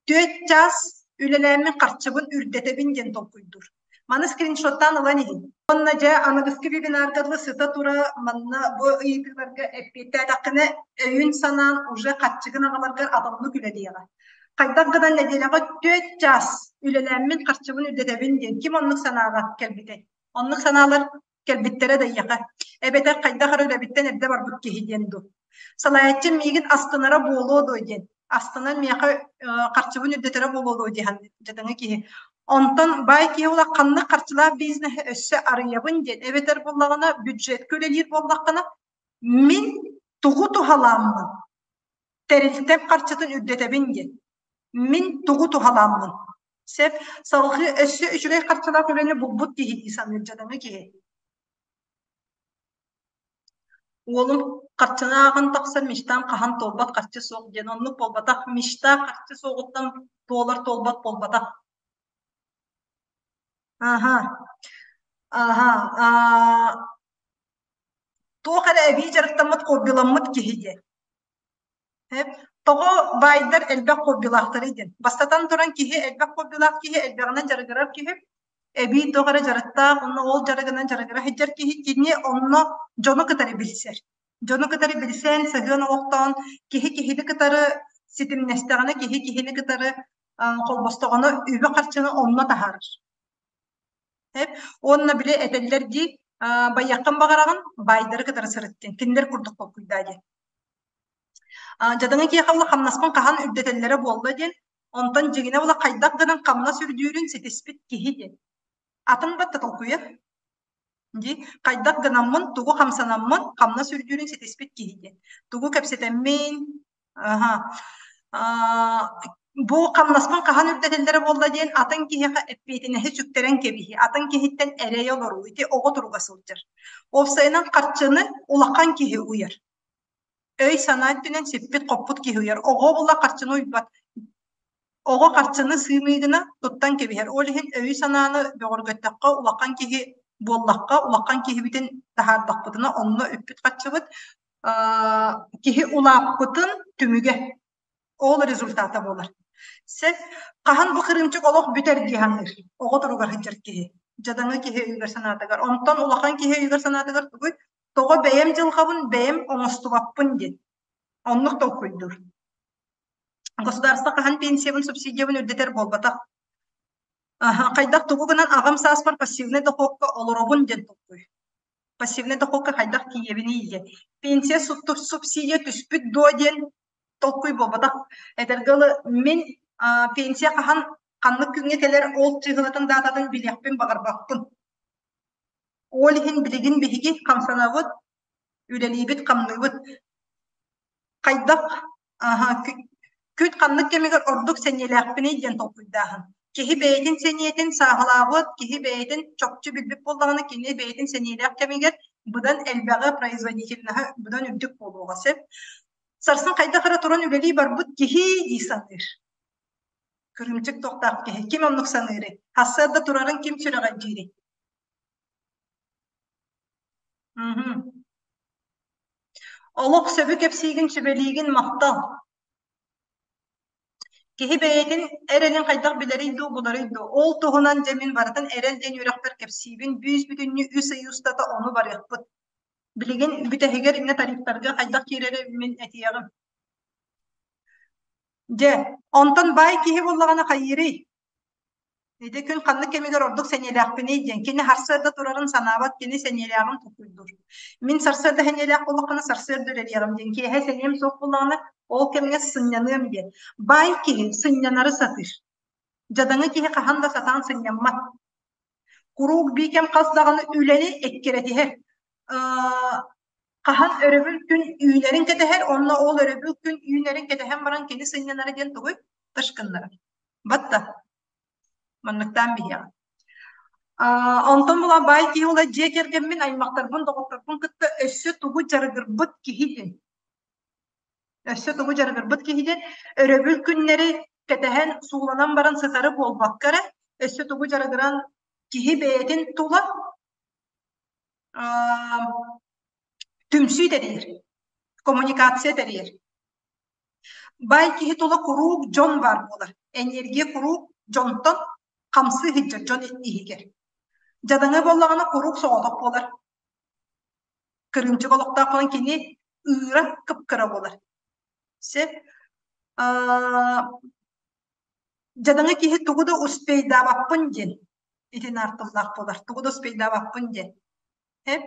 4 чаас үлэлээммин харчыбын үрдэтэбин диэн толкуйдуур. Маны скриншоттаан ылан иһин. Уонна дьэ аныгыскы вебинарга дылы сыта-тура манна бу ыйытыыларга эппиэттээтэххинэ өйүн-санаан уже харчыгын аҕаларгар атыннык үлэлиэҕэ. Хайдах гынан нэдиэлэҕэ 4 чаас үлэлээммин харчыбын үрдэтэбин диэн ким оннук санааҕа кэлбитэй? Оннук санаалар кэлбиттэрэ да эйиэхэ. Эбэтэр хайдах эрэ үлэбиттэн эрдэ барбыт киһи диэн дуу. Салайааччым миигин астынара буолуо дуо диэн. Астынан миэхэ харчыбын үрдэтэрэ буолуо дуо диэн дьадаҥы киһи. Онтон баай киһи улаханнык харчылаах бизнеһи өссө арыйабын диэн. Эбэтэр буоллаҕына бюджеткэ үлэлиир буоллаххына мин тугу туһалааммын тэрилтэм харчытын үрдэтэбин диэн. Мин тугу туһалааммын. Сөп. Салгыы өссө үчүгэй харчылаах үлэни булбут киһи дии саныыр дьадаҥы киһи. Уолум харчыны ааҕан тахсан мечтам хаһан туолбат харчы суох диэн. Оннук буолбатах. Мечта харчы суоҕуттан туолар туолбат буолбатах. Аха. Аха. Туох эрэ эбии дьарыктаммыт хоббиламмыт киһи диэн. Тоҕо баайдар элбэх хоббилаахтарый диэн. Бастатан туран киһи элбэх хоббилаах киһи элбэҕинэн дьарыгырар киһи эбии туох эрэ дьарыктаах, онно ол дьарыгынан дьарыгыра сылдьар киһи кини онно дьону кытары билсэр. Дьону кытары билсэн, сыһыан олохтоон, киһи киһини кытары ситимнэстэҕинэ, киһи киһини кытары холбостоҕуна үбү-харчыны онно таһаарар. Уонна били этэллэр дии, байыаххын баҕараҕын, баайдары кытары сырыт диэн, кинилэр курдук толкуйдаа диэн. Дьадаҥы киһиэхэ була хамнаспын хаһан үрдэтэллэрэ буолла диэн, онтон дьиҥинэ була хайдах гынан хамнас үрдүүрүн ситиспит киһи диэн. Атын батта толкуйа. Дии, хайдах гынаммын, тугу хамсанаммын хамнас үрдүүрүн ситиспит киһи диэн. Тугу кэпсэтэммин, аха, бу хамнаспын хаһан үрдэтэллэрэ буолла диэн атын киһиэхэ эппиэтинэһи сүктэрэн кэбиһии, атын киһиттэн эрэйэ олоруу, ити оҕо туруга сылдьар. Уопсайынан харчыны улахан киһи уйар. Өй-санаа өттүнэн сиппит-хоппут киһи уйар. Оҕо була харчыны уйбат. Оҕо харчыны сыымыыгына туттан кэбиһэр. Ол иһин өйү-санааны бөҕөргөттөххө, улахан киһи буоллахха, улахан киһибитин таһаардахпытына, онно үппүт-харчыбыт киһи улааппытын түмүгэ ол результата буолар. Сөп. Хаһан бу кырыымчык олох бүтэр дии саныыр оҕо туругар сылдьар киһи, дьадаҥы киһи өйүгэр-санаатыгар. Онтон улахан киһи өйүгэр-санаатыгар тугуй? Тоҕо бэйэм дьылҕабын бэйэм оҥостубаппын диэн. Оннук толкуйдуур. Государство хаһан пенсиябын, субсидиябын үрдэтэр буолбатах. Хайдах тугу гынан аҕам сааспар пассивнай дохуокка олоробун диэн толкуй. Пассивнай дохуокка хайдах тиийэбиний диэн. Пенсия субсидия түспүт дуо диэн толкуй буолбатах. Этэргэ дылы, мин пенсия хаһан ханнык күҥҥэ кэлэр ол чыыһылатын даататын билиэхпин баҕарбаппын. Ол иһин билигин биһиги хамсанабыт, үлэлиибит-хамныыбыт. Хайдах күн ханнык кэмигэр ордук сэниэлээхпиний диэн толкуйдааһын. Киһи бэйэтин сэниэтин сааһылаабыт, киһи бэйэтин чопчу билбит буоллаҕына, кини бэйэтин сэниэлээх кэмигэр быдан элбэҕи производительноһа быдан үрдүк буолуоҕа сөп. Сарсын хайдах эрэ туран үлэлии барбыт киһи дии саныыр. Кырыымчык туохтаах киһи. Ким оннук саныырый? Сарсыарда турарын ким сүрэҕэлдьиирий? Олох сөбү кэпсиигин, сүбэлиигин, махтал. Киһи бэйэтин эрэлин хайдах билэрий дуу, буларый дуу? Ол туһунан дьэ мин барытын эрэл диэн үөрэхпэр кэпсиибин. Бүүс-бүтүннүү 3 ый устата ону барыахпыт. Билигин бүтэһигэр иннэ тарифтарга хайдах киирэри мин этиэҕим. Дьэ, онтон баай киһи буоллаҕына хайыырый? Ити күн ханнык кэмигэр ордук сэниэлээхпиний диэн кини сарсыарда турарын санаабат, кини сэниэлээҕин толкуйдуур. Мин сарсыарда сэниэлээх буоллахпына сарсыарда үлэлиэҕим диэн, киэһэ сэниэм суох буоллаҕына ол кэмҥэ сынньаныам диэн. Баай киһи сынньанары сатыыр. Дьадаҥы киһи хаһан да сатаан сынньаммат. Куруук биикэм хас даҕаны үлэни эккирэтиһэр. Хаһан өрөбүл күн үүнэрин кэтэһэр, онно ол өрөбүл күн үүнэрин кэтэһэн баран кини сынньанара диэн тугуй? Тыш гыннарар. Батта. Манныктаан биһиэҕэ. Онтон була баай киһи була дьиэ кэргэммин, аймахтарбын, доҕотторбун кытта өссө тугу дьарыгырбыт киһи диэн. Өссө тугу дьарыгырбыт киһи диэн өрөбүл күннэри кэтэһэн сууланан баран сытары буолбакка эрэ, өссө тугу дьарыгыран киһи бэйэтин тула түмсүү тэрийэр, коммуникация тэрийэр. Баай киһи тула куруук дьон баар буолар. Энергия куруук дьонтон хамсыы сылдьар дьон иһигэр. Дьадаҥы буоллаҕына куруук соҕотох буолар. Кырыымчык олохтоох буолан кини ыыра кып-кыра буолар. Сөп. Дьадаҥы киһи тугу да успейдаабаппын диэн ити наартыллаах буолар. Тугу да успейдаабаппын диэн. Сөп.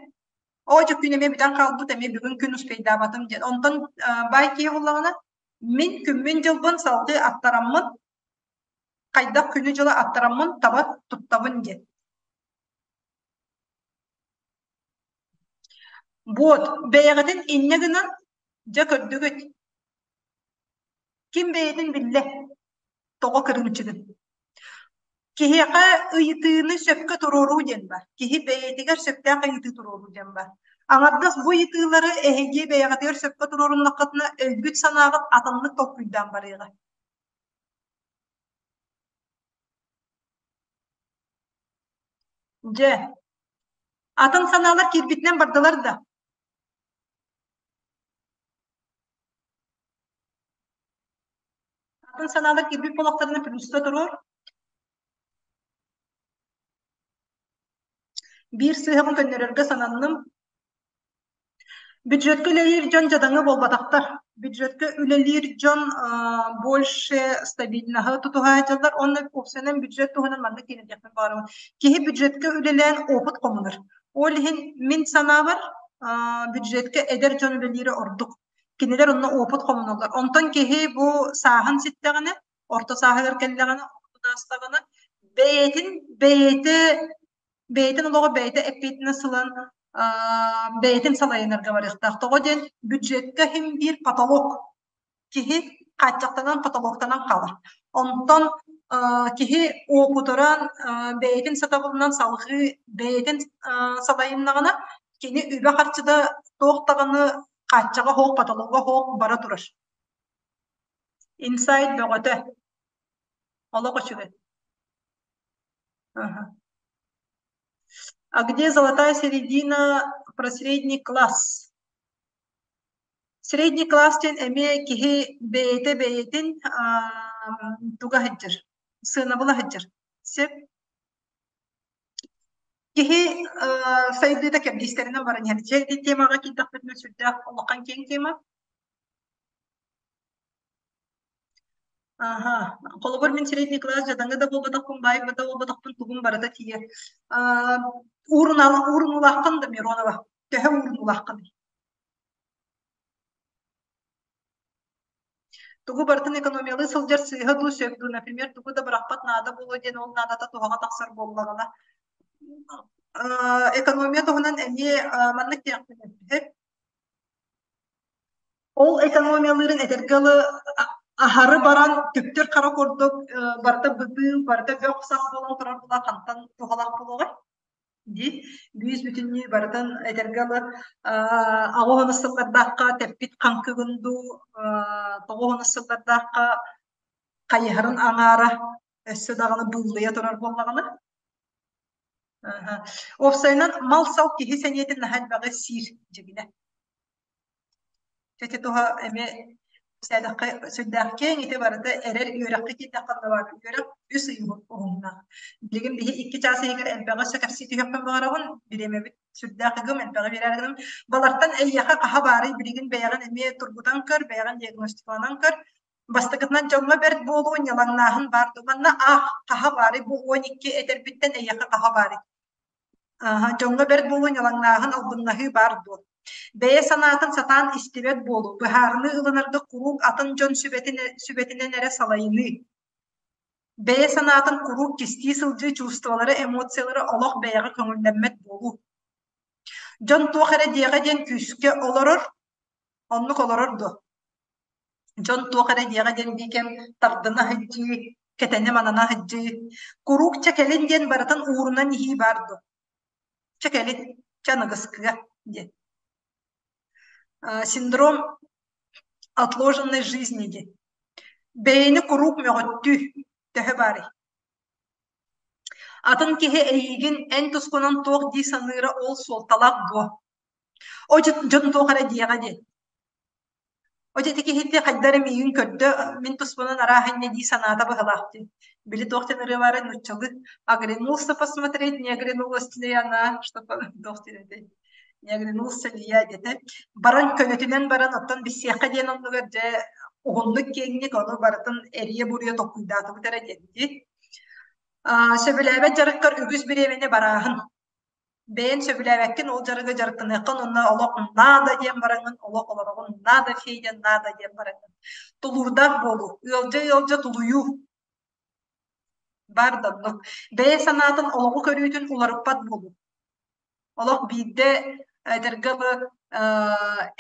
Оо, дьэ күн эмиэ бүтэн хаалбыт, эмиэ бүгүн күн успейдаабатым диэн. Онтон баай киһи буоллаҕына, мин күммүн-дьылбын салгыы аттараммын, хайдах күнү-дьылы аттараммын таба туттабын диэн. Буот, бэйэҕитин инньэ гынан, дьэ көрдүгүт, ким бэйэтин биллэ, тоҕо кырыымчыгын. Киһиэхэ ыйытыыны сөпкө туруоруу диэн бар. Киһи бэйэтигэр сөптөөх ыйытыы туруоруу диэн бар. Аҥардас бу ыйытыылары эһиги бэйэҕитигэр сөпкө туруоруннаххытына, өйгүт-санааҕыт атыннык толкуйдаан барыаҕа. Дьэ, атын санаалар киирбитинэн бардылар да? Атын санаалар киирбит буоллахтарына плюска туруор. Биир сыыһабын көннөрөргө сананным. Бюджетка үлэлиир дьон дьадаҥы буолбатахтар. Бюджетка үлэлиир дьон больше стабильноһы тутуһа сылдьаллар уонна уопсайынан бюджет туһунан маннык киирэтиэхпин баҕарабын. Киһи бюджетка үлэлээн опыт хомунар. Ол иһин мин санаабар бюджетка эдэр дьон үлэлиирэ ордук. Кинилэр онно опыт хомуналлар. Онтон киһи бу сааһын ситтэҕинэ, орто сааһыгар кэллэҕинэ, ортотун аастаҕына бэйэтин бэйэтэ бэйэтин олоҕо бэйэтэ эппиэтинэс ылан бэйэтин салайынарга барыахтаах. Тоҕо диэн бюджетка иһин биир потолок киһи хааччахтанан потолоктанан хаалар. Онтон киһи уопутуран бэйэтин сатабылынан салҕыы бэйэтин салайыннаҕына кини үбэ-харчыта туох даҕаны хааччаҕа суох, потолога суох бара турар. Инсайт бөҕөтө. Олох үчүгэй. Ага. А где золотая середина про средний класс? Средний класс диэн эмиэ киһи бэйэтэ бэйэтин туга сылдьар, сыанабыла сылдьар. Сөп. Киһи сайдыыта кэрдиистэринэн баран иһэр. Дьэ, ити темаҕа киирдэхпитинэ сүрдээх улахан киэҥ тема. Аха. Холобур, мин средний класс дьадаҥы да буолбатахпын, баай да буолбатахпын, тугум барыта тиийэр. Аа, уурунулааххын да Миронова? Төһө уурунулааххыный? Тугу барытын экономиялыы сылдьар сыыһа дуу, сөп дуу, например, тугу да бырахпат наада буолуо диэн ол наадата туһаҕа тахсар буоллаҕына. Экономия туһунан эмиэ маннык диэхпин сөп. Ол экономиялыырын этэргэ дылы аһары баран түптүр хара курдук барыта бытыыл, барыта бөх-сах буолан турар була хантан туһалаах буолуоҕай? Дии. Бүүс бүтүннүү барытын этэргэ дылы аҕыс сыллардаахха тэппит хаҥкыгын дуу, 90 сыллардаахха хайыһарын аҥаара өссө даҕаны быыллыйа турар буоллаҕына. Уопсайынан мал-сал киһи сэниэтин наһаа элбэҕи сиир дьиҥинэ. Ити туһа эмиэ сэдэххэ сүрдээх киэҥ ити барыта эрэл үөрэххэ киирдэххэ баар үөрэх үс ый уһуннаах. Билигин биһи 2 чаас иһигэр элбэҕи өссө кэпсии түһүөхпүн баҕарабын. Бириэмэбит сүрдээх ыгым, элбэҕи биэрэр гыным. Балартан эйиэхэ хаһа баарый билигин бэйэҕин эмиэ тургутан көр, бэйэҕин диагностикаланан көр. Бастакытынан дьоҥҥо бэрт буолуу, ньалаҥнааһын баар дуо? Манна аах хаһа баарый бу 12 этэрбиттэн эйиэхэ хаһа баарый? Ааһа, дьоҥҥо бэрт буолуу, ньалаҥнааһын, албыннаһыы баар дуо? Бэйэ санаатын сатаан истибэт буолуу, быһаарыныы ылынарга куруук атын дьон сүбэтин, сүбэтинэн эрэ салайыныы. Бэйэ санаатын куруук кистии сылдьыы чувстволары, эмоциялары олох бэйэҕэ көҥүллэммэт буолуу. Дьон туох эрэ диэҕэ диэн күүскэ олорор, оннук олорор дуо? Дьон туох эрэ диэҕэ диэн биикэм тардына сылдьыы, кэтэнэ-манана сылдьыы, куруук чэ кэлин диэн барытын уурунан иһии баар дуо? Чэ кэлин, чэ аныгыскыга диэн. Синдром отложенной жизни диэн. Бэйэни куруук мөҕүттүү төһө баарый? Атын киһи эйиигин эн тускунан туох дии саныыра ол суолталаах дуо? О дьон туох эрэ диэҕэ диэн. О ити киһити хайда эрэ миигин көрдө, мин туспунан арааһа инньэ дии санаата быһыылаах дии. Били туох диэн ырыа баарай нууччалыы «Оглянулся посмотреть, не оглянулась ли она», что туох диэн этэй «Не оглянулся ли я» диэтэ. Баран көнөтүнэн баран оттон билсиэххэ диэн оннугар дьэ уһуннук киэҥник ону барытын эрийэ-буруйа толкуйдаатыбыт эрэ диэн дии. Сөбүлээбэт дьарыккар үгүс бириэмэни барааһын. Бэйэн сөбүлээбэккин ол дьарыгы дьарыктаныаххын уонна олох наада диэн бараҥҥын, олох олороҕун наада Федя наада диэн бараҥҥын. Тулуурдаах буолуу, ыалдьа-ыалдьа тулуйуу баар да оннук. Бэйэ санаатын олоҕу көрүүтүн уларыппат буолуу. Олох биирдэ этэргэ дылы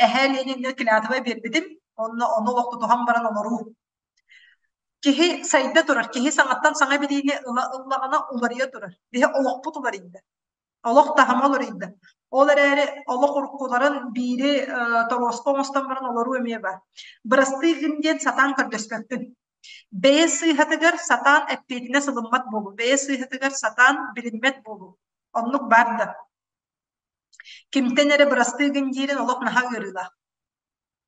эһээ Лениҥҥэ клятва биэрбитим, онно ону олох тутуһан баран олоруу. Киһи сайда турар, киһи саҥаттан саҥа билиини ыла ыллаҕына уларыйа турар. Биһи олохпут уларыйда. Олох таһыма уларыйда. Ол эрээри олох уруккуларын биири торуоска оҥостон баран олоруу эмиэ баар. Бырастыы гын диэн сатаан көрдөспөппүн. Бэйэ сыыһатыгар сатаан эппиэтинэс ылыммат буолуу, бэйэ сыыһатыгар сатаан билиммэт буолуу. Оннук баар да. Кимтэн эрэ бырастыы гын диирин олох наһаа ыарыылаах.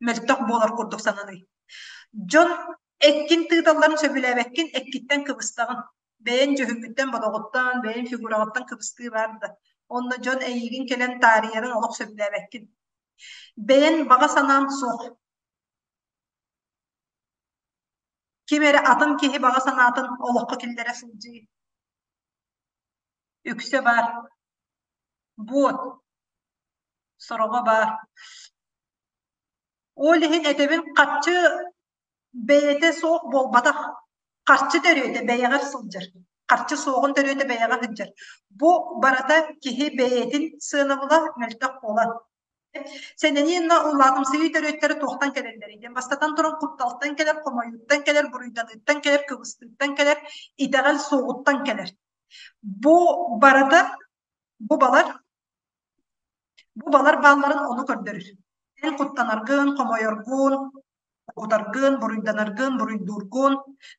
Мөлтөх буолар курдук сананыы. Дьон эккин тыыталларын сөбүлээбэккин, эккиттэн кыбыстаҕын. Бэйэҥ дьүһүҥҥүттэн-бодоҕуттан, бэйэҥ фигураҕыттан кыбыстыы баар да. Онно дьон эйигин кэлэн таарыйарын олох сөбүлээбэккин. Бэйэҥ баҕа санаан суох. Ким эрэ атын киһи баҕа санаатын олоххо киллэрэ сылдьыы. Үксэ баар. Буот. Сороҕо баар. Ол иһин этэбин харчы бэйэтэ суох буолбатах. Харчы төрүөтэ бэйэҕэр сылдьар. Харчы суоҕун төрүөтэ бэйэҕэ сылдьар. Бу барыта киһи бэйэтин сыанабыла мөлтөх буолан. Сэнэнии уонна улаатымсыйыы төрүөттэрэ туохтан кэлэллэрий диэн бастатан туран кутталтан кэлэр, хомойууттан кэлэр, буруйданыыттан кэлэр, кыбыстыыттан кэлэр, итэҕэл суоҕуттан кэлэр. Бу барыта бу балар бу балар баалларын ону көрдөрөр. Эн куттанаргын, хомойоргун, кутаргын, буруйданаргын, буруйдуургун,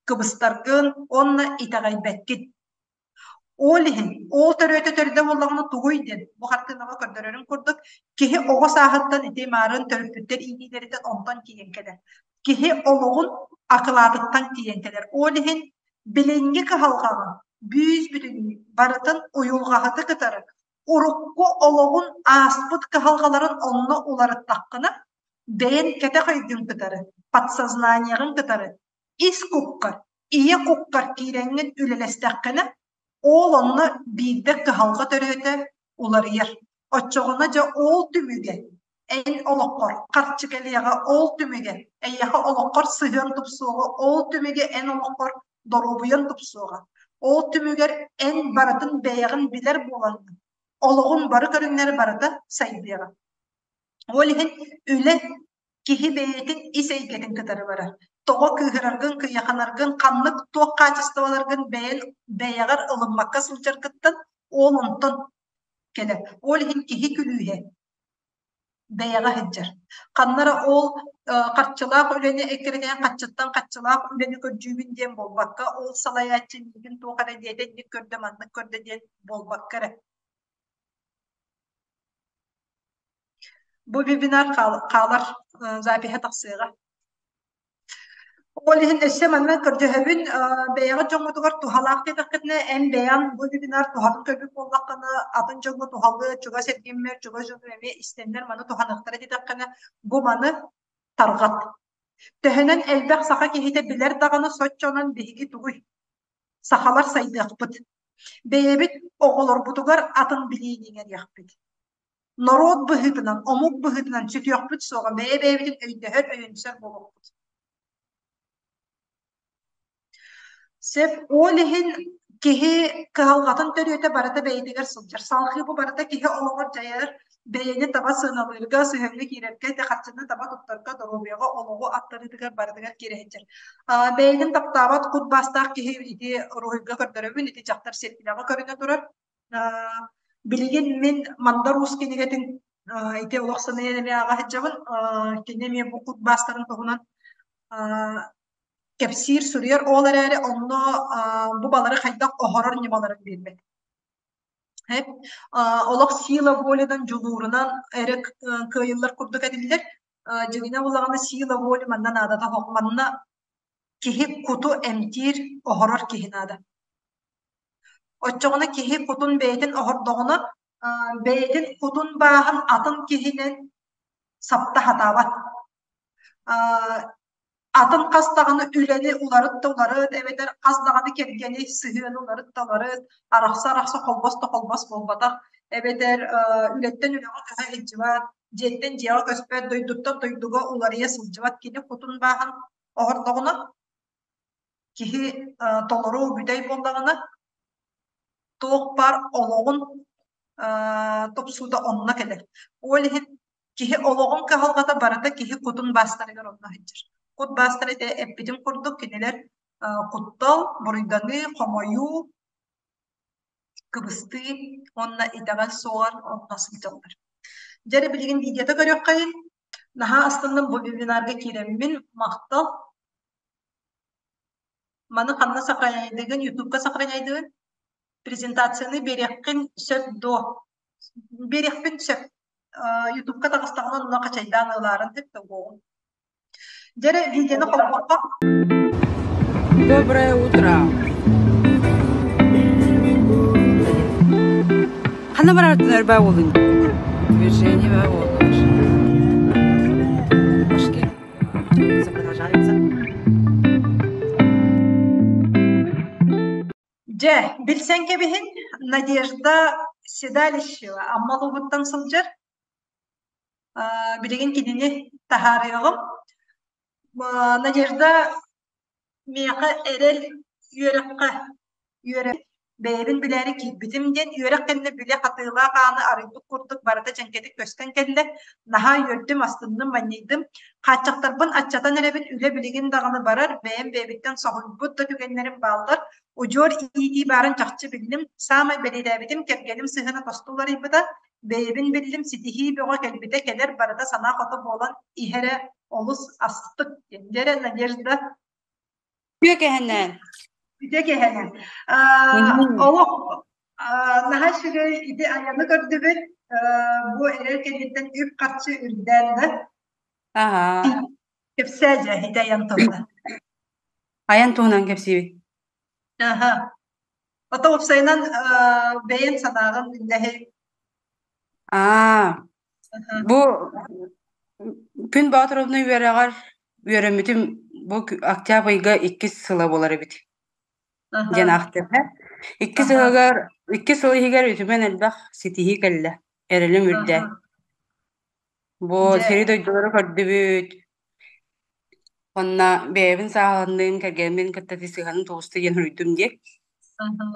кыбыстаргын уонна итэҕэйбэккин. Ол иһин, ол төрүөтэ төрдө буоллаҕына тугуй диэн бу хартыынаҕа көрдөрөрүн курдук, киһи оҕо сааһыттан ити маарын төрөппүттэр иитиилэриттэн онтон тиийэн кэлэр. Киһи олоҕун акылаатыттан тиийэн кэлэр. Ол иһин билиҥҥи кыһалҕаҕын бүүс-бүтүннүү барытын уйулҕаһыты кытары урукку олоҕун ааспыт кыһалҕаларын онно уларыттаххына, бэйэн кэтэх өйгүн кытары, подсознаниеҕын кытары ис куккар, ийэ куккар киирэҥҥин үлэлэстэххинэ, ол онно биирдэ кыһалҕа төрүөтэ уларыйар. Оччоҕуна дьэ ол түмүгэ эн олоххор харчы кэлиэҕэ, ол түмүгэ эйиэхэ олоххор сыһыан тупсуоҕа, ол түмүгэ эн олоххор доруобуйаҥ тупсуоҕа. Ол түмүгэр эн барытын бэйэҕин билэр буолаҥҥын, олоҕун бары көрүҥнэрэ барыта сайдыаҕа. Ол иһин үлэ киһи бэйэтин ис эйгэтин кытары барар. Тоҕо кыыһыраргын, кыйаханаргын, ханнык туох хаачыстыбаларгын бэйэн бэйэҕэр ылыммакка сылдьаргыттан ол онтон кэлэр. Ол иһин киһи күлүүһэ бэйэҕэ сылдьар. Ханна эрэ ол харчылаах үлэни эккирэтиһэн харчыттан харчылаах үлэни көрдүүбүн диэн буолбакка, ол салайааччы миигин туох эрэ диэтэ, инник көрдө, маннык көрдө диэн буолбакка эрэ. Бу вебинар хаалар запиһа тахсыаҕа. Ол иһин өссө манна көрдөһөбүн, бэйэҕит дьоҥҥутугар туһалаах диэтэххитинэ, эн бэйэҥ бу вебинар туһатын көрбүт буоллаххына, атын дьоҥҥо туһалыы, чугас эргиммэр, чугас дьонум эмиэ истэннэр маны туһаныахтара диэтэххинэ, бу маны тарҕат. Төһөнөн элбэх саха киһитэ билэр даҕаны, соччонон биһиги тугуй? Сахалар сайдыахпыт. Бэйэбит оҕолорбутугар атын билиини иҥэриэхпит. Норуот быһыытынан, омук быһыытынан сүтүөхпүт суоҕа, бэйэ-бэйэбитин өйдөһөр, өйөнсөр буолуохпут. Сөп, ол иһин киһи кыһалҕатын төрүөтэ барыта бэйэтигэр сылдьар. Салҕыы бу барыта киһи олоҕор дьайар, бэйэни таба сыаналыырга, сыһыаҥҥа киирэргэ, ити харчыны таба туттарга, доруобуйаҕа, олоҕу аттарыытыгар барытыгар киирэ сылдьар. Бэйэтин таптаабат кут баастаах киһи ити уруһуйга көрдөрөбүн, ити дьахтар сиэркилэҕэ көрүнэ турар. Билигин мин Мандар Уус кинигэтин ити олох сыныйан эмиэ ааҕа сылдьабын. Кини эмиэ бу кут баастарын туһунан кэпсиир, суруйар. Ол эрээри онно бу балары хайдах оһорор ньымаларын биэрбэт. Олох сила волянан, дьулуурунан эрэ кыайыллар курдук этиллэр. Дьиҥинэ буоллаҕына сила воли манна наадата суох. Манна. Киһи куту эмтиир, оһорор киһи наада. Оччоҕуна киһи кутун бэйэтин оһордоҕуна, бэйэтин кутун бааһын атын киһинэн сапта сатаабат. Атын хас даҕаны үлэни уларыт да уларыт, эбэтэр хас даҕаны кэргэни сыһыаны уларыт да уларыт, арахса-арахса холбос да холбос буолбатах, эбэтэр үлэттэн үлэҕэ көһө сылдьыбат, дьиэттэн дьиэҕэ көспөт, дойдуттан дойдуга уларыйа сылдьыбат кини кутун бааһын оһордоҕуна, киһи толору бүтэй буоллаҕына, туох баар олоҕун тупсуута онно кэлэр. Ол иһин киһи олоҕун кыһалҕата барыта киһи кутун баастарыгар онно сылдьар. Кут баастара ити эппитим курдук кинилэр куттал, буруйданыы, хомойуу, кыбыстыы уонна итэҕэл суоҕар онно сылдьаллар. Дьэ эрэ билигин видеота көрүөххэйин. Наһаа астынным бу вебинарга киирэммин. Махтал. Маны ханна сохраняйдыгын, Ютубка сохраняйдыгын? Презентацияны биэриэххин сөп дуо? Биэриэхпин сөп. Ютубка таҕыстаҕына онно хачайдаан ылаарын сөп да буоҕум. Дьэ эрэ видеоны холбуохха. Доброе утро. Ханна барартын өрбө буолун? Движение буоллар. Башки. Продолжается. Дьэ, билсэн кэбиһин, Надежда Седалищева Амма улууһуттан сылдьар. Билигин кинини таһаарыаҕым. Надежда миэхэ эрэл үөрэххэ үөрэх бэйэбин билээри киирбитим диэн үөрэх кэннэ билэ хатыылаах ааны арыйбыт курдук барыта дьэҥкэтик көстөн кэллэ. Наһаа үөрдүм, астынным, манньыйдым. Хааччахтарбын аччатан эрэбин, үлэ билигин даҕаны барар, бэйэм бэйэбиттэн соһуйбут да түгэннэрим бааллар. Удьуор иитии баарын чахчы биллим. Саамай бэлиэтээбитим, кэргэним сыһыана тосту уларыйбыта. Бэйэбин биллим, ситиһии бөҕө кэлбитэ кэлэр, барыта санаа хото буолан иһэрэ олус астык диэн. Дьэ эрэ, Надежда. Үтүө кэһэнэн. Үтүө кэһэнэн. Олох наһаа үчүгэй ити айаны көрдүбүт. Бу эрэл кэнниттэн үп-харчы үрдээн да. Аһаа. Кэпсээ дьэ, ити айан туһунан. Айан туһунан кэпсиибит. Аха. Ото уопсайынан бэйэҥ санааҕын үллэһи. Аа, бу Күн Боотуровна үөрэҕэр үөрэммитим бу октябрь ыйга иккис сыла буолар эбит диэн аахтыаха. Икки сылыгар 2 сыл иһигэр үтүмэн элбэх ситиһии кэллэ, эрэлим үрдэ. Бу сири дойдулары көрдүбүт, Уонна бэйэбин сааһыланныым, кэргэммин кытта сыһыаным тубуста диэн суруйдум дии.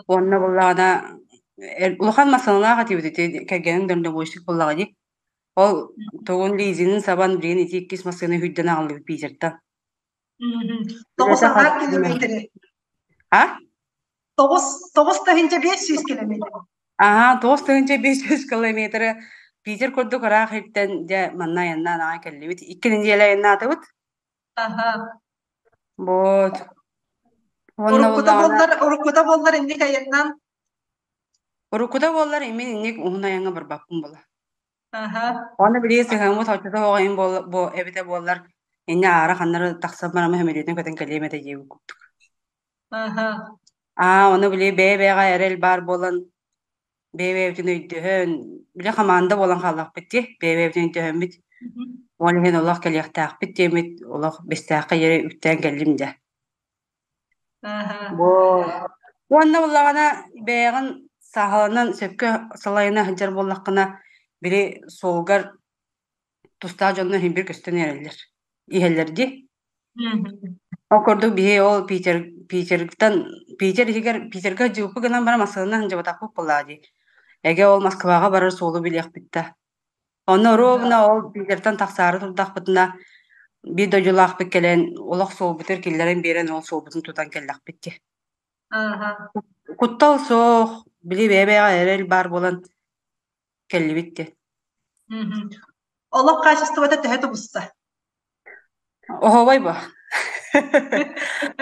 Уонна буоллаҕына улахан массыыналаах этибит ити кэргэним дальнобойщик буоллаҕа дии. Ол тугун лизинин сабан билигин ити иккис массыына үһүйдэн аҕаллыбыт Питертан. Тоҕус аҕаа километры. А? 9500 километр. Аһаа, 9500 километры Питер курдук ыраах иһиттэн дьэ манна айаннаан аҕай кэллибит. 2 нэдиэлэ айаннаатыбыт. Аха. Вот. Уонна Уруккута буоллаҕына буоллар, уруккута буоллар инник айаннаан. Уруккута буоллар имин инник уһун айаҥҥа барбаппын буола. Аха. Уонна билигин сыһыаммыт оччото оҕойун буол бу эбитэ буоллар инньэ аара ханнары тахсан бараммын сөмөлүөтүн көтөн кэлиэм этэ диэбит курдук. Аха. Аа, ону били бэйэ-бэйэҕэ эрэл баар буолан, бэйэ-бэйэбитин өйдөһөн, били хамаанда буолан хааллахпыт дии, бэйэ-бэйэбитин өйдөһөммүт, ол иһин олох кэлиэхтээхпит диэммит, олох бэстээххэ диэри үктээн кэллим дьэ. Аха. Бу уонна буоллаҕына бэйэҕин сааһыланан сөпкө салайына сылдьар буоллаххына, били суолгар тустаах дьоннор иһин биир көстөн эрэллэр, иһэллэр дии. Ол курдук биһи ол Питер Питертан Питер иһигэр Питергэ дьыыппы гынан баран массыынанан сылдьыбатахпыт буоллаҕа дии. Эгэ ол Москваҕа барар суолу билиэхпит да. Онно ровно ол Питертан тахсаары турдахпытына биир дойдулаахпыт кэлэн олох суолбутугар киллэрэн биэрэн ол суолбутун тутан кэллэхпит дии. Куттал суох, били бэйэ-бэйэҕэ эрэл баар буолан кэллибит дии. Олох хаачыстыбата төһө тубуста? Оһуобай бу.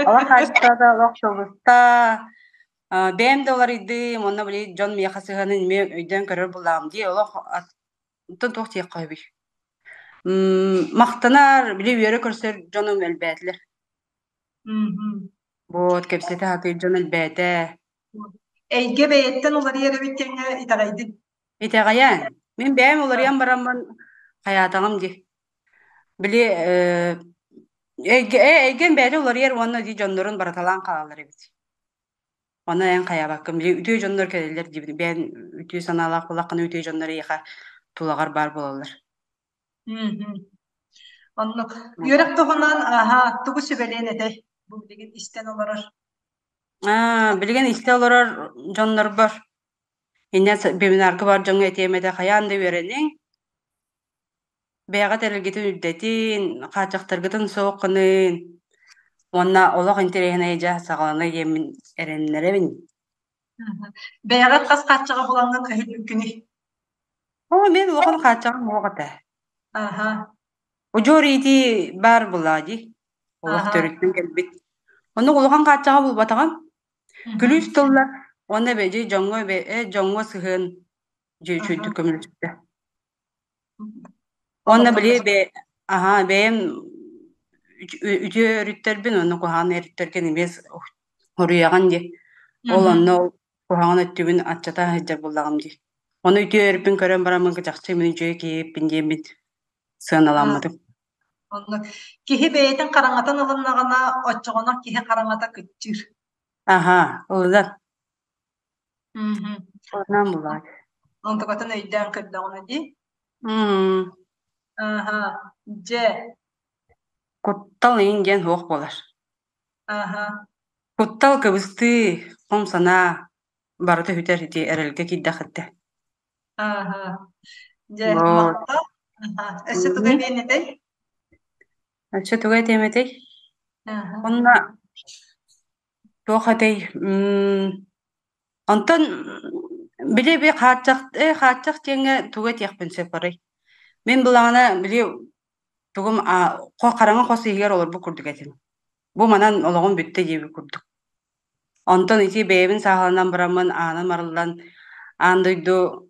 Олох хаачыстыбата олох тубуста. Бэйэм да уларыйдым, уонна били дьон миэхэ сыһыанын эмиэ өйдөөн көрөр буоллаҕым дии. Олох оттон туох диэххэ сөбүй? Махтанар, били үөрэ көрсөр дьонум элбээтилэр. Вот кэпсэтэ сатыыр дьон элбээтэ. Эйгэ бэйэттэн уларыйар эбит диэҥҥэ итэҕэйдин. Итэҕэйэн. Мин бэйэм уларыйан бараммын хайаатаҕым дии. Били эйгэ, эйгэм бэйэтэ уларыйар уонна дии дьоннорун барыталаан хаалаллар эбит. Ону эн хайаабаккын. Били үтүө дьоннор кэлэллэр диибин. Бэйэн үтүө санаалаах буоллаххына үтүө дьоннор эйиэхэ тулаҕар баар буолаллар. Оннук. Үөрэх туһунан аһа тугу сүбэлиэн этэй? Бу билигин истэн олорор. Аа, билигин истэ олорор дьоннорбор инньэ вебинарга бар дьоҥҥо этиэм этэ хайаан да үөрэниҥ, бэйэҕит эрэлгитин үрдэтин, хааччахтаргытын суох гыныҥ уонна олох интэриэһинэй дьэ саҕаланыа диэммин эрэннэрэбин. Бэйэҕит хас хааччаҕы булаҥҥын өһүрбүккүнүй? Оо, мин улахан хааччаҕым суох этэ. Аха. Удьуор иитии баар буоллаҕа дии. Олох Аха. төрүттэн кэлбит. Оннук улахан хааччаҕы булбатаҕым. Күлүүс тыллар уонна бэдьи дьоҥҥо дьоҥҥо сыһыан дьэ үчүгэйдик көмөлөстө. Уонна били аһаа бэйэм үтүө өрүттэрбин уонна куһаҕан өрүттэргин эмиэ хоруйаҕын дии. Ол онно куһаҕан өттүбүн аччата сылдьар буоллаҕым дии. Ону үтүө өрүппүн көрөн бараммын чахчы мин үчүгэй киһиппин диэммин сыаналаммытым. Онно киһи бэйэтин хараҥатын ылыннаҕына, оччоҕуна киһи хараҥата кыччыыр. Аһаа, ылынан. Ылынан булаат. Онтукатын өйдөөн көрдөҕүнэ дии. Аха, дьэ. Куттал иҥин диэн суох буолар. Аха. Куттал кыбыстыы, хом санаа барыта сүтэр ити эрэлгэ киирдэххиттэ. Аха. Дьэ, махтал. Аха. Өссө тугу эбиэн этэй? Өссө тугу этиэм этэй? Онно туох этэй? Онтон били би хааччах хааччах диэҥҥэ тугу этиэхпин сөп арай? Мин былаҕана били тугум хараҥа хос иһигэр олорбут курдук этим. Бу манан олоҕум бүттэ диэбит курдук. Онтон ити бэйэбин сааһыланан бараммын ааным арыллан аан дойду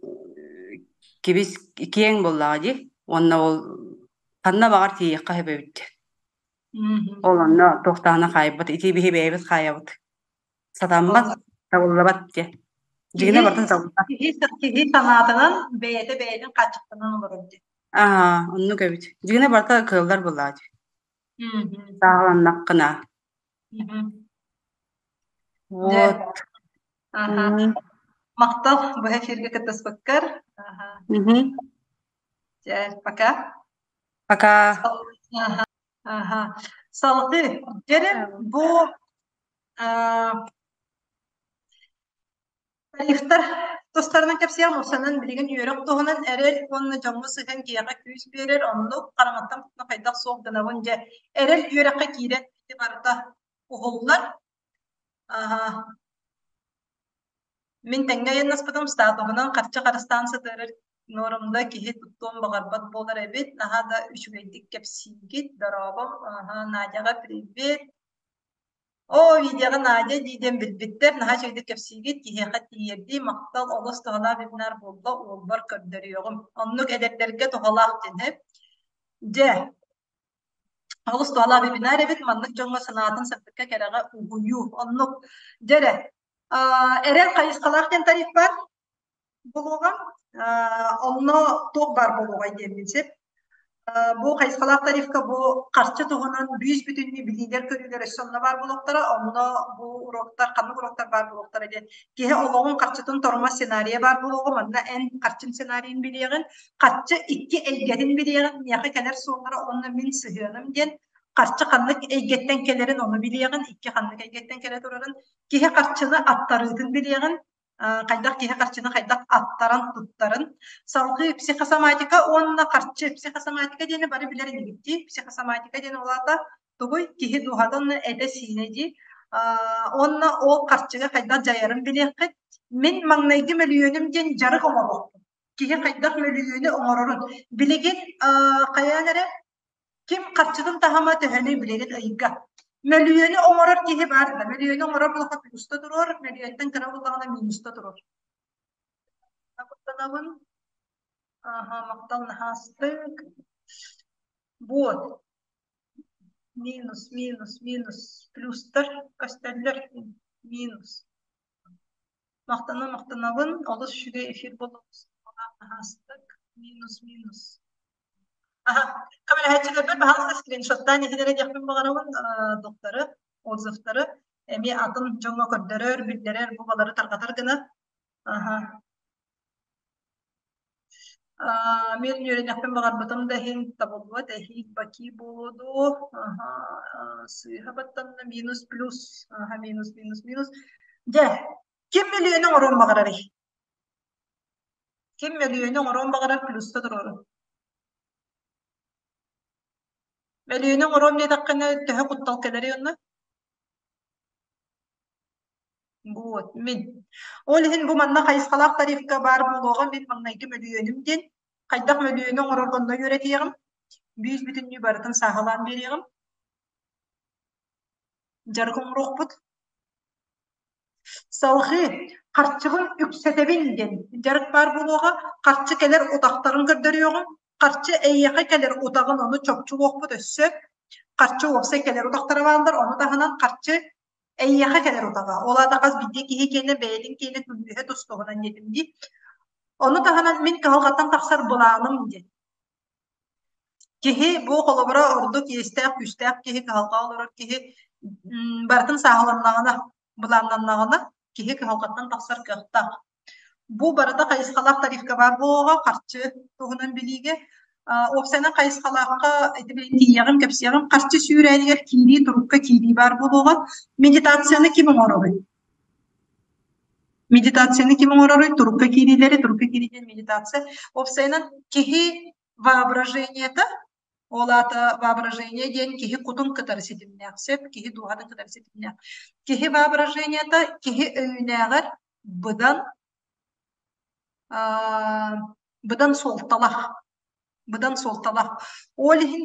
кибис киэҥ буоллаҕа дии. Уонна ол ханна баҕар тиийиэххэ сөп эбит. Ол онно туох даҕаны хаайбат. Ити биһи бэйэбит хаайабыт. Сатаммат, табыллыбат диye. Дьиҥинэ барытын табыллар. Киһи, киһи санаатынан бэйэтэ бэйэтин хааччахтанан олорор дии. Аа, оннук эбит. Дьиҥинэ барыта кыаллар буоллаҕа дии. Сааһыланнаххына. Вот. Махтал бу эфиргэ кыттыспыккар. Дьэ, пока. Пока. Аха. Салгыы. Дьэрэ, бу Тарифтар тустарынан кэпсиэҕим, уопсайынан билигин үөрэх туһунан эрэл уонна дьоҥҥо сыһыан киһиэхэ күүс биэрэр, оннук хараҥаттан куттана хайдах суох гынабын дьэ. Эрэл үөрэххэ киирэн ити барыта уһуллар. Аһа. Мин тэҥҥэ айаннаспытым статуһунан харчы харыстаан сытыарар нуорумда киһи туттуон баҕарбат буолар эбит. Наһаа да үчүгэйдик кэпсиигит. Дорообо. Аһа, Надяҕа привет. Оо, видеоҕа Надя дии диэн билбиттэр, наһаа үчүгэйдик кэпсиигит, киһиэхэ тиийэрдии махтал, олус туһалаах вебинар буолла, уолбар көрдөрүөҕүм. Оннук эдэрдэргэ туһалаах диэн Дьэ, олус туһалаах вебинар эбит, маннык дьоҥҥо санаатын сырдыкка кэрэҕэ угуйуу. Оннук. Дьэ эрэ, эрэл хайысхалаах диэн тариф баар. Буолуоҕа. Онно туох баар буолуоҕай диэммин сөп. Бу хайысхалаах тарифка бу харчы туһунан бүүс-бүтүннүү билиилэр-көрүүлэр өссө онно баар буолуохтара. Онно бу уроктар, ханнык уроктар баар буолуохтара диэн киһи олоҕун харчытын торума сценарийа баар буолуоҕа. Манна эн харчын сценарийын билиэҕин, харчы икки эйгэтин билиэҕин, миэхэ кэлэр суоллара уонна мин сыһыаным диэн харчы ханнык эйгэттэн кэлэрин ону билиэҕин, икки ханнык эйгэттэн кэлэ турарын, киһи харчыны аттарыытын билиэҕин, хайдах киһи харчыны хайдах аттаран туттарын. Салгыы психосоматика уонна харчы. Психосоматика диэни бары билэр инигит дии. Психосоматика диэн ол аата тугуй? Киһи дууһата уонна этэ-сиинэ дии. Уонна ол харчыга хайдах дьайарын билиэххит. Мин маҥнайгы мөлүйүөнүм диэн дьарык оҥоруохпун. Киһи хайдах мөлүйүөнү оҥорорун. Билигин хайаан эрэ Ким харчытын таһыма төһөнүй билигин ыйга. Мөлүйүөнү оҥорор киһи баар да, мөлүйүөнү оҥорор буоллахха плюста туруор, мөлүйүөнтэн кыра буоллаҕына минуста туруор. Куттанабын. Аха, махтал наһаастык. Вот. Минус, минус, минус, плюстар көстөллөр. Минус. Махтана махтанабын, олус үчүгэй эфир буолуохтаах. Минус, минус. Аха, көмөлөһөөччүлэрбэр баһаалыста скриншоттаан иһин эрэ диэхпин баҕарабын, докторы, отзывтары эмиэ атын дьоҥҥо көрдөрөр, биллэрэр, бу балары тарҕатар гына. Аха. Мин үөрэниэхпин баҕарбытым да иһин табыллыбат эһиил баки буолуо дуо? Аха, сыыһа баттанна минус плюс, аха, минус минус минус. Дьэ, ким мөлүйүөнү оҥоруон баҕарарый? Ким мөлүйүөнү оҥоруон баҕарар плюста туруорун. Мөлүйүөнү оҥоруом диэтэххинэ төһө куттал кэлэрий онно? Вот, мин. Ол иһин бу манна хайысхалаах тарифка баар буолуоҕа мин маҥнайгы мөлүйүөнүм диэн. Хайдах мөлүйүөнү оҥорорго онно үөрэтиэҕим. Бүүс бүтүннүү барытын сааһылаан биэриэҕим. Дьарык оҥоруохпут. Салҕыы харчыбын үксэтэбин диэн дьарык баар буолуоҕа. Харчы кэлэр утахтарын көрдөрүөҕүм. Харчы эйиэхэ кэлэр утаҕын ону чопчулуохпут өссө. Харчы уопсай кэлэр утахтара бааллар, ону таһынан харчы эйиэхэ кэлэр утаҕа. Ол аата хас биирдии киһи киэнэ бэйэтин киэнэ күлүүһэ тус-туһунан диэтим дии. Ону таһынан мин кыһалҕаттан тахсар былааным диэн. Киһи бу холобура ордук иэстээх-күүстээх киһи, кыһалҕаҕа олорор киһи барытын сааһыланнаҕына, былааннаннаҕына киһи кыһалҕаттан тахсар кыахтаах. Бу барыта хайысхалаах тарифка баар буолуоҕа, харчы туһунан билиигэ. Уопсайынан хайысхалаахха ити билин тиийиэҕим, кэпсиэҕим. Харчы сүүрээнигэр киирии, турукка киирии баар буолуоҕа. Медитацияны ким оҥороруй? Медитацияны ким оҥороруй? Турукка киириилэри, турукка киирии диэн медитация. Уопсайынан киһи воображениета, ол аата воображение диэн киһи кутун кытары ситимнээх сөп, киһи дууһатын кытары ситимнээх. Киһи воображениета киһи өйүнээҕэр быдан быдан суолталаах быдан суолталаах. Ол иһин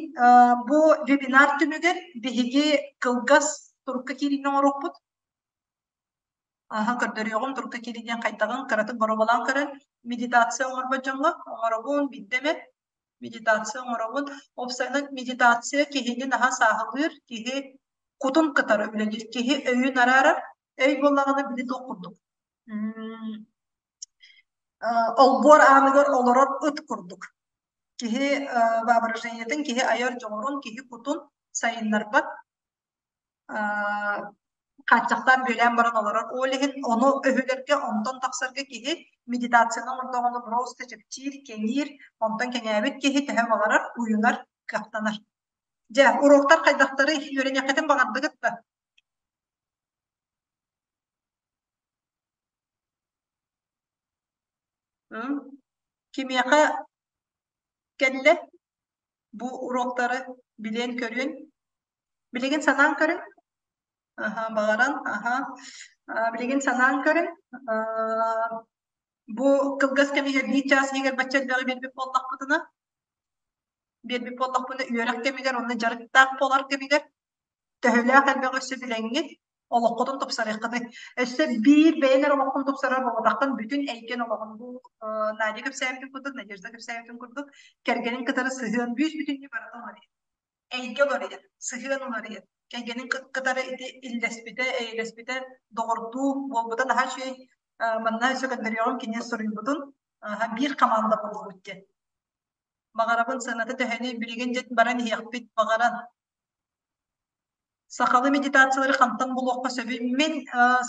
бу вебинар түмүгэр биһиги кылгас турукка киириини оҥоруохпут. Аһа көрдөрүөҕүм турукка киирии диэн хайдаҕын кыратык боруобалаан көрөн медитация оҥорбот дьоҥҥо оҥоробун биирдэ эмэ медитация оҥоробун. Уопсайынан медитация киһини наһаа сааһылыыр, киһи кутун кытары үлэлиир, киһи өйүн араарар. Өй буоллаҕына били туох курдук олбуор ааныгар олорор ыт курдук. Киһи воображениетын, киһи айар дьоҕурун, киһи кутун сайыннарбат хааччахтаан бүөлээн баран олорор. Ол иһин ону өһүлэргэ, онтон тахсарга киһи медитацияны оҥордоҕуна просто чэпчиир, кэҥиир, онтон кэҥээбит киһи төһө баҕарар уйунар, кыахтанар. Дьэ, уроктар хайдахтарый? Үөрэниэххитин баҕардыгыт да? Кимиэхэ кэллэ бу уроктары билиэн-көрүөн? Билигин санаан көрүҥ. Аһа, баҕаран, аһа. Билигин санаан көрүҥ. Бу кылгас кэмигэр биир чаас иһигэр бачча элбэҕи биэрбит буоллахпытына, биэрбит буоллахпына үөрэх кэмигэр уонна дьарыктаах буолар кэмигэр төһөлөөх элбэҕи өссө билэҥҥит олоххутун тупсарыаххытый. Өссө биир бэйэн эрэ олоххун тупсарар буолбатаххын, бүтүн эйгэн олоҕун бу Надя кэпсээбитин курдук, Надежда кэпсээбитин курдук, кэргэнин кытары сыһыан бүүс-бүтүннүү барыта уларыйар. Эйгэ уларыйар, сыһыан уларыйар. Кэргэнин кытары ити иллэспитэ, эйэлэспитэ, доҕордуу буолбута наһаа үчүгэй. Манна өссө көрдөрүөҕүм кини суруйбутун. Биир команда буолбут диэн. Баҕарабын сыаната төһөнүй билигин дьэ баран иһиэхпит баҕаран. Сахалыы медитациялары хантан булуохха сөбүй? Мин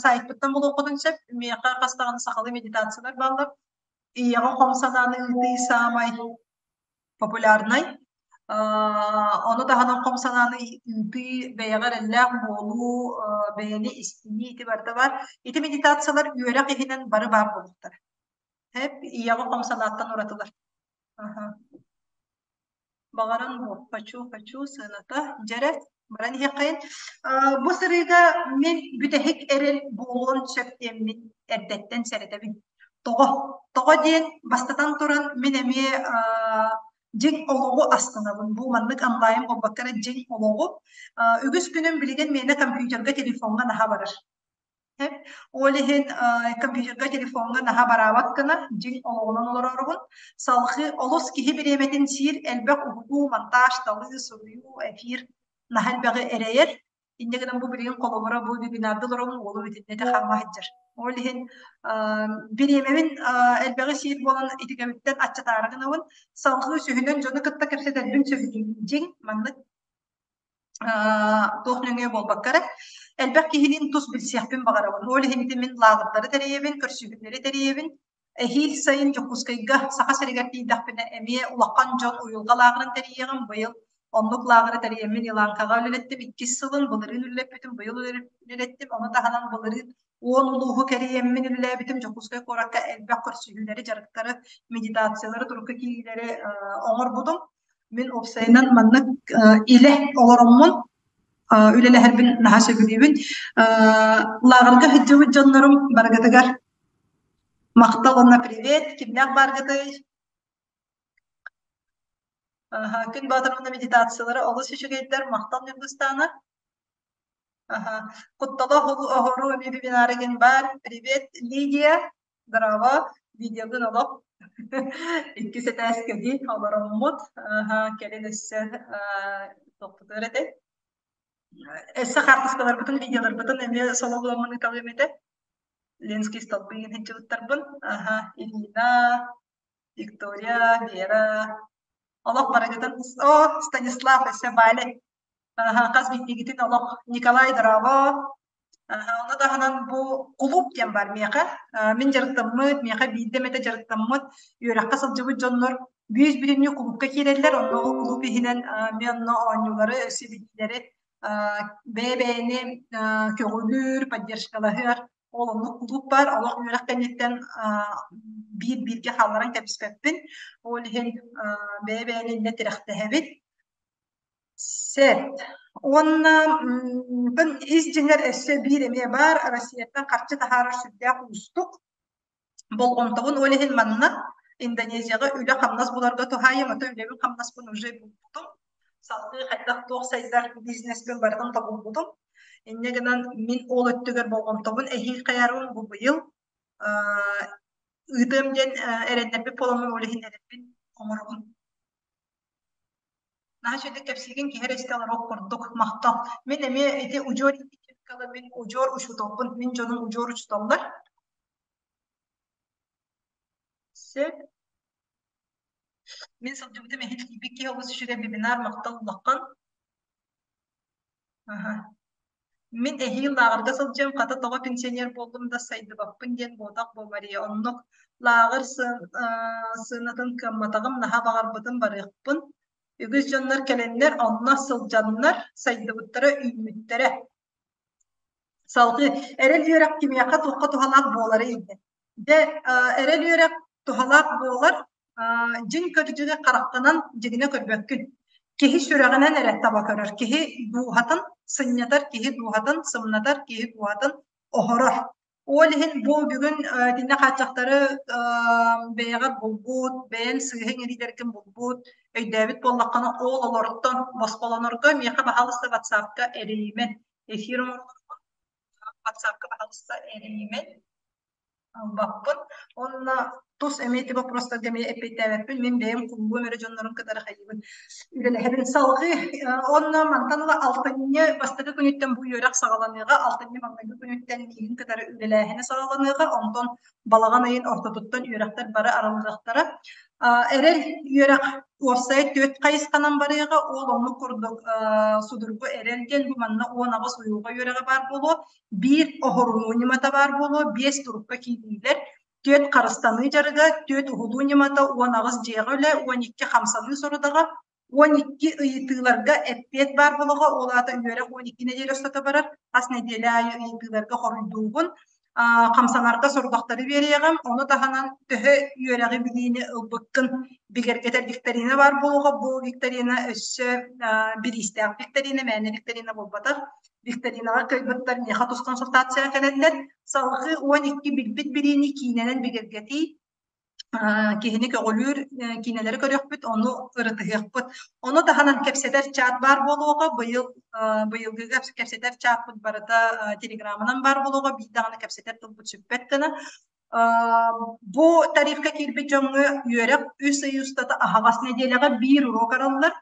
сайтпыттан булуоххутун сөп. Миэхэ хас даҕаны сахалыы медитациялар бааллар. Ийэҕэ хом санааны ыытыы саамай популярнай. Ону таһынан хом санааны ыытыы, бэйэҕэ эрэллээх буолуу, бэйэни истинии ити барыта баар. Ити медитациялар үөрэх иһинэн бары баар буолуохтара. Эп ийэҕэ хом санааттан уратылар. Аха. Баҕаран буо, хочу, хочу, сыаната, дьэрэ, баран иһиэххэйин. Бу сырыыга мин бүтэһик эрэл буолуон сөп диэммин эрдэттэн сэрэтэбин. Тоҕо? Тоҕо диэн, бастатан туран, мин эмиэ дьиҥ олоҕу астынабын. Бу маннык онлайн буолбакка эрэ дьиҥ олоҕу. Үгүс күнүм билигин миэнэ компьютерга, телефоҥҥа наһаа барар. Ол иһин компьютерга, телефоҥҥа наһаа бараабат гына дьиҥ олоҕунан олорорубун. Салҕыы олус киһи бириэмэтин сиир элбэх уһулуу, монтаж, талыы, суруйуу, эфир. наһаа элбэҕи эрэйэр. Инньэ гынан бу билигин холобура бу вебинарда олоробун уолум итиннэ хаама сылдьар. Ол иһин бириэмэбин элбэҕи сиир буолан итигэбиттэн аччатаары гынабын. Салгыы сүһүнэн дьону кытта кэпсэтэрбин сөбүлүүбүн дьиҥ маннык туох нөҥүө буолбакка эрэ элбэх киһилиин тус билсиэхпин баҕарабын. Ол иһин ити мин лааҕырдары тэрийэбин, көрсүһүүлэри тэрийэбин. Эһиил сайын Дьокуускайга Саха сиригэр тиийдэхпинэ эмиэ улахан дьон уйулҕа лааҕырын тэрийиэҕим. Быйыл оннук лааҕыры тэрийэммин Еланкаҕа үлэлэттим. Иккис сылын былырыын үлэлэппитим, быйыл үлэлэттим. Ону таһынан былырыын 10 улууһу кэрийэммин үлэлээбитим. Дьокуускай куоракка элбэх көрсүһүүлэри, дьарыктары, медитациялары, турукка киириилэри оҥорбутум. Мин уопсайынан маннык илэ олороммун үлэлэһэрбин наһаа сөбүлүүбүн. Лааҕырга сылдьыбыт дьоннорум барыгытыгар махтал уонна привет! Кимнээх бааргытый? Күн Боотур уонна медитациялара олус үчүгэйдэр. Махтал Ньургустаана. Куттала оһоруу эмиэ вебинар игин баар. Привет, Лидия! Здорово! Видеогын олох иккис этээскэ дии олороммут. Кэлин өссө туохпутугар этэй? Өссө хаартыскаларбытын, видеоларбытын эмиэ сололуоммун ыыталыам этэ. Ленский столбы сылдьыбыттарбын. Аха, Ирина, Виктория, Вера. Олох барыгытын О, Станислав, өссө Валя. Аха, хас биирдиигитин олох Николай дорообо. Аха, ону таһынан бу кулууп диэн бар миэхэ. Мин дьарыктаммыт, миэхэ биирдэ эмэтэ дьарыктаммыт, үөрэххэ сылдьыбыт дьоннор бүүс бүтүннүү кулуупка киирэллэр. Онно ол кулууп иһинэн мен онно оонньуулары, өссө билиилэри бэйэ-бэйэни көҕүлүүр, поддержкалаһар ол оннук кулууп баар. Олох үөрэх кэнниттэн биир-бииргэ хаалларан кэбиспэппин. Ол иһин бэйэ-бэйэни иннэ тирэхтэһэбит. Сөп. Уонна ис дьиҥэр өссө биир эмиэ баар. Россияттан харчы таһаарар сүрдээх уустук. Болҕомтобун ол иһин манна Индонезияҕа үлэ-хамнас буларга туһаайым, ото үлэбин-хамнаспын уже булбутум. Салгыы хайдах туох сайдар бизнеспин барытын тобулбутум. Инньэ гынан мин ол өттүгэр болҕомтобун эһиил хайаарбын бу быйыл ыытыам диэн эрэннэрбит буоламмын ол иһин эрэппин оҥоробун. Наһаа үчүгэйдик кэпсиигин киһи эрэ истэ олоруох курдук махтал. Мин эмиэ ити удьуор мин удьуор учууталбын, мин дьонум удьуор учууталлар. Сөп. Мин сылдьыбытым иһин тиийбит киһи олус үчүгэй вебинар махтал улахан. Аха. Мин эһиил лааҕырга сылдьыам, хата тоҕо пенсионер буоллум да сайдыбаппын диэн буотах бу Мария. Оннук лааҕыр сыанатын кыамматаҕым, наһаа баҕарбытым барыахпын. Үгүс дьоннор кэлэннэр, онно сылдьаннар сайдыбыттара, үүммүттэрэ. Салгыы эрэл үөрэх кимиэхэ туохха туһалаах буоларый диэн. Дьэ, эрэл үөрэх туһалаах буолар, дьиҥ көрдьүгү хараххынан дьигинэ көрбөккүн. Киһи сүрэҕинэн эрэ таба көрөр. Киһи дууһатын сынньатар, киһи дууһатын сымнатар, киһи дууһатын оһорор. Ол иһин бу бүгүн итиннэ хааччахтары бэйэҕэр булбут, бэйэҥ сыыһа иҥэриилэргин булбут, өйдөөбүт буоллаххына, ол олортон босхолонорго миэхэ баһаалыста ватсапка эрийимэн. Эфир оҥоролорбун ватсапка баһаалыста эрийимэн. Ылбаппын. Уонна тус эмиэ ити боппуруостарга эмиэ эппиэттээбэппин. Мин бэйэм кулуум эрэ дьоннорун кытары хайыыбын үлэлэһэбин. Салҕыы уонна мантан ыла алтынньы бастакы күнүттэн бу үөрэх саҕаланыаҕа. Алтынньы маҥнайгы күнүттэн миигин кытары үлэлээһинэ саҕаланыаҕа. Онтон балаҕан ыйын ортотуттан үөрэхтэр бары арыллыахтара. Эрэл үөрэх уопсайа түөрт хайысханан барыаҕа. Ол оннук курдук судургу эрэл диэн бу манна 18 уйулҕа үөрэҕэ баар буолуо. Биир оһорунуу ньымата баар буолуо, биэс турукка киириилэр, түөрт харыстаныы дьарыга, түөрт уһулуу ньымата, 18 дьиэҕэ үлэ, 12 хамсаныы сорудаҕа, 12 ыйытыыларга эппиэт баар буолуоҕа, ол аата үөрэх 12 нэдиэлэ устата барар, хас нэдиэлэ аайы ыйытыыларга хоруйдуугун, хамсанарга сорудахтары биэриэҕим, ону таһынан төһө үөрэҕи билиини ылбыккын бигэргэтэр викторина баар буолуоҕа, бу викторина өссө бириистээх викторина, мээнэ викторина буолбатах, Викторинаҕа кыайбыттар миэхэ тус консультацияҕа кэлэллэр. Салгыы 12 билбит билиини киинэнэн бигэргэтии, киһини көҕүлүүр киинэлэри көрүөхпүт, ону ырытыһыахпыт. Ону таһынан кэпсэтэр чат баар буолуоҕа. Быйыл быйылгыга кэпсэтэр чатпыт барыта телеграмынан баар буолуоҕа. Биир даҕаны кэпсэтэр тылбыт сүппэт гына. Бу тарифка киирбит дьоҥҥо үөрэх үс ый устата аһаҕас нэдиэлэҕэ биир уруок арыллар.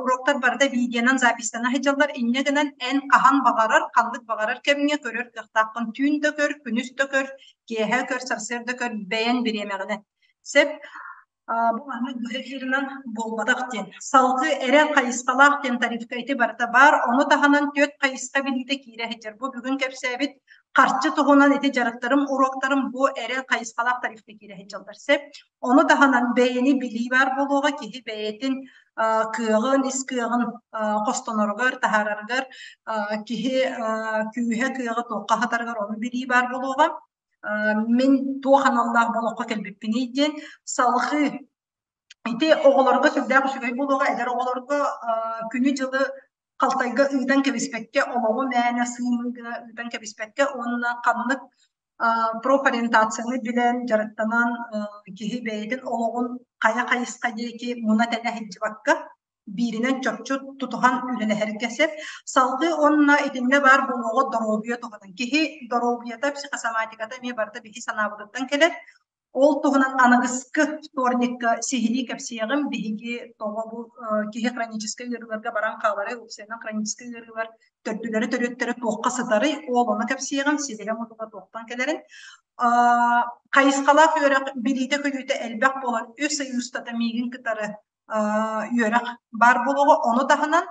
Уроктар барыта видеонан записьтана сылдьаллар. Инньэ гынан эн хаһан баҕарар, ханнык баҕарар кэмҥэ көрөр кыахтааххын. Түүн да көр, күнүс да көр, киэһэ көр, сарсыарда көр, бэйэҥ бириэмэҕинэн. Сөп. Бу маннык быһа эфирынан буолбатах диэн. Салгыы эрэл хайысхалаах диэн тарифка ити барыта баар. Ону таһынан түөрт хайысха билиитэ киирэ сылдьар. Бу бүгүн кэпсээбит харчы туһунан ити дьарыктарым, уруоктарым бу эрэл хайысхалаах тарифка киирэ сылдьаллар. Сөп. Ону таһынан бэйэни билии баар буолуоҕа, киһи бэйэтин кыаҕын, ис кыаҕын хостоноругар, таһаарарыгар, киһи күүһэ, кыаҕа туохха хатарыгар ону билии баар буолуоҕа. Мин туох аналлаах болоххо кэлбиппиний диэн салҕыы ити оҕолорго сүрдээх үчүгэй буолуоҕа, эдэр оҕолорго күнү-дьылы халтайга ыытан кэбиспэккэ, олоҕу мээнэ сыымыы гына ыытан кэбиспэккэ уонна ханнык профориентацияны билэн, дьарыктанан киһи бэйэтин олоҕун хайа хайысха диэки муна-тэнэ сылдьыбакка бииринэн чопчу тутуһан үлэлэһэргэ сөп. Салгыы уонна итиннэ баар буолуоҕа доруобуйа туһунан. Киһи доруобуйата, психосоматиката эмиэ барыта биһи санаабытыттан кэлэр. Ол туһунан аныгыскы вторникка сиһилии кэпсиэҕим. Биһиги тоҕо бу киһи хроническай ыарыыларга баран хааларый, уопсайынан хроническай ыарыылар төрдүлэрэ төрүөттэрэ туохха сытарый, ол ону кэпсиэҕим, силиһэ мутуга туохтан кэлэрин. Хайысхалаах үөрэх билиитэ-көрүүтэ элбэх буолан үс ый устата миигин кытары үөрэх баар буолуоҕа. Ону таһынан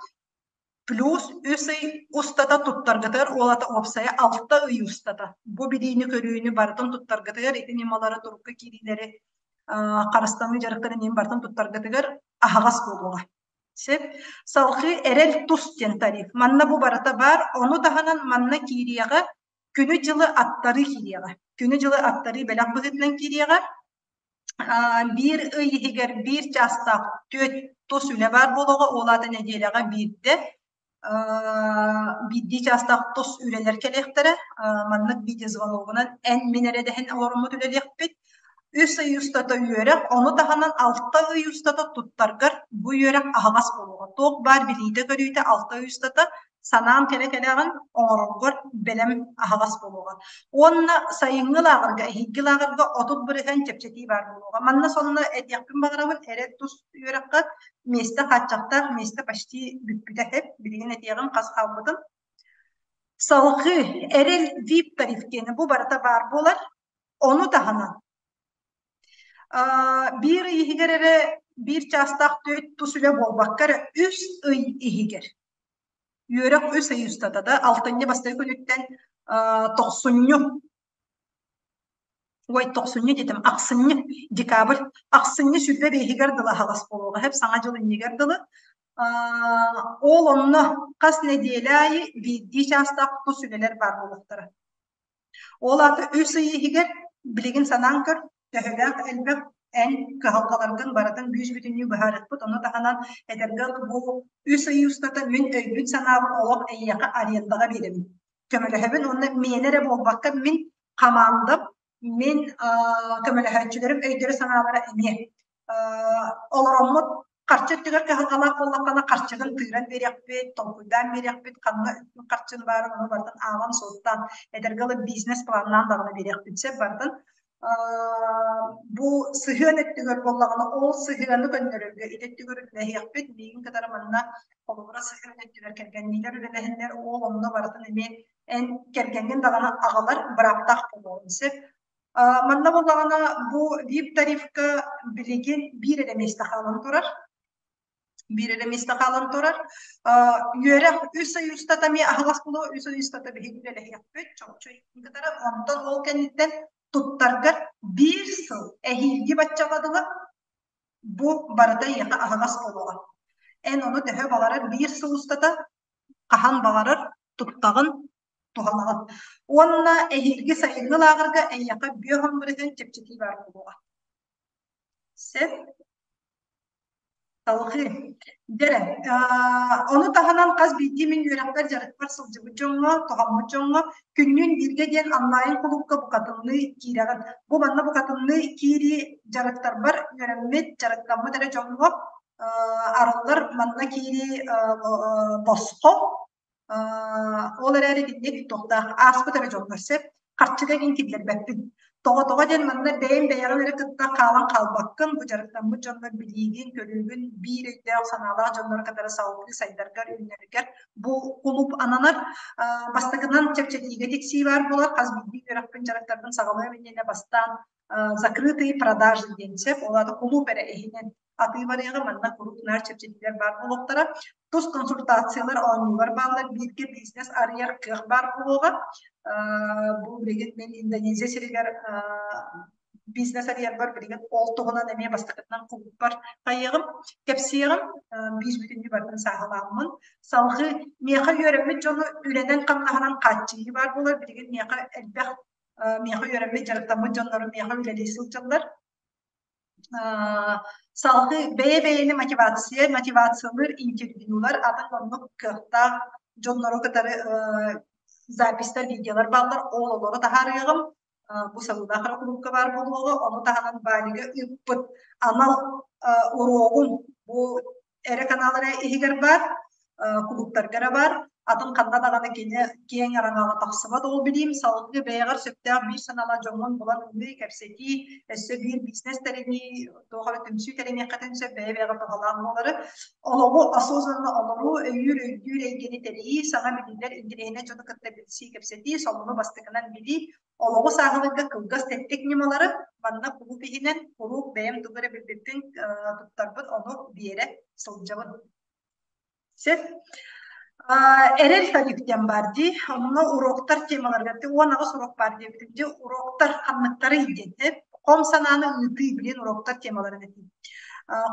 плюс үс ый устата туттаргытыгар уолата уопсайа 6 ый устата бу билиини-көрүүнү барытын туттаргытыгар ити ньымалары турукка киириилэри харыстаныы дьарыктарын иһин барытын туттаргытыгар аһаҕас буолуоҕа. Сөп. Салҕыы эрэл тус диэн тариф. Манна бу барыта баар. Ону таһынан манна киириэҕэ күнү-дьылы аттарыы киириэҕэ. Күнү-дьылы аттарыы бэлэх быһыытынан киириэҕэ. Биир ый иһигэр биир чаастаах түөрт тус үлэ баар буолуоҕа, ол аата нэдиэлэҕэ биирдэ биирдии чаастаах тус үлэлэр кэлиэхтэрэ. Маннык видеозвоногунан эн мин эрэ дэһэн олороммут үлэлиэхпит. Үс ый устата үөрэх, ону таһынан 6 ый устата туттаргар бу үөрэх аһаҕас буолуоҕа. Туох баар билиитэ-көрүүтэ 6 ый устата санаан кэлэ-кэлэҕин оҥороргор бэлэм аһаҕас буолуоҕа. Уонна сайыҥҥы лааҕырга, эһиилги лааҕырга 30% чэпчэтии баар буолуоҕа. Манна сонно этиэхпин баҕарабын, эрэ тус үөрэххэ миэстэ хааччахтаах, миэстэ почти бүппүтэ эп. Билигин этиэҕим хас хаалбытын. Салҕыы эрэл VIP тариф диэни бу барыта баар буолар. Ону таһынан биир ый иһигэр эрэ биир чаастаах түөрт тус үлэ буолбакка эрэ үс ый иһигэр үөрэх үс ый устата да алтынньы бастакы күнүттэн тохсунньу ой тохсунньу диэтим ахсынньы декабрь ахсынньы 25-игэр дылы аһаҕас буолуоҕа сөп саҥа дьыл иннигэр дылы ол онно хас нэдиэлэ аайы биирдии чаастаах тус үлэлэр баар буолуохтара. Ол аата үс ый иһигэр билигин санаан көр, төһөлөөх элбэх эн кыһалҕаларгын барытын бүүс-бүтүннүү быһаарыахпыт. Ону таһынан эдэргэ бу үс ый устата мин өйбүн-санаабын олох эйиэхэ арендаҕа биэрэбин. Көмөлөһөбүн уонна миэнэ эрэ буолбакка мин хамаандам, мин көмөлөһөөччүлэрим өйдөрө-санаалара эмиэ олороммут харчы өттүгэр кыһалҕалаах буоллаххына харчыгын тыыран биэриэхпит, толкуйдаан биэриэхпит, ханна харчын баарын ону барытын ааҕан-суоттаан, эдэргэ ылып бизнес-планнаан даҕаны биэриэхпит сөп барытын. Бу сыһыан өттүгэр буоллаҕына, ол сыһыаны көннөрөргө ити өттүгэр үлэлэһиэхпит. Миигин кытары манна холобура сыһыан өттүгэр кэргэнниилэр үлэлэһиннэр, ол онно барытын эмиэ эн кэргэҥҥин даҕаны аҕалар бырааптаах буолуоҕун сөп. Манна буоллаҕына бу VIP тарифка билигин биир эрэ миэстэ хаалан турар. Биир эрэ миэстэ хаалан турар. Үөрэх үс ый устата эмиэ аһаҕас буолуо, үс ый устата биһиги үлэлэһиэхпит, чопчу кытары. Онтон ол кэнниттэн туттаргар биир сыл эһиилги баччаҕа дылы бу барыта эйиэхэ аһаҕас буолуоҕа. Эн ону төһө баҕарар биир сыл устата хаһан баҕарар туттаҕын, туһанаҕын. Уонна эһиилги сайыҥҥы лааҕырга эйиэхэ 50% чэпчэтии баар буолуоҕа. Сөп. Салҕыы. Дьэрэ, ону таһынан хас биирдии мин үөрэхпэр дьарыкпар сылдьыбыт дьоҥҥо, туһаммыт дьоҥҥо күннүүн бииргэ диэн онлайн кулуупка букатынныы киирэҕин. Бу манна букатынныы киирии дьарыктарбар үөрэммит, дьарыктаммыт эрэ дьоҥҥо арыллар манна киирии босхо. Ол эрээри итинник туохтаах ааспыт эрэ дьоҥҥо сөп. Харчыга игин киллэрбэппин. Тоҕо-тоҕо диэн манна бэйэм бэйэҕин эрэ кытта хаалан хаалбаккын, бу дьарыктаммыт дьоннор билиигин, көрүүгүн биир өйдөөх санаалаах дьоннору кытары салгыы сайдаргар, үүнэргэр бу кулууп ананар. Бастакынан чэпчэтиигэ тиксии баар буолар. Хас биирдии үөрэхпин, дьарыктарбын саҕалыам иннинэ бастаан закрытые продажи диэн сөп. Ол аата кулууп эрэ иһинэн атыы барыаҕа манна куруук наар чэпчэтиилэр баар буолуохтара. Тус консультациялар, оонньуулар бааллар, бииргэ бизнес арыйар кыах баар буолуоҕа. Бу билигин мин Индонезия сиригэр бизнес арыйарбар билигин ол туһунан эмиэ бастакытынан кулууппар хайыаҕым, кэпсиэҕим, биир бүтүннүү барытын сааһылааммын. Салгыы миэхэ үөрэммит дьону үлэнэн хамнаһынан хааччыйыы баар буолар. Билигин миэхэ элбэх миэхэ үөрэммит, дьарыктаммыт дьоннорум миэхэ үлэлии сылдьаллар. Салгыы бэйэ-бэйэни мотивация, мотивациялыыр интервьюлар атын оннук кыахтаах дьоннору кытары записьтар, видеолар бааллар, ол олору таһаарыаҕым. Бу сабыылаах эрэ кулуупка баар буолуоҕа. Ону таһынан Балига ыыппыт анал уруогум бу эрэ канал эрэ иһигэр баар, кулууптарга эрэ баар. Атын ханна даҕаны кини киэҥ араҥаҕа тахсыбат ол билиим. Салгыы бэйэҕэр сөптөөх биир санаалаах дьоҥҥун булан ылыы, кэпсэтии, өссө биир бизнес тэринии, туох эрэ түмсүү тэриниэххитин сөп, бэйэ-бэйэҕэ туһалаах буолары. Олоҕу осознанно олоруу, өйүүр, өйдүүр эйгэни тэрийии, саҥа билиилэр, интэриэһинэй дьону кытта билсии, кэпсэтии, солуну бастакынан билии, Олоҕу сааһылыырга кылгас тэттик ньымалары манна кулууп иһинэн куруук бэйэм тугу эрэ билбиппин туттарбын ону биэрэ сылдьабын. Сөп. Эрэл тариф диэн баар дии. Онно уроктар темаларыгар 18 урок баар диэбитим дии. Уроктар ханныктарый диэн. Хом санааны ыытыы билин уроктар темаларын этии.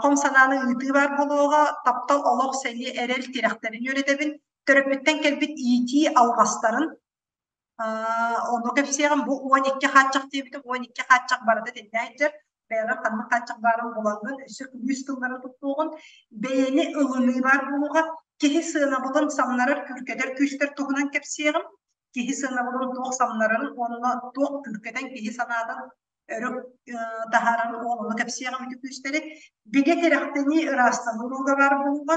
Хом санааны ыытыы баар буолуоҕа. Таптал, олох, сэниэ, эрэл тирэхтэрин үөрэтэбин. Төрөппүттэн кэлбит иитии алҕастарын Ону кэпсиэҕим, бу 12 хааччах диэбитим, 12 хааччах барыта итиннэ сылдьар. Бэйэҕэр ханнык хааччах баарын булаҥҥын, өссө күлүүс тыллары туттуоҕун, бэйэни ылыныы баар буолуоҕа. Киһи сыанабылын самнарар, күүркэтэр күүстэр туһунан кэпсиэҕим. Киһи сыанабылын туох самнарарын уонна туох күүркэтэн киһи санаатын өрө таһаарарын уонна кэпсиэҕим ити күүстэри. Бигэ тирэхтэнии ыраастаныы уруога баар буолуоҕа.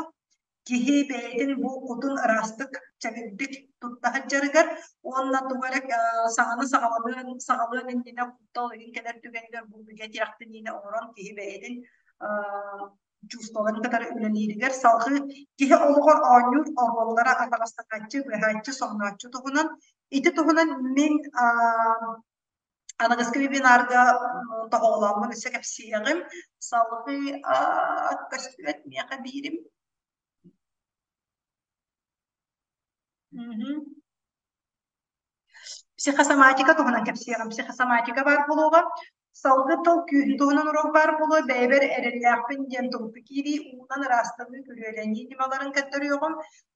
Киһи бэйэтин бу кутун ыраастык, чэбирдик тутта сылдьарыгар уонна тугу эрэ саҥаны саҕалыан, саҕалыан иннинэ куттал игин кэлэр түгэнигэр бу бигэ тирэхтэниини оҥорон киһи бэйэтин чувстволарын кытары үлэлииригэр салҕыы киһи олоҕор оонньуур оруоллара атаҕастатааччы, быыһааччы, соҥнооччу туһунан. Ити туһунан мин Аныгыскы вебинарга тоһоҕолооммун өссө кэпсиэҕим. Салгыы көстүбэт миэхэ биирим. Психосоматика туһунан кэпсиэҕим. Психосоматика баар буолуоҕа. Салгыы тыл күүһүн туһунан уруок баар буолуо. Бэйэбэр эрэллээхпин диэн турукка киирии, уунан ыраастаныы, күрүөлэнии ньымаларын көрдөрүөҕүм.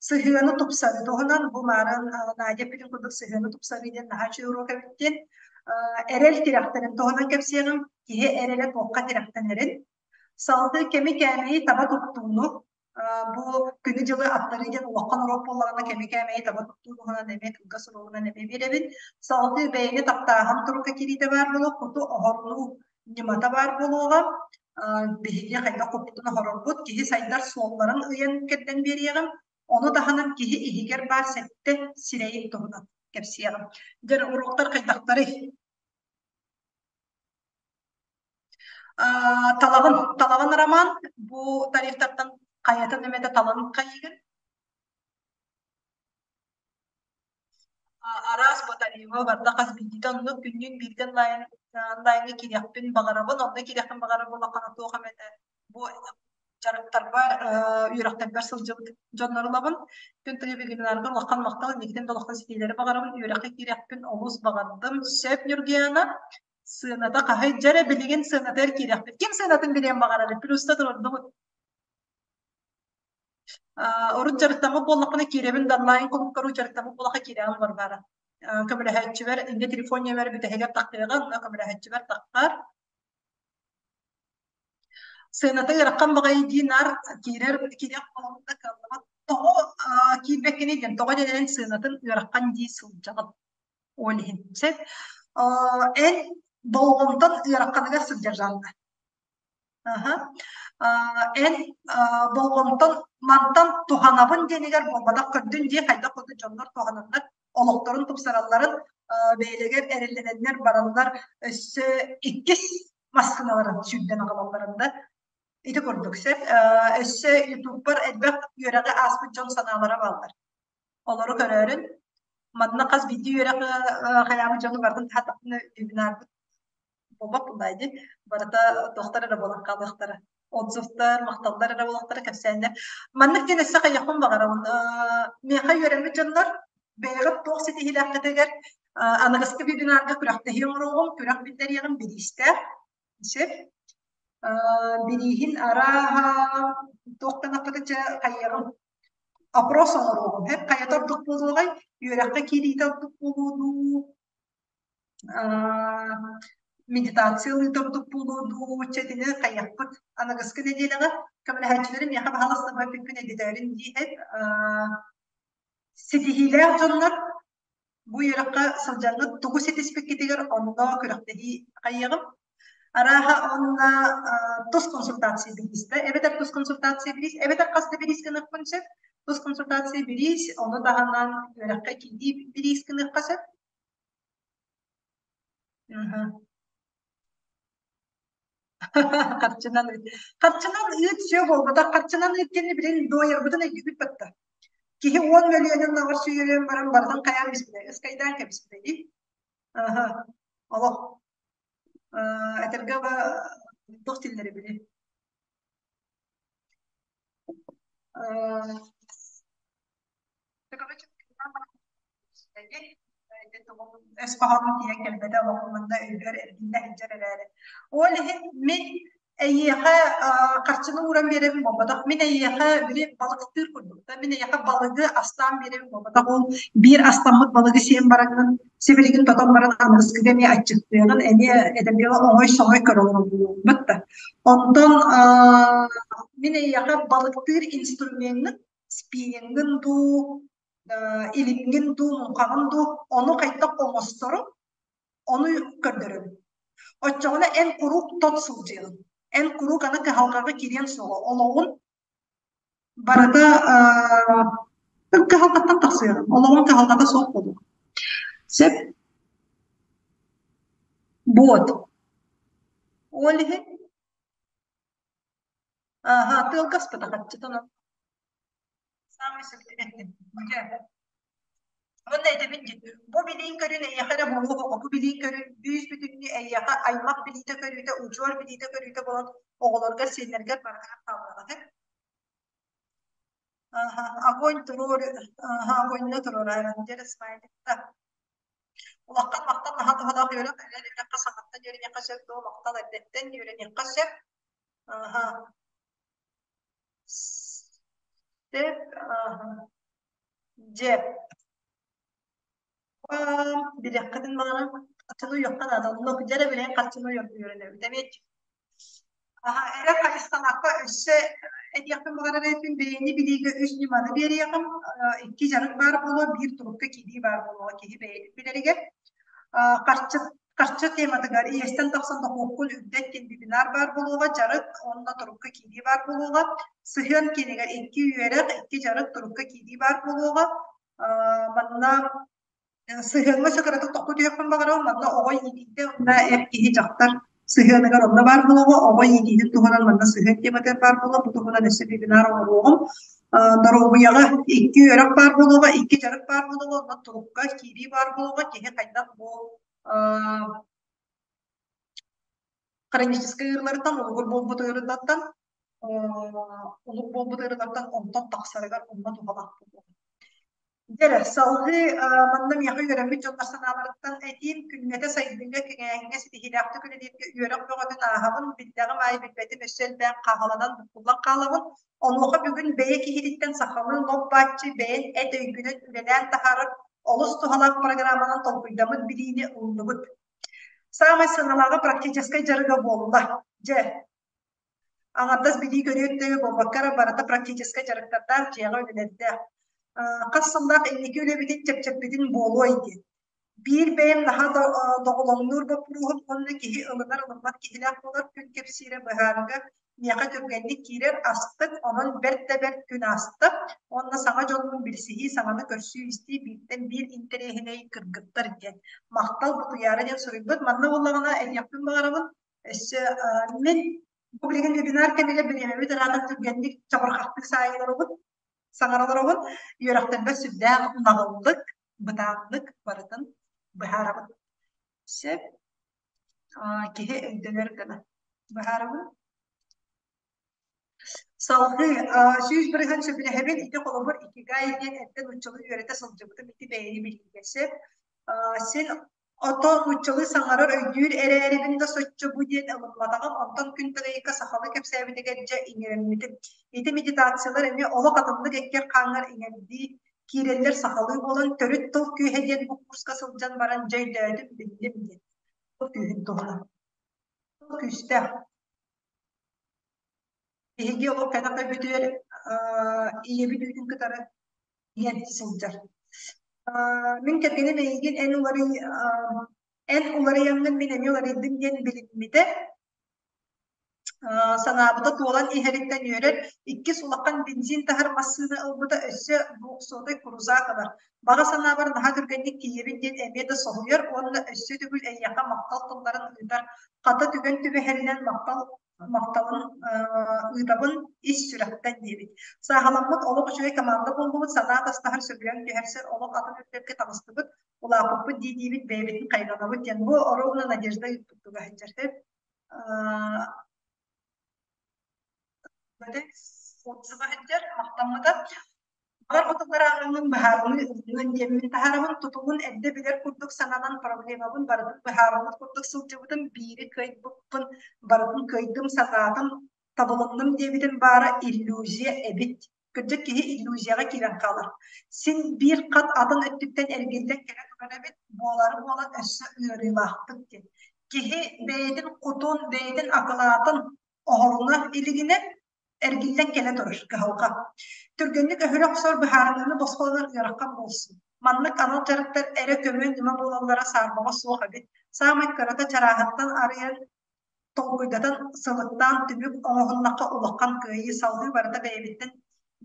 Сыһыаны тупсарыы туһунан бу маарын Надя эппитин курдук сыһыаны тупсарыы диэн наһаа үчүгэй уруок эбит диэн. Эрэл тирэхтэрин туһунан кэпсиэҕим. Киһи эрэлэ туохха тирэхтэнэрин. Салгыы кэми кээмэйи таба туттууну бу күнү-дьылы аттарыы диэн улахан уруок буоллаҕына кэми кээмэйи таба туттуу туһунан эмиэ кылгас уруогунан эмиэ биэрэбин. Салгыы бэйэни таптааһын турукка киириитэ баар буолуо, куту оһорнуу ньымата баар буолуоҕа. Биһиги хайдах куппутун оһорорбут, киһи сайдар суолларын ыйан кэрдэн биэриэҕим. Ону таһынан киһи иһигэр баар сэттэ сирэйин туһунан кэпсиэҕим. Дьэ, уруоктар хайдахтарый? Талаҕын, Талаҕын роман бу тарифтартан хайатын эмэтэ талан хайыыгын? Араас бу тарифа барда хас биирдиитэ оннук күннүүн биирдэ онлайн онлайҥҥа киириэхпин баҕарабын, онно киириэхпин баҕарар буоллаххына туох эмэтэ бу дьарыктарбар, үөрэхтэрбэр сылдьыбыт дьоннору ылабын. Күн тыйы вебинарга улахан махтал, инникитин да улахан ситиилэри баҕарабын, үөрэххэ киириэхпин олус баҕардым. Сөп, Ньургуйаана. Сыаната хаһый? Дьэ эрэ билигин сыанатыгар киириэхпит. Ким сыанатын билиэн баҕарар? Плюста туруордубут. Урут дьарыктаммыт буоллахпына киирэбин да онлайн кулуктару дьарыктаммыт буоллахха киирэҕин Варвара. Көмөлөһөөччүбэр инде телефон нүөмэрэ бүтэһигэр тахтыаҕа, онно көмөлөһөөччүбэр таххар. Сыаната ыарахан баҕайы дии наар киирэр киириэх буоламмыт да кыаллыбат. Тоҕо киирбэккиний диэн, тоҕо диэн эн сыанатын ыарахан дии сылдьаҕын. Ол иһин. Сөп. Эн болҕомтон ыараханыгар сылдьар жанна. Аха. Эн болҕомтон мантан туһанабын диэнигэр буолбатах көрдүн дии хайдах курдук дьоннор туһананнар олохторун тупсаралларын Бэйэлэригэр эрэллэнэннэр бараннар өссө иккис массыыналарын сүүрдэн аҕалалларын да ити курдук сөп. Өссө ютубпар элбэх үөрэҕи ааспыт дьон санаалара бааллар. Олору көрөөрүн манна хас биирдии үөрэх хайаабыт дьону барытын таһааттахпына вебинарбыт буолбат буоллаа дии. Барыта туохтар эрэ буолан хаалыахтара. Отзывтар, махталлар эрэ буолуохтара, кэпсээннэр. Маннык диэн өссө хайыахпын баҕарабын. Миэхэ үөрэммит дьоннор бэйэҕит туох ситиһиилээххитигэр аныгыскы вебинарга күрэхтэһии оҥоруоҕум, күрэх биллэриэҕим бириистээх. Сөп. Бирииһин арааһа туохтан аппытыча хайыаҕым опрос оҥоруоҕум. Хайата ордук буолуоҕай? Үөрэххэ киириитэ ордук буолуо дуу? Медитациялыы ордук буолуо дуу, чэ итини хайыахпыт. Аныгыскы нэдиэлэҕэ көмөлөһөөччүлэрим миэхэ баһаалыста бүппүн эдитээрин диэһэт ситиһиилээх дьоннор бу үөрэххэ сылдьаҥҥыт тугу ситиспиккитигэр онно күрэхтэһии хайыаҕым. Арааһа онно тус консультация бириистэ, эбэтэр тус консультация бириис, эбэтэр хас да бириис гыныахпын сөп. Тус консультация бириис, ону таһынан үөрэххэ киирии бириис гыныахха сөп. Харчынан ыыт. Харчынан ыыт сүө буолбатах. Харчынан ыыт диэни билин дуойарбытын өйдүүбүт батта. Киһи 10 мөлүйүөнүн наҕар сүүйэрэн баран барытын хайаан биспитэ, ыскайдаан кэбиспитэ дии. Аха. Олох. Этэргэ туох тиллэри били. Өс хоһооно тиийэн кэлбэтэ олоҕум манна өйбөр эргиллэ сылдьар эрээри. Ол иһин мин эйиэхэ харчыны ууран биэрэбин буолбатах. Мин эйиэхэ били балыктыыр курдук да мин эйиэхэ балыгы астаан биэрэбин буолбатах. Ол биир астаммыт балыгы сиэн бараҥҥын сибилигин тотон баран аныгыскыга эмиэ аччыктыаҕын эмиэ этэргэ оҥой-соҥой көрө олороллор да. Онтон мин эйиэхэ балыктыыр инструмеҥҥын спиннингын дуу, илимҥин дуу, муҥхаҕын дуу, ону хайдах оҥостору, ону көрдөрөбүн. Оччоҕуна эн куруук тот сылдьыаҕын. Эн куруук аны кыһалҕаҕа киириэн суоҕа. Олоҕун барыта кыһалҕаттан тахсыаҕын. Олоҕун кыһалҕата суох буолуо. Сөп. Вот. Ол иһин Ааһа, тыалга аспатах аччытан Саамай сөптөөх эттим. Дьэ. Уонна этэбин дии, бу билиин көрүн эйиэхэ эрэ буолуох, бу билиин көрүн бүүс-бүтүннүү эйиэхэ аймах билиитэ-көрүүтэ, удьуор билиитэ-көрүүтэ буолан оҕолоргор, сиэннэргэр барытыгар хааллаҕа. Аха, огонь туруор, аха, огоньна туруорааран дьэ смайликта. Улахан махтал наһаа туһалаах үөрэх, эрэл үөрэххэ саҥаттан үөрэниэххэ сөп дуо, махтал эрдэттэн үөрэниэххэ сөп. Аха. Сөп, аха. Дьэ. Билиэххитин баҕарар харчыны уйуохха наада. Онно дьэ эрэ билигин харчыны үөрэнэбит эмиэ. Аха, эрэ хайысхалаахха өссө этиэхпин баҕарар эбиппин бэйэни билиигэ үс ньыманы биэриэҕим. Икки дьарык баар буолуо, биир турукка киирии баар буолуоҕа киһи бэйэтин билэригэр. Харчы харчы тематыгар иэстэн тахсан дохуоккун үрдэт диэн вебинар баар буолуоҕа, дьарык уонна турукка киирии баар буолуоҕа. Сыһыан киинигэр икки үөрэх, икки дьарык турукка киирии баар буолуоҕа. Манна сыһыаҥҥа сөкөратык тохтуу түһүөхпүн баҕарабын. Манна оҕо иитиитэ уонна эр киһи дьахтар сыһыаныгар онно баар буолуоҕа. Оҕо иитиитин туһунан манна сыһыан тематыгар баар буолуо. Бу туһунан өссө вебинар оҥоруоҕум. Доруобуйаҕа икки үөрэх баар буолуоҕа, икки дьарык баар буолуоҕа, онно турукка киирии баар буолуоҕа. Киһи хайдах бу хроническай ыарыыларыттан, улугур буолбут ыарыылартан, улук буолбут ыарыылартан онтон тахсарыгар онно туһалаах буолуоҕа. Дьэ эрэ, салгыы манна миэхэ үөрэммит дьоннор санааларыттан этиим, күннэтэ сайдыыга, кэҥээһиҥҥэ ситиһиилээхтик үлэлииргэ үөрэх бөҕөтүн ааһабын, билдэҕим аайы билбэтим өссө элбээн хааһыланан буккуллан хаалабын. Онуоха бүгүн бэйэ киһититтэн сахалыы лоп-бааччы бэйэн эт өйгүнэн үлэлээн таһаарар олус туһалаах программанан толкуйдаммыт билиини ыллыбыт. Саамай сыаналааҕа практическай дьарыга буолла. Дьэ, аҥардас билии көрүөттөйө буолбакка эрэ барыта практическай дьарыктардаах дьиэҕэ үлэлэрдээх. Хас сыллаах инники үлэбитин чэпчэппитин буолуой диэн. Биир бэйэм наһаа доҕолоҥнуур боппуруоһум уонна киһи ылынар ылыммат киһилээх буолар күн кэпсиирэ быһаарыга. Миэхэ түргэнник киирэр астык, онон бэрт да бэрт күн ааста. Уонна саҥа дьоннуун билсиһии, саҥаны көрсүү-истии бииртэн биир интэриэһинэй кыргыттар диэн. Махтал бу Туйаара диэн суруйбут. Манна буоллаҕына этиэхпин баҕарабын, өссө мин бу билигин вебинар кэмигэр бириэмэбит ыраатан түргэнник чабырҕахтык саайыларыбыт, саҥараларабын, үөрэхтэрбэр сүрдээх наҕыллык, бытааннык барытын быһаарабын. Сөп. Киһи өйдөнөр гына быһаарабын. Салгыы 100% сөбүлэһэбин. Ити холобур икигай диэн эрдэ нууччалыы үөрэтэ сылдьыбытым. Ити бэйэни билиигэ сөп. Син ото нууччалыы саҥарар өйдүүр эрээрибин да соччо бу диэн ылымматаҕым. Онтон күн тыгыйыкка сахалыы кэпсээбитигэр дьэ иҥэрэммитим. Ити медитациялар эмиэ олох атыннык эккэр-хааҥҥар иҥэрдии киирэллэр сахалыы буолан төрүт тыл күүһэ диэн бу курска сылдьан баран дьэ өйдөөтүм, биллим диэн. Тыл күүһүн туһунан. Тыл күүстээх. Биһиги олох кэтэх өйбүтүгэр ийэбит үүтүн кытары иһэн сылдьар. Мин кэргэним эйигин эн уларый эн уларыйаҥҥын мин эмиэ уларыйдым диэн билиммитэ. Санаабыта туолан иһэриттэн үөрэр, иккис улахан бензин таһар массыына ылбыта өссө двухсотай крузак ылар. Баҕа санаабар наһаа түргэнник тиийэбин диэн эмиэ да соһуйар уонна өссө төгүл эйиэхэ махтал тылларын ыытар. Хата түгэн түбэһэринэн махтал махталын ыытабын ис сүрэхтэн диэбит. Сааһыламмыт олох үчүгэй команда буоллубут, санаа атастаһар, сөбүлэҥ түһэрсэр, олох атын үрдэлгэ таҕыстыбыт, улааппыппыт дии-диибит, бэйэбитин хайҕанабыт диэн. Бу ровно Надежда ыыппыттыга сылдьар. Отзыва сылдьар, махтаммыта. Баҕар хотуллар ааҕаҥҥын быһаарыныы ылыныан диэммин таһаарабын, тутулун эрдэ билэр курдук сананан проблемабын барытын быһаарыммыт курдук сылдьыбытым, биири кыайбыппын, барытын кыайдым, санаатым, табылынным диэбитим баара иллюзия эбит. Кырдьык киһи иллюзияҕа киирэн хаалар. Син биир хат атын өттүттэн эргиллэн кэлэ турар эбит, буолары буолан өссө ыарыылаахтык диэн. Киһи бэйэтин кутун, бэйэтин акылаатын оһоруна илигинэ эргиллэн кэлэ турар кыһалҕа. Түргэнник өһүрэ охсор быһаарыныыны босхолонор ыарахан буолсу. Маннык анал дьарыктар эрэ көмө-ньыма буолаллара саарбаҕа суох эбит. Саамай кырата чарааһыттан арыйан, толкуйдатан, сылыктаан түмүк оҥоһуннахха улахан кыайыы салгыы барыта бэйэбиттэн,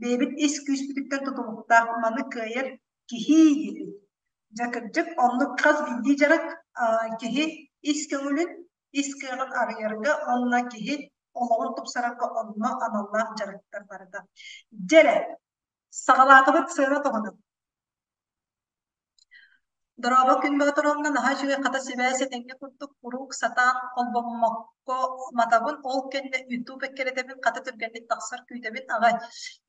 бэйэбит ис күүспүтүттэн тутулуктаах маны кыайар киһи диэбит. Дьэ кырдьык, оннук хас биирдии дьарык киһи ис көҥүлүн ис кыаҕын арыйарга уонна киһи олоҕун тупсарарга онно аналлаах дьарыктар барыта. Дьэ эрэ, саҕалаатыбыт сыана туһунан. Дорообо күн Боотуровна наһаа үчүгэй хата сибээс этэҥҥэ курдук куруук сатаан холбоммокко матабын, ол кэннэ YouTube эккирэтэбин, хата түргэнник тахсар күүтэбин аҕай.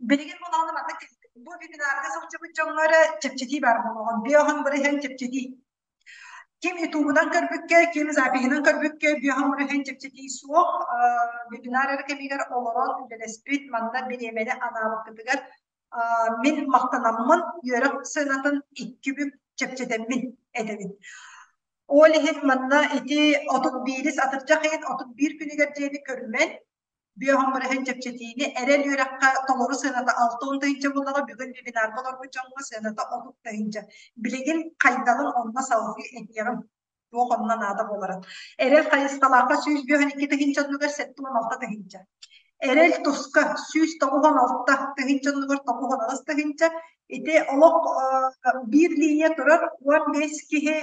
Билигин буолаҕына маннык бу вебинарга сылдьыбыт дьоҥҥо эрэ чэпчэтии баар буолуоҕа. 50% чэпчэтии. Ким ютубунан көрбүккэ, ким запиһынан көрбүккэ 50% чэпчэтии суох. Вебинар эрэ кэмигэр олорон үлэлэспит, манна бириэмэни анаабыккытыгар мин махтанаммын үөрэх сыанатын икки бүк чэпчэтэммин этэбин. Ол иһин манна ити 31 атырдьах ыйын 31 күнүгэр диэри көрүмэн 50% чэпчэтиини эрэл үөрэххэ толору сыаната 60 тыһыынча буоллаҕа бүгүн вебинарга олорбут дьоҥҥо сыаната 30 тыһыынча. Билигин хайдаҕын онно салгыы этиэҕим. Туох онно наада буоларын. Эрэл хайысхалаахха 152 тыһыынча оннугар 76 тыһыынча. Эрэл туска 196 тыһыынча оннугар 98 тыһыынча. Ити олох биир линия турар 15 киһи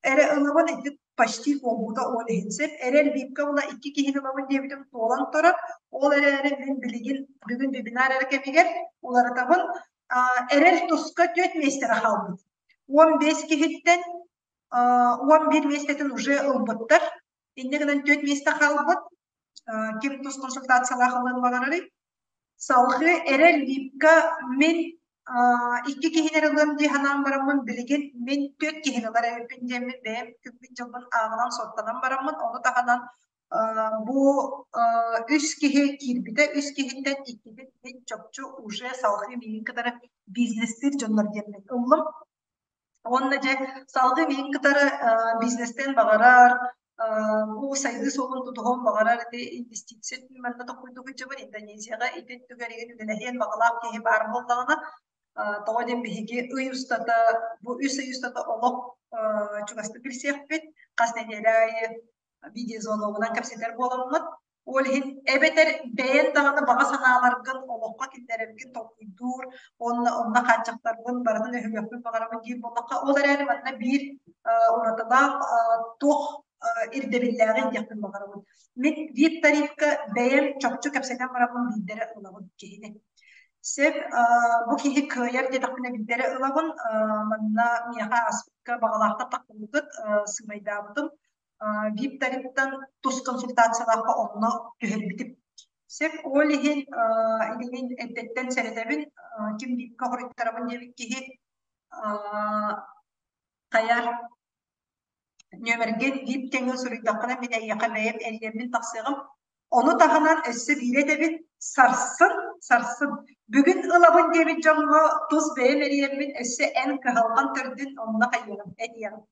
эрэ ылабын ити почти буолбута ол иһин сөп. Эрэл бииргэ була икки киһини ылабын диэбитим туолан турар. Ол эрээри мин билигин бүгүн вебинар эрэ кэмигэр уларытабын. Эрэл туска түөрт миэстэрэ хаалбыт. 15 киһиттэн 11 миэстэтин уже ылбыттар. Инньэ гынан түөрт миэстэ хаалбыт. Ким тус консультациялаах ылыан баҕарарый? Салгыы эрэл липка мин икки киһини эрэ ылыам дии санаан бараммын билигин мин түөрт киһини ылар эбиппин диэммин бэйэм күммүн-дьылбын ааҕынан суоттанан бараммын ону таһынан бу үс киһи киирбитэ үс киһиттэн иккитин мин чопчу уже салгыы миигин кытары бизнестиир дьоннор диэммин ыллым. Уонна дьэ салгыы миигин кытары бизнестэн баҕарар, бу сайдыы суолун тутуһуон баҕарар ити инвестиция манна токуйдуу сылдьабын Индонезияҕа ити өттүгэр игин үлэлэһиэн баҕалаах киһи баар буоллаҕына, тоҕо диэн биһиги ый устата бу үс ый устата олох чугастык билсиэхпит, хас нэдиэлэ аайы видеозвоногунан кэпсэтэр буоламмыт. Ол иһин эбэтэр бэйэн даҕаны баҕа санааларгын олоххо киллэрэргин толкуйдуур уонна онно хааччахтарбын барытын өһүлүөхпүн баҕарабын диир буоллахха, ол эрээри манна биир уратылаах туох ирдэбиллээҕин диэхпин баҕарабын. Мин вид тарифка бэйэм чопчу кэпсэтэн бараммын биирдэрэ ылабын киһини. Сөп, бу киһи кыайар диэтэхпинэ биирдэрэ ылабын. Манна миэхэ ааспыкка баҕалаахтар тахсыбыккыт, сыымайдаабытым. VIP тарифтан тус консультациялаахха онно түһэрбитим. Сөп, ол иһин итини эрдэттэн сэрэтэбин, ким VIP-ка хоруйтарабын диэбит киһи хайа нүөмэргин VIP тэҥҥэ суруйдаххына мин эйиэхэ бэйэм эрийэммин тахсыаҕым. Ону таһынан өссө биири этэбин, сарсын, сарсын, бүгүн ылабын диэбит дьоҥҥо тус бэйэм эрийэммин өссө эн кыһалҕан төрдүн онно хайыаҕым, этиэҕим.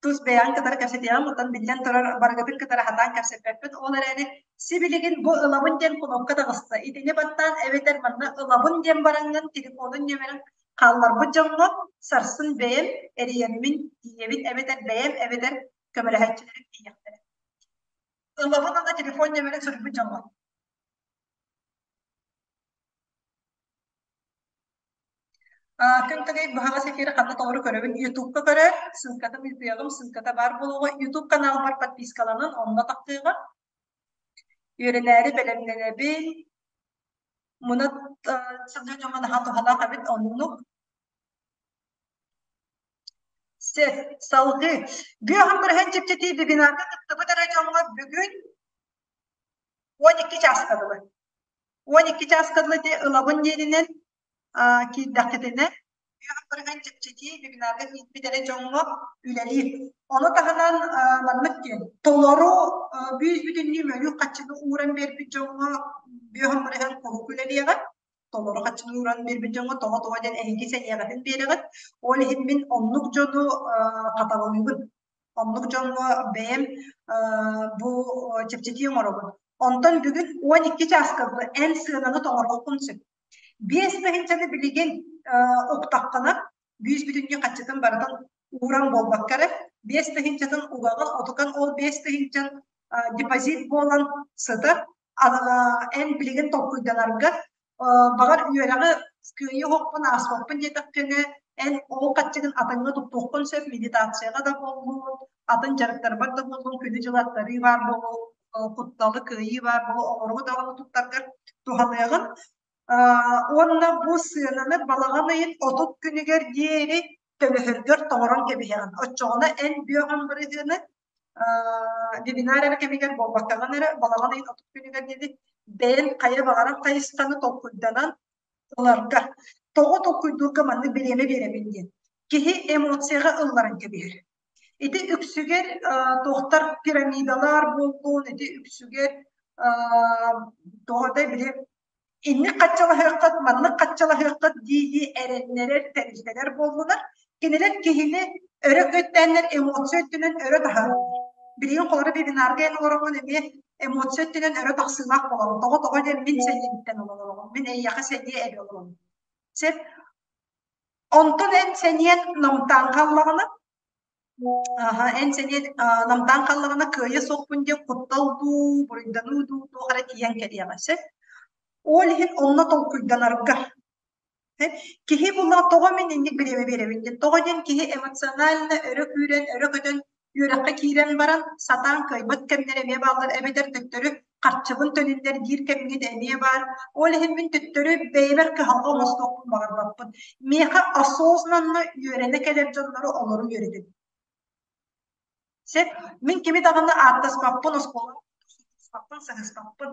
Тус бэйэҕин кытары кэпсэтиэҕим, оттон биллэн турар барыгытын кытары хатаан кэпсэппэппин. Ол эрээри сибилигин бу ылабын диэн кнопка таҕыста. Итини баттаан эбэтэр манна ылабын диэн бараҥҥын телефонун нүөмэрин хаалларбыт дьоҥҥо сарсын бэйэм эрийэммин тиийэбин эбэтэр бэйэм эбэтэр көмөлөһөөччүлэрим тиийиэхтэрэ. Ылабын уонна телефон нүөмэрин суруйбут дьоҥҥо. Күн Тыгый быһаҕас эфири ханна толору көрөбүн? Ютубка көрөр, ссылкатын ыытыаҕым, ссылката баар буолуоҕа. Ютуб каналбар подпискаланын, онно тахсыаҕа. Үөрэнээри бэлэмнэнэбин. Муна сылдьар дьоҥҥо наһаа туһалаах эбит, оннук. Сөп, салгыы. Бүөһүн бырыһын чэпчэтии вебинарга кыттыбыт эрэ дьоҥҥо бүгүн 12 чааска дылы. 12 чааска дылы ити ылабын диэнинэн киирдэххитинэ үөх бырыһын чэпчэтии вебинарга киирбит эрэ дьоҥҥо үлэлиир. Ону таһынан маннык диэн толору бүүс бүтүннүү мөлүк хаччыны ууран биэрбит дьоҥҥо бүөһүн бырыһын куруук үлэлиэҕэ. Толору хаччыны ууран биэрбит дьоҥҥо тоҕо-тоҕо диэн эһиги сэниэҕитин биэрэҕит. Ол иһин мин оннук дьону хатаҕалыыбын. Оннук дьоҥҥо бэйэм бу чэпчэтии оҥоробун. Онтон бүгүн 12 чааска эн сыананы тоҥоруоххун сөп. 5 тыһыынчаны билигин уктаххына, бүүс бүтүннүү хаччытын барытын ууран буолбакка эрэ, 5 тыһыынчатын угаҕын, отукан ол 5 тыһыынчан депозит буолан сытар. Эн билигин толкуйданарга, баҕар үөрэҕи кыайыы оһохпун ааспаппын диэтэххинэ, эн ол хаччыгын атыҥҥа туттуоххун сөп, медитацияҕа да буоллун, атын дьарыктарбар да буоллун, күнү-дьылы аттарыы баар буолуо, кутталы кыайыы баар буолуо, оҕоругу даҕаны туттаргар туһаныаҕын. Уонна бу сыананы балаҕан ыйын 30 күнүгэр диэри төлөһөргөр тоҥорон кэбиһэҕин. Оччоҕуна эн бүөҕүн бырыһыаны вебинар эрэ кэмигэр буолбаккаҕын эрэ балаҕан ыйын 30 күнүгэр диэри бэйэн хайа баҕарар хайысханы толкуйданан ыларга. Тоҕо толкуйдуурга маннык бириэмэ биэрэбин диэн. Киһи эмоцияҕа ылларан кэбиһэр. Ити үксүгэр туохтар пирамидалар буоллун, ити үксүгэр тоҕо били инник хаччалаһыаххыт, маннык хаччалаһыаххыт дии-дии эрэннэрэр тэрилтэлэр буоллулар. Кинилэр киһини өрө көттөөннөр эмоция өттүнэн өрө таһаараллар. Билигин холоро вебинарга эн олороҕун эмиэ эмоция өттүнэн өрө тахсыылаах буолаҕын. Тоҕо-тоҕо диэн мин сэниэбиттэн олороҕун, мин эйиэхэ сэниэ эбэ олоробун. Сөп. Онтон эн сэниэн намтаан хааллаҕына, аха, эн сэниэн намтаан хааллаҕына кыайа суохпун диэн куттал дуу, буруйданыы дуу туох эрэ тиийэн кэлиэҕэ сөп. Ол иһин онно толкуйданарга киһи буллаҕа тоҕо мин инник бириэмэ биэрэбин диэн. Тоҕо диэн киһи эмоционально өрө күүрэн, өрө көтөн үөрэххэ киирэн баран сатаан кыайбат кэмнэрэ эмиэ бааллар эбэтэр төттөрү харчыбын төнүннэр диир кэмҥит эмиэ баар. Ол иһин мин төттөрү бэйэбэр кыһалҕа оҥостуохпун баҕарбаппын. Миэхэ осознанно үөрэнэ кэлэр дьоннору олору үөрэтэбин. Сөп. Мин кими даҕаны ааттаспаппын, оскуолаҕа сыһыспаппын.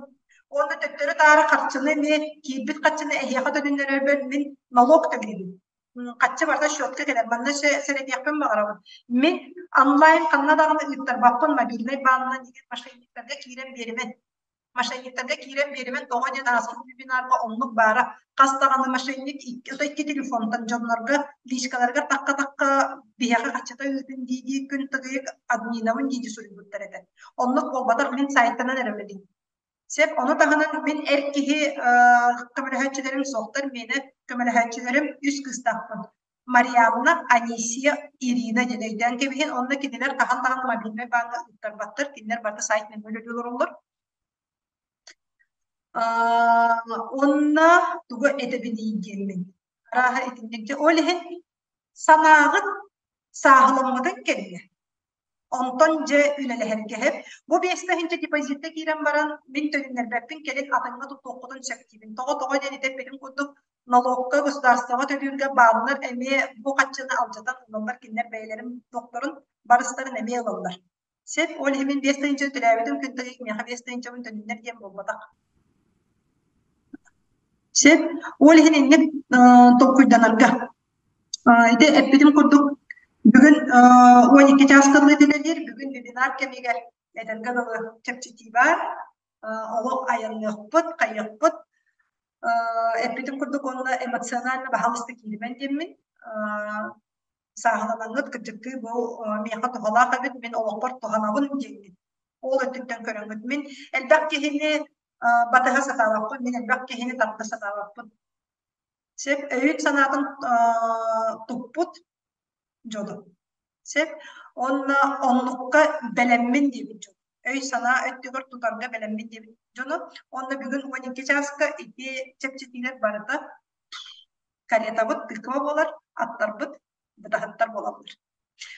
Уонна төттөрү-таары харчыны эмиэ киирбит харчыны эһиэхэ төнүннэрэрбэр мин налог төлүүбүн. Харчы барыта счетка кэлэр. Манна сэрэтиэхпин баҕарабын. Мин онлайн ханна даҕаны ыыттарбаппын, мобильнай баанынан деген мошенниктарга киирэн биэримэн. Мошенниктарга киирэн биэримэн тоҕо диэн ааспыт вебинарга оннук баара. Хас даҕаны мошенник икки телефонтан дьоннорго личкаларыгар тахха-тахха биһиэхэ харчыта ыытын дии-дии күн тыгыйык админабын дии-дии суруйбуттар этэ. Оннук буолбатах, мин сайтанан эрэ үлэлиим. Сөп, ону таһынан мин эр киһи көмөлөһөөччүлэрим суохтар, миэнэ көмөлөһөөччүлэрим үс кыыстаахпын. Марианна, Анисия, Ирина диэн өйдөөн кэбиһин, онно кинилэр хаһан даҕаны мобильнай бааҥҥа ыыттарбаттар, кинилэр барыта сайт нөҥүө үлэлии олороллор. Уонна тугу этэбиний диэммин. Арааһа итинник ол иһин санааҕыт сааһыламмытын кэннэ онтон дьэ үлэлэһэргэ сөп. Бу 5 тыһыынча депозикка киирэн баран мин төнүннэрбэппин кэлин атыҥҥа туттуоххутун сөп диибин. Тоҕо диэн этэппитим курдук налогка государствоҕа төлүүргэ бааннар эмиэ бу харчыны алдьатан ылаллар, кинилэр бэйэлэрин туохтарын барыстарын эмиэ ылаллар. Сөп, ол иһин мин 5 тыһыынчаны төлөөбүтүм күн тыйык миэхэ 5 тыһыынчабын төнүннэр диэн буолбатах. Сөп, ол иһин инник толкуйданарга. Ити эппитим курдук бүгүн 12 чааска дылы үлэлиир, бүгүн вебинар кэмигэр этэргэ дылы чэпчэтии баар. Олох айанныахпыт, хайыахпыт. Эппитим курдук уонна эмоционально баһаалыста кииримэн диэммин сааһыланаҥҥыт кырдьыктыы бу миэхэ туһалаах эбит, мин олохпор туһанабын диэҥҥит. Ол өттүттэн көрөҥҥүт. Мин элбэх киһини батыһа сатаабаппын, мин элбэх киһини тарда сатаабаппын. Сөп, өйүн-санаатын туппут дьону. Сөп, уонна оннукка бэлэммин диэбит дьон. Өй-санаа өттүгэр тутарга бэлэммин диэбит дьону. Уонна бүгүн 12 чааска ити чэпчэтиилэр барыта каретабыт тыква буолар, аттарбыт бытаһыттар буолаллар.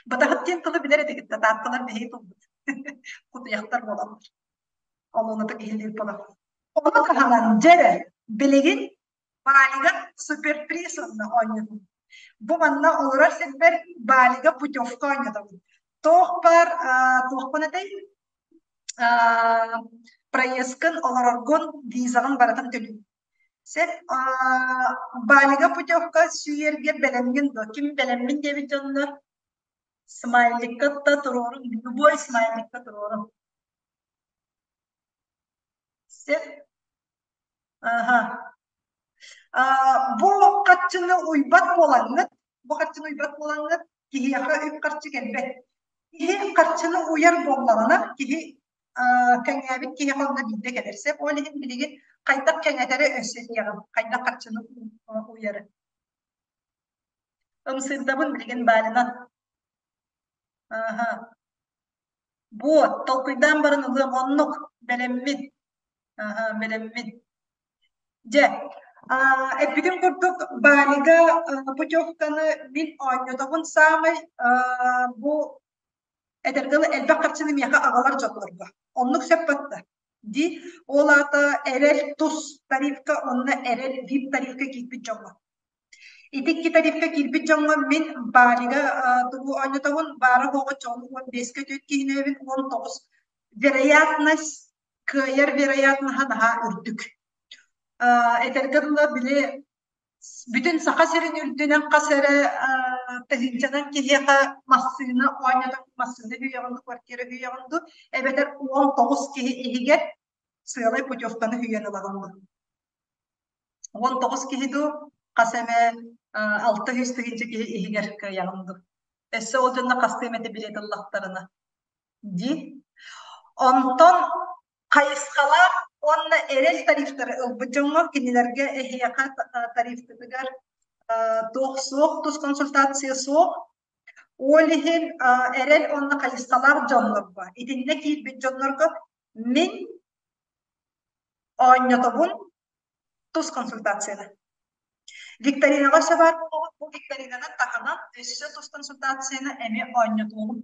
Бытаһыт диэн тылы билэр этигит да, таатталар биһиги тылбыт. Кутуйахтар буолаллар. Олуонатык иһиллиир буолар. Ону таһынан дьэрэ билигин Балига суперприз онно оонньотум. Бу манна олорор сирбэр Балига путевка оонньотобун. Туох баар туохпун этэй? Проездкын, олороргун, визаҕын барытын төлүүр. Сен Балига путевка сүүйэргэ бэлэмҥин дуо? Ким бэлэммин диэбит дьоннор смайликка да туруорун, любой смайликка туруорун. Сен Аха. Бу харчыны уйбат буолаҥҥыт, бу харчыны уйбат буолаҥҥыт, киһиэхэ үп-харчы кэлбэт. Киһи харчыны уйар буоллаҕына, киһи кэҥээбит киһиэхэ онно биирдэ кэлэр. Сөп, ол иһин билигин хайдах кэҥэтэри өссө этиэҕим, хайдах харчыны уйары. Ымсыырдабын билигин баарынан. Аха. Буот, толкуйдаан баран ылыам, оннук, бэлэммин. Аха, бэлэммин. Дьэ, эппитим курдук, Балига путевканы мин оонньотобун саамай бу этэргэ дылы элбэх харчыны миэхэ аҕалар дьоннорго. Оннук сөп батта. Ди, ол аата эрэл тус тарифка уонна эрэл VIP тарифка киирбит дьоҥҥо. Ити икки тарифка киирбит дьоҥҥо мин Балига тугу оонньотобун, баара-суоҕа чоҕун 15-кэ түөрт киһинэбин, 19 вероятность кыайар вероятноһа наһаа үрдүк. Этэргэ дылы, били бүтүн Саха сирин үрдүнэн хас эрэ тыһыынчанан киһиэхэ массыына оонньотон массыына үүйэҕин дуу, квартира үүйэҕин дуу, эбэтэр 19 киһи иһигэр сыалай путевканы үүйэн ылаҕын дуу. 19 киһи дуу, хас эмэ 600 тыһыынча киһи иһигэр кыайаҕын дуу. Өссө ол дьонно хастыы эмэтэ билиэт ыллахтарына дии. Онтон хайысхалаах уонна эрэл тарифтары ылбыт дьоҥҥо кинилэргэ эһиэхэ тарифкытыгар туох суох, тус консультация суох. Ол иһин эрэл уонна хайысхалаах дьоннорго, итиннэ киирбит дьоннорго мин оонньотобун тус консультацияны. Викторинаҕа өссө баар буолуоҕун, бу викторинаны таһынан өссө тус консультацияны эмиэ оонньотуоҕум.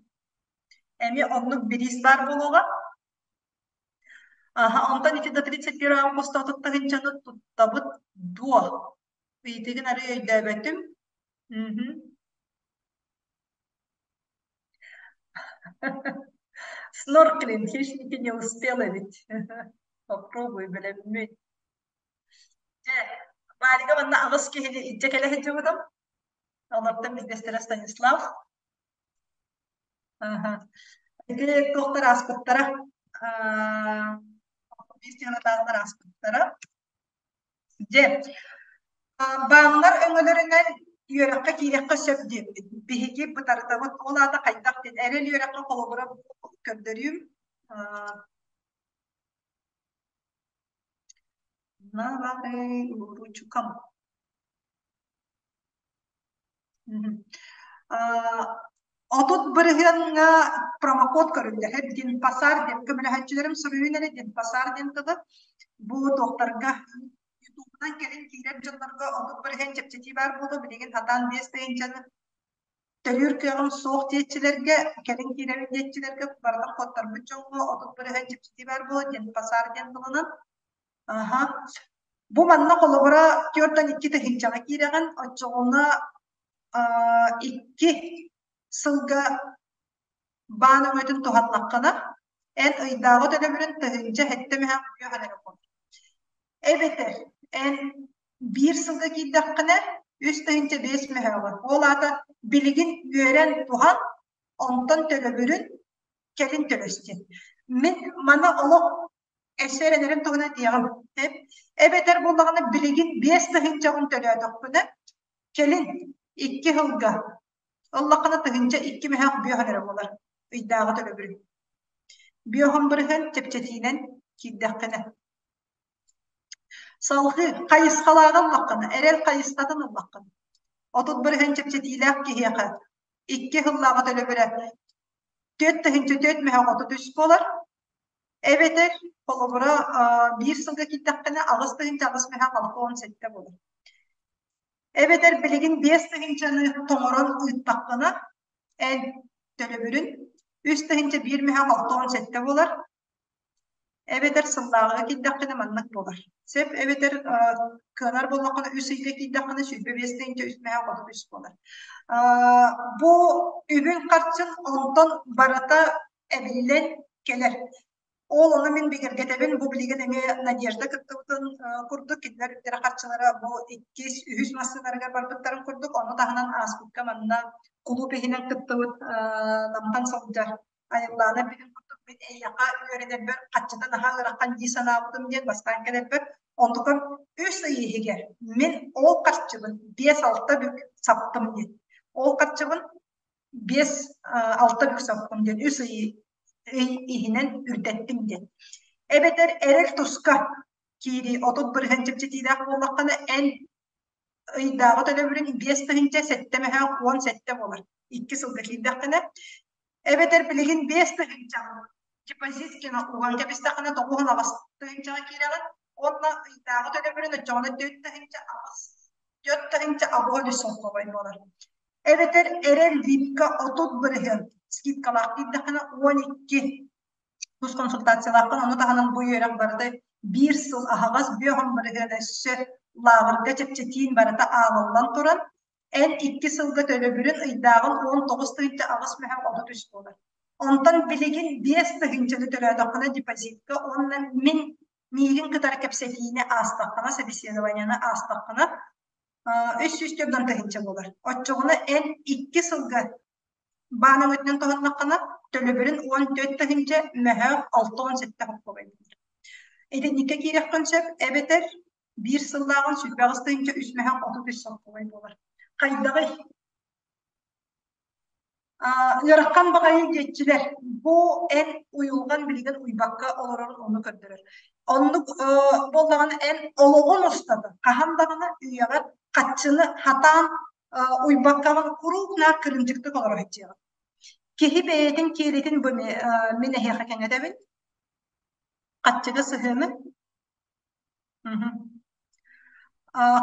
Эмиэ оннук бириис баар буолуоҕа. Аха, онтон ити до 31 августа 30 тыһыынчаны туттабыт дуо? Ыйытыгын арыый өйдөөбөтүм. Мгм. Снорклинг, хищники не успела ведь. Попробуй, бэлэммин. Дьэ, Валига манна аҕыс киһини илдьэ кэлэ сылдьыбытым. Олортон биирдэстэрэ Станислав. Аха. Ити туохтар ааспыттара. Биир тыынатааҕылар ааспыттара. Дьэ, бааннар өҥөлөрүнэн үөрэххэ киириэххэ сөп диэбит. Биһиги бытарытабыт. Ол аата хайдах диэн эрэл үөрэххэ холобура көрдөрүүм. Уруучукам. 30 бырыһыаҥҥа промокод көрүллэр. Динпасар диэн көмөлөһөөччүлэрим суруйун эрэ Динпасар диэн тылы бу туохтарга Ютубунан кэлин киирэр дьоннорго 30 бырыһыан чэпчэтии баар буолуо. Билигин сатаан 5 тыһыынчаны төлүүр кыаҕым суох диэччилэргэ, кэлин киирэбин диэччилэргэ барытын куоттарбыт дьоҥҥо 30 бырыһыан чэпчэтии баар буолуо Динпасар диэн тылынан. Аха. Бу манна холобура 42 тыһыынчаҕа киирэҕин, оччоҕуна 2 сылга баан өҥөтүн туһаннаххына, эн ыйдааҕы төлөбүрүн 1007 мөһөөх эрэ буолар. Эбэтэр эн биир сылга киирдэххинэ 3005 мөһөөҕөр. Ол аата билигин үөрэн туһан, онтон төлөбүрүн кэлин төлөстүн. Мин маны олох өссө эрэнэрим туһунан этиэҕим. Эбэтэр буоллаҕына билигин 5 тыһыынчаҕын төлөөтөхпүнэ, кэлин 2 сылга ыллаххына 1002 мөһөөх бүөһүн эрэ буолар ыйдааҕы төлөбүрүн. 50 бырыһыан чэпчэтиинэн киирдэххинэ. Салгыы хайысхалааҕы ыллаххына, эрэл хайысхатын ыллаххына, 30 бырыһыан чэпчэтиилээх киһиэхэ 2 сыллааҕы төлөбүрэ 4004 мөһөөх 33 буолар. Эбэтэр, холобура, биир сылга киирдэххинэ 8008 мөһөөх 67 буолар. Эбэтэр билигин 5 тыһыынчаны тоҥорон ыыттаххына, эн төлөбүрүн 3001 мөһөөх 67 буолар. Эбэтэр сыллааҕыга киирдэххинэ маннык буолар. Сөп, эбэтэр кыанар буоллаххына 3 ыйга киирдэххинэ 25 тыһыынча 3 мөһөөх 33 буолар. Бу үбүн харчын онтон барыта эбиллэн кэлэр. Ол ону мин бигэргэтэбин, бу билигин эмиэ Надежда кыттыбытын курдук, кинилэр үптэрэ харчылара бу иккис, үһүс массыыналарыгар барбыттарын курдук, ону таһынан ааспыкка манна кулууп иһинэн кыттыбыт Намтан сылдьар Айыллаана эппитин курдук мин эйиэхэ үөрэнэрбэр хаччыта наһаа ыарахан дии санаабытым диэн бастаан кэлэрбэр, онтукам 3 ый иһигэр мин ол харчыбын 5-6 бүк саптым диэн. Ол харчыбын 5-6 бүк саптым диэн 3 ый иһинэн үрдэттим диэн. Эбэтэр эрэл туска киирии 30 бырыһыан чэпчэтиилээх буоллаххына, эн ыйдааҕы төлөбүрүн 5007 мөһөөх 17 буолар. 2 сылга киирдэххинэ. Эбэтэр билигин 5 тыһыынчаҕын депозит кина уган кэбистэххинэ 98 тыһыынчаҕа киирэҕин уонна ыйдааҕы төлөбүрүн оччоҕуна 4 тыһыынча 8 4 тыһыынча 83 солкуобай буолар. Эбэтэр эрэл випка 30 бырыһыан скидкалаах киирдэххинэ 12 тус консультациялааххын, ону таһынан бу үөрэх барыта биир сыл аһаҕас 50 бырыһыан өссө лааҕырга чэпчэтиин барыта ааҕыллан туран, эн 2 сылга төлөбүрүн ыйдааҕын 19 тыһыынча 8 мөһөөх 33 буолар. Онтон билигин 5 тыһыынчаны төлөөтөххүнэ депозитка уонна мин миигин кытары кэпсэтиини аастаххына, собеседованиены аастаххына, 340 тыһыынча буолар. Оччоҕуна эн 2 сылга баан өҥөтүнэн туһаннаххына, төлөбүрүн 14 тыһыынча мөһөөх 67 холкуобай буолар. Итинниккэ киириэххин сөп, эбэтэр биир сыллааҕын 28 тыһыынча 3 мөһөөх 33 солкуобай буолар. Хайдаҕый? Ыарахан баҕайы диэччилэр, бу эн уйулҕан билигин уйбакка олорорун ону көрдөрөр. Оннук буоллаҕына эн олоҕун устата хаһан даҕаны үйэҕэр хаччыны хатаан уйбаккаҕын куруук наар кырыымчыктык олоро сылдьыаҕын. Киһи бэйэтин киэлитин бу мин эһиэхэ кэҥэтэбин. Хаччыга сыһыаны.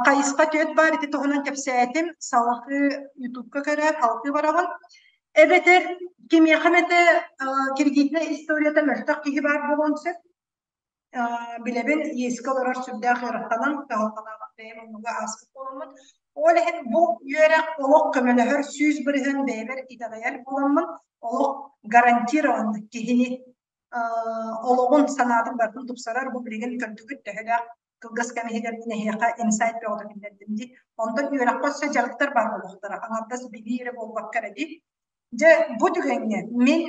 Хайысха түөрт баар ити туһунан кэпсээтим. Салгыы Ютубка көрөөт, салгыы бараҕын. Эбэтэр кимиэхэ эмэтэ кредитнэй историята мөлтөх киһи баар буолуон сөп. Билэбин, иэскэ олорор сүрдээх ыараханын, кыһалҕалааҕын бэйэм оннуга ааспыт буоламмын. Ол иһин бу үөрэх олох көмөлөһөр 100% бэйэбэр итэҕэйэр буоламмын, олох гарантированно киһини олоҕун санаатын барытын тупсарар. Бу билигин көрдүгүт төһөлөөх кылгас кэм иһигэр мин эһиэхэ инсайт бөҕөтө киллэрдим дии. Онтон үөрэххэ өссө дьарыктар баар буолуохтара. Аҥардас билии эрэ буолбакка эрэ дии. Дьэ, бу түгэҥҥэ мин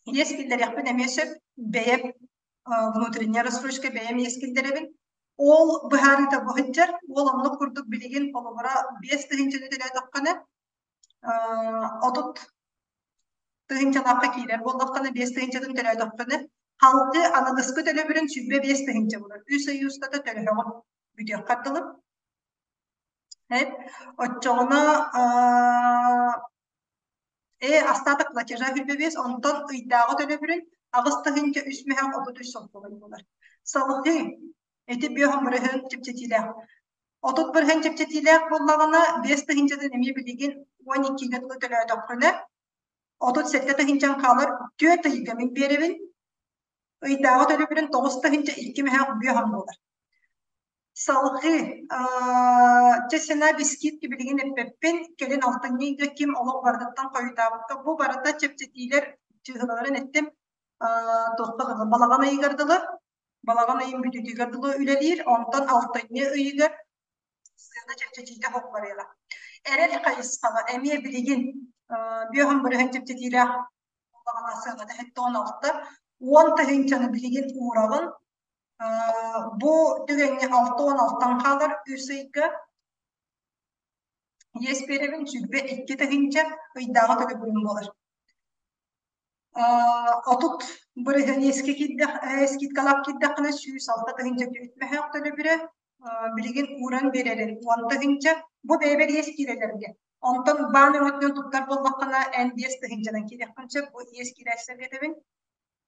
иэс киллэриэхпин эмиэ сөп. Бэйэм внутренняя рассрочка бэйэм иэс киллэрэбин. Ол быһаарыыта бу сылдьар. Ол оннук курдук билигин холобура 5 тыһыынчаны төлөөтөххүнэ 30 тыһыынчалаахха киирэр буоллаххына 5 тыһыынчатын төлөөтөххүнэ халты аныгыскы төлөбүрүн 25 тыһыынча буолар. 3 ый устата төлөһөҕүн бүтүөххэр дылы. Оччоҕуна. Остаток платежа 25, онтон ыйдааҕы төлөбүрүн 8 3 мөһөөх 33 солкуобай буолар. Салгыы ити биэһ бырыһыан чэпчэтиилээх. 30% чэпчэтиилээх буоллаҕына, 5 тыһыынчатын эмиэ билигин 12-гэ дылы төлөөтөххүнэ, 37 тыһыынчаҥ хаалар, 4 ыйга мин биэрэбин, ыйдааҕы төлөбүрүн 9 тыһыынча 2 мөһөөх биэһ буолар. Салгыы чэ сена бискитки билигин эппэппин, кэлин алтынньы ыйга ким олох барытыттан хойутаабыкка бу барыта чэпчэтиилэр чыыһылаларын эттим. Туохха дылы балаҕан ыйыгар дылы, балаҕан ыйын бүтүүтүгэр дылы үлэлиир, онтон алтынньы ыйыгар сыана чэпчэтиитэ суох барыаҕа. Эрэл хайысхаҕа эмиэ билигин биэһэн бырыһан чэпчэтиилээх буоллаҕына сыаната 76, 10 тыһыынчаны билигин уураҕын. Бу түгэҥҥэ 66-тан хаалар үс ыйга иэс биэрэбин 22 тыһыынча ыйдааҕы төлөбүрүм буолар. 30% иэскэ киирдэх, скидкалаах киирдэххинэ 106 тыһыынча түөрт мөһөөх төлөбүрэ, билигин ууран биэрэрин 10 тыһыынча. Бу бэйэбэр иэс киирэлэргэ. Онтон баан өҥөтүнэн туттар буоллаххына, эн 5 тыһыынчанан киириэххин сөп. Бу иэс киирээччилэргэ этэбин.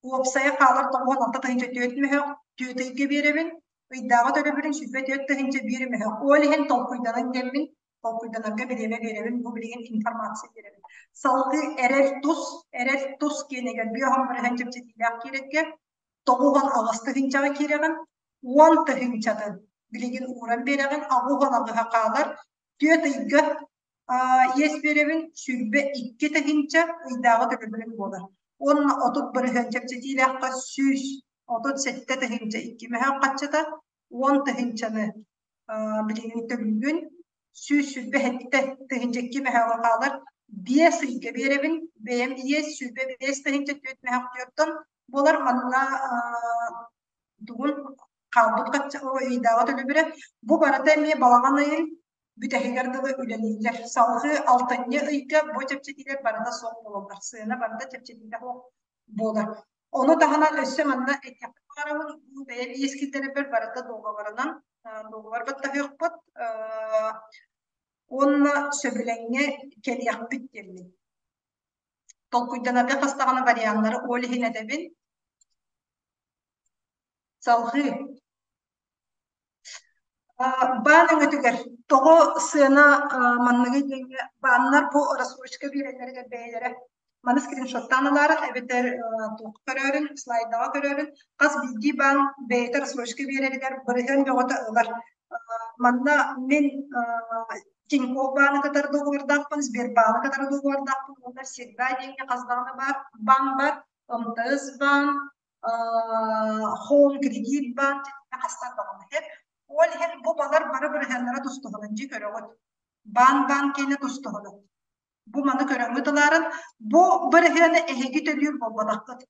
Уопсайа хаалар 96 тыһыынча түөрт мөһөөх, түөрт ыйга биэрэбин. Ыйдааҕы төлөбүрүн 24 тыһыынча биир мөһөөх. Ол иһин толкуйданан диэммин, толкуйданарга бириэмэ биэрэбин, бу билигин информация биэрэбин. Салгыы эрэл тус, эрэл тус киэнигэр биэһон бырыһан чэпчэтиилээх киирэргэ 98 тыһыынчаҕа киирэҕин, 10 тыһыынчатын билигин ууран биэрэҕин, 88-һа хаалар, түөрт ыйга иэс биэрэбин, 22 тыһыынча ыйдааҕы төлөбүрүн буолар. Уонна 30% чэпчэтиилээххэ 137 тыһыынча икки мөһөөх хаччыта, 10 тыһыынчаны билигин төлүүгүн, 127 тыһыынча икки мөһөөҕө хаалар, биэс ыйга биэрэбин, бэйэм иэс 125 тыһыынча түөрт мөһөөх түөртон буолар, манна тугун хаалбыт хачча ыйдааҕы төлөбүрэ бу барыта эмиэ балаҕан ыйын бүтэһигэр дылы үлэлииллэр. Салгыы алтынньы ыйга бу чэпчэтиилэр барыта суох буолаллар. Сыана барыта чэпчэтиитэ суох буолар. Ону таһынан өссө манна этиэхпин баҕарабын, бу бэйэм иэс киллэрэрбэр барыта дуогабарынан дуогабар баттаһыахпыт уонна сөбүлэҥҥэ кэлиэхпит диэммин. Толкуйданарга хас даҕаны варианнары ол иһин этэбин. Салҕыы. Баан өҥөтүгэр тоҕо сыана манныгый диэҥҥэ бааннар бу рассрочка биэрэллэригэр бэйэлэрэ маны скриншоттаан ылаарыҥ эбэтэр туох көрөөрүн, слайдаҕа көрөөрүн хас биирдии баан бэйэтэ рассрочка биэрэригэр бырыһыан бөҕөтө ылар. Манна мин Тинькофф бааны кытары договордаахпын, Сбербааны кытары договордаахпын уонна Всегда диэҥҥэ хас даҕаны баар баан бар, МТС баан, Home кредит баан хастар даҕаны иһэр. Ол иһин бу балар бары бырыһыаннара тустуһунан дьи көрөҕүт. Баан-баан киэнэ тустуһунан. Бу маны көрөҥҥүт ылааран, бу бырыһыаны эһиги төлүүр буолбатаххыт.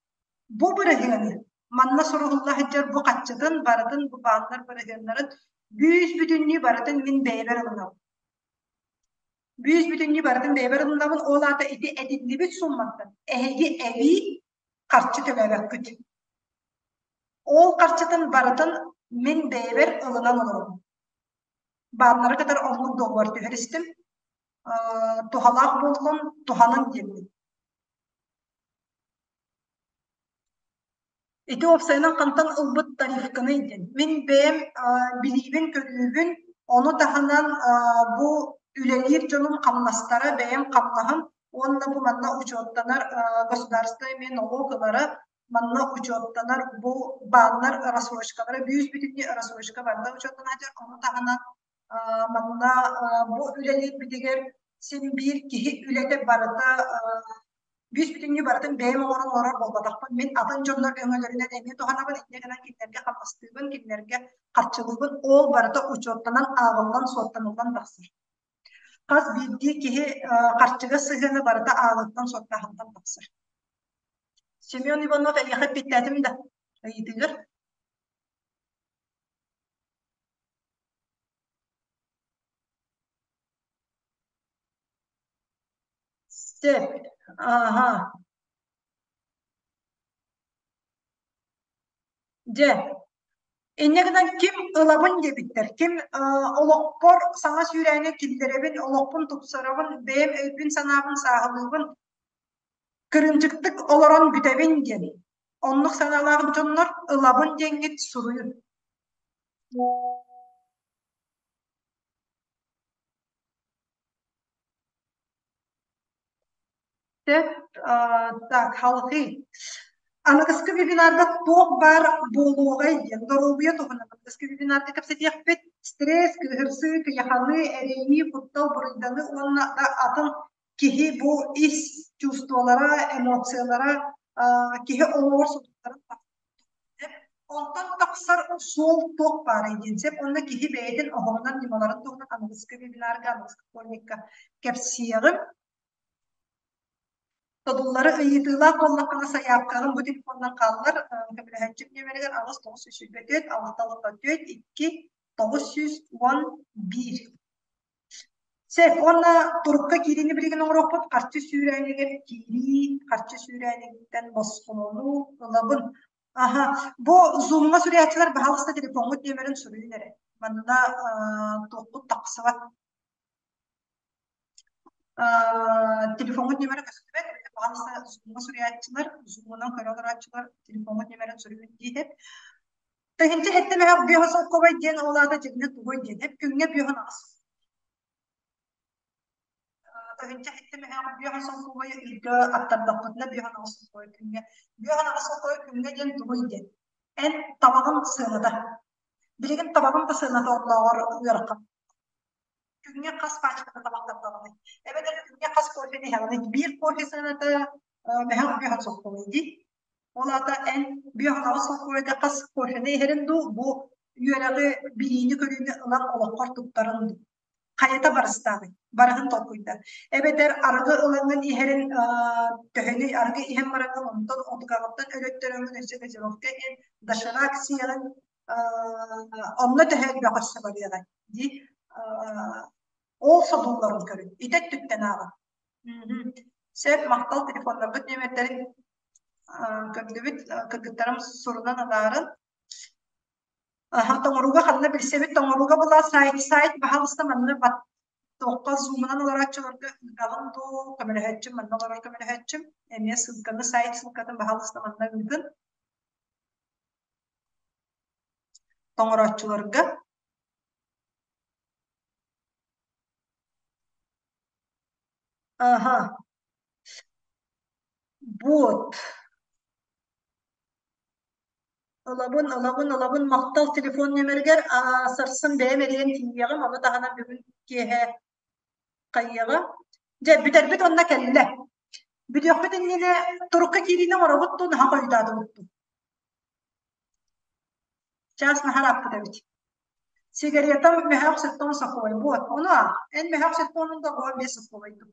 Бу бырыһыаны манна суруһулла сылдьар бу хаччытын барытын бу бааннар бырыһыаннарын бүүс бүтүннүү барытын мин бэйэбэр ылынабын. Бүүс бүтүннүү барытын бэйэбэр ылынабын. Ол аата ити этиллибит сумматтан эһиги эбии харчы төлөөбөккүт. Ол харчытын барытын мин бэйэбэр ылынан олоробун. Бааннары кытары оннук договор түһэристим. Туһалаах буоллун, туһанын диэммин. Ити уопсайынан хантан ылбыт тарифканый диэн. Мин бэйэм билиибин-көрүүбүн, ону таһынан бу үлэлиир дьонум хамнастара, бэйэм хамнаһым уонна бу манна учуоттанар государство эмиэ нолуок ылара, манна учуоттанар бу бааннар рассрочкалара бүүс бүтүннүү рассрочка барыта учуоттанааччы, ону таһынан манна бу үлэлиирбитигэр син биир киһи үлэтэ барыта бүүс бүтүннүү барытын бэйэм оҥорон олорор буолбатахпын. Мин атын дьоннор өҥөлөрүнэн эмиэ туһанабын, инньэ гынан кинилэргэ хамнастыыбын, кинилэргэ харчылыыбын. Ол барыта учуоттанан, ааҕыллан, суоттаныллан тахсар. Хас биирдии киһи харчыга сыһыана барыта ааҕыттан, суоттааһынтан тахсар. Семен Иванов, эйиэхэ эппиэттээтим да ыйытыгар? Сөп. Ааһа. Дьэ, инньэ гынан ким ылабын диэбиттэр, ким олохпор саҥа сүүрээни киллэрэбин, олохпун тупсарабын, бэйэм өйбүн-санаабын сааһылыыбын. Кырыымчыктык олорон бүтэбин диэн, оннук санаалаах дьоннор ылабын диэҥҥит суруйун. Сөп, так, халҕыы. Аныгыскы вебинарга туох баар буолуоҕай диэн доруобуйа туһунан аныгыскы вебинарга кэпсэтиэхпит. Стресс, кыыһырсыы, кыйаханыы, эрэйии, куттал, буруйданыы уонна да атын киһи бу ис чувстволара, эмоциялара киһи олоҕор содулларын Онтон тахсар суол туох баарый диэн сөп уонна киһи бэйэтин оһоҕунан ньымаларын туһунан аныгыскы вебинарга, аныгыскы вторникка кэпсиэҕим. Содуллары ыйытыылаах буоллаххына сайаапкаҕын бу телефонунан хааллар. Көмөлөһөөччүм нүөмэригэр 8 924 664 2 911. Сөп уонна турукка киириини билигин оҥоруохпут харчы сүүрээнигэр киирии, харчы сүүрээниттэн босхолонуу ылабын. Аха, бу Zoom-ҥа суруйааччылар баһаалыста телефоҥҥут нүөмэрин суруйун эрэ. Манна туохпут тахсыбат. Телефоҥҥут нүөмэрэ көстүбэт, баһаалыста Zoom-ҥа суруйааччылар, Zoom-унан көрө олорооччулар телефоҥҥут нүөмэрин суруйун диэтэп. Тыһыынча сэттэ мөһөх бүөһэ солкуобай диэн ол аата дьиҥнэ тугуй диэн эп күҥҥэ бүөһүн аҕыс тыһыынча сэттэ мөһөх бүөһэ солкуобайы ыйга аттардахпытына бүөһүн аҕыс солкуобай күҥҥэ бүөһүн аҕыс солкуобай күҥҥэ диэн тугуй диэн эн табаҕын сыаната билигин табаҕын да сыаната оннооҕор ыарахан күҥҥэ хас пачката табахтардаҕыный эбэтэр күҥҥэ хас кофены иһэҕиний биир кофе сыаната мөһөх бүөһүн солкуобай дии Ол аата эн биоһаҕас солкуойга хас кофены иһэрин дуу, бу үөрэҕи, билиини-көрүүнү ылан олоххор туттарын дуу? Хайата барыстааҕый? Барыһын толкуйда. Эбэтэр арыгы ылаҥҥын иһэрин төһөнүй арыгы иһэн бараҥҥын онтон отугаҕыттан өлөттөрөҥҥүн өссө газировка иһэн доширак сиэҕин онно төһө элбэх өссө барыаҕай дии ол содулларын көрүн ити өттүттэн ааҕын. Сөп, махтал телефоннарбыт нүөмэрдэрин көрдүбүт, кыргыттарым сурунан анаарын. Тоҥорууга ханна билсэбит, тоҥорууга була сайт, сайт баһаалыста манна туохха зумунан олорооччуларга ыытаҕын дуу, көмөлөһөөччүм, манна олорор көмөлөһөөччүм. Эмиэ ссылканы, сайт ссылкатын баһаалыста манна ыытын. Тоҥорооччуларга. Аха. Вот. Ылабын, ылабын, ылабын махтал телефон нүөмэригэр сарсын бэйэм эрийэн тиийиэҕим, ону таһынан бүгүн киэһэ хайыаҕа. Дьэ, бүтэрбит онно кэллэ. Бүтүөхпүт иннинэ турукка киириини оҥоробут дуу, наһаа хойутаатыбыт дуу? Чаас наһаа ырааппыт эбит. Сигаретам мөһөөх сэттэ сокуой. Вот, ону аах. Эн мөһөөх сэттэ уонун да 15 сокуойдум.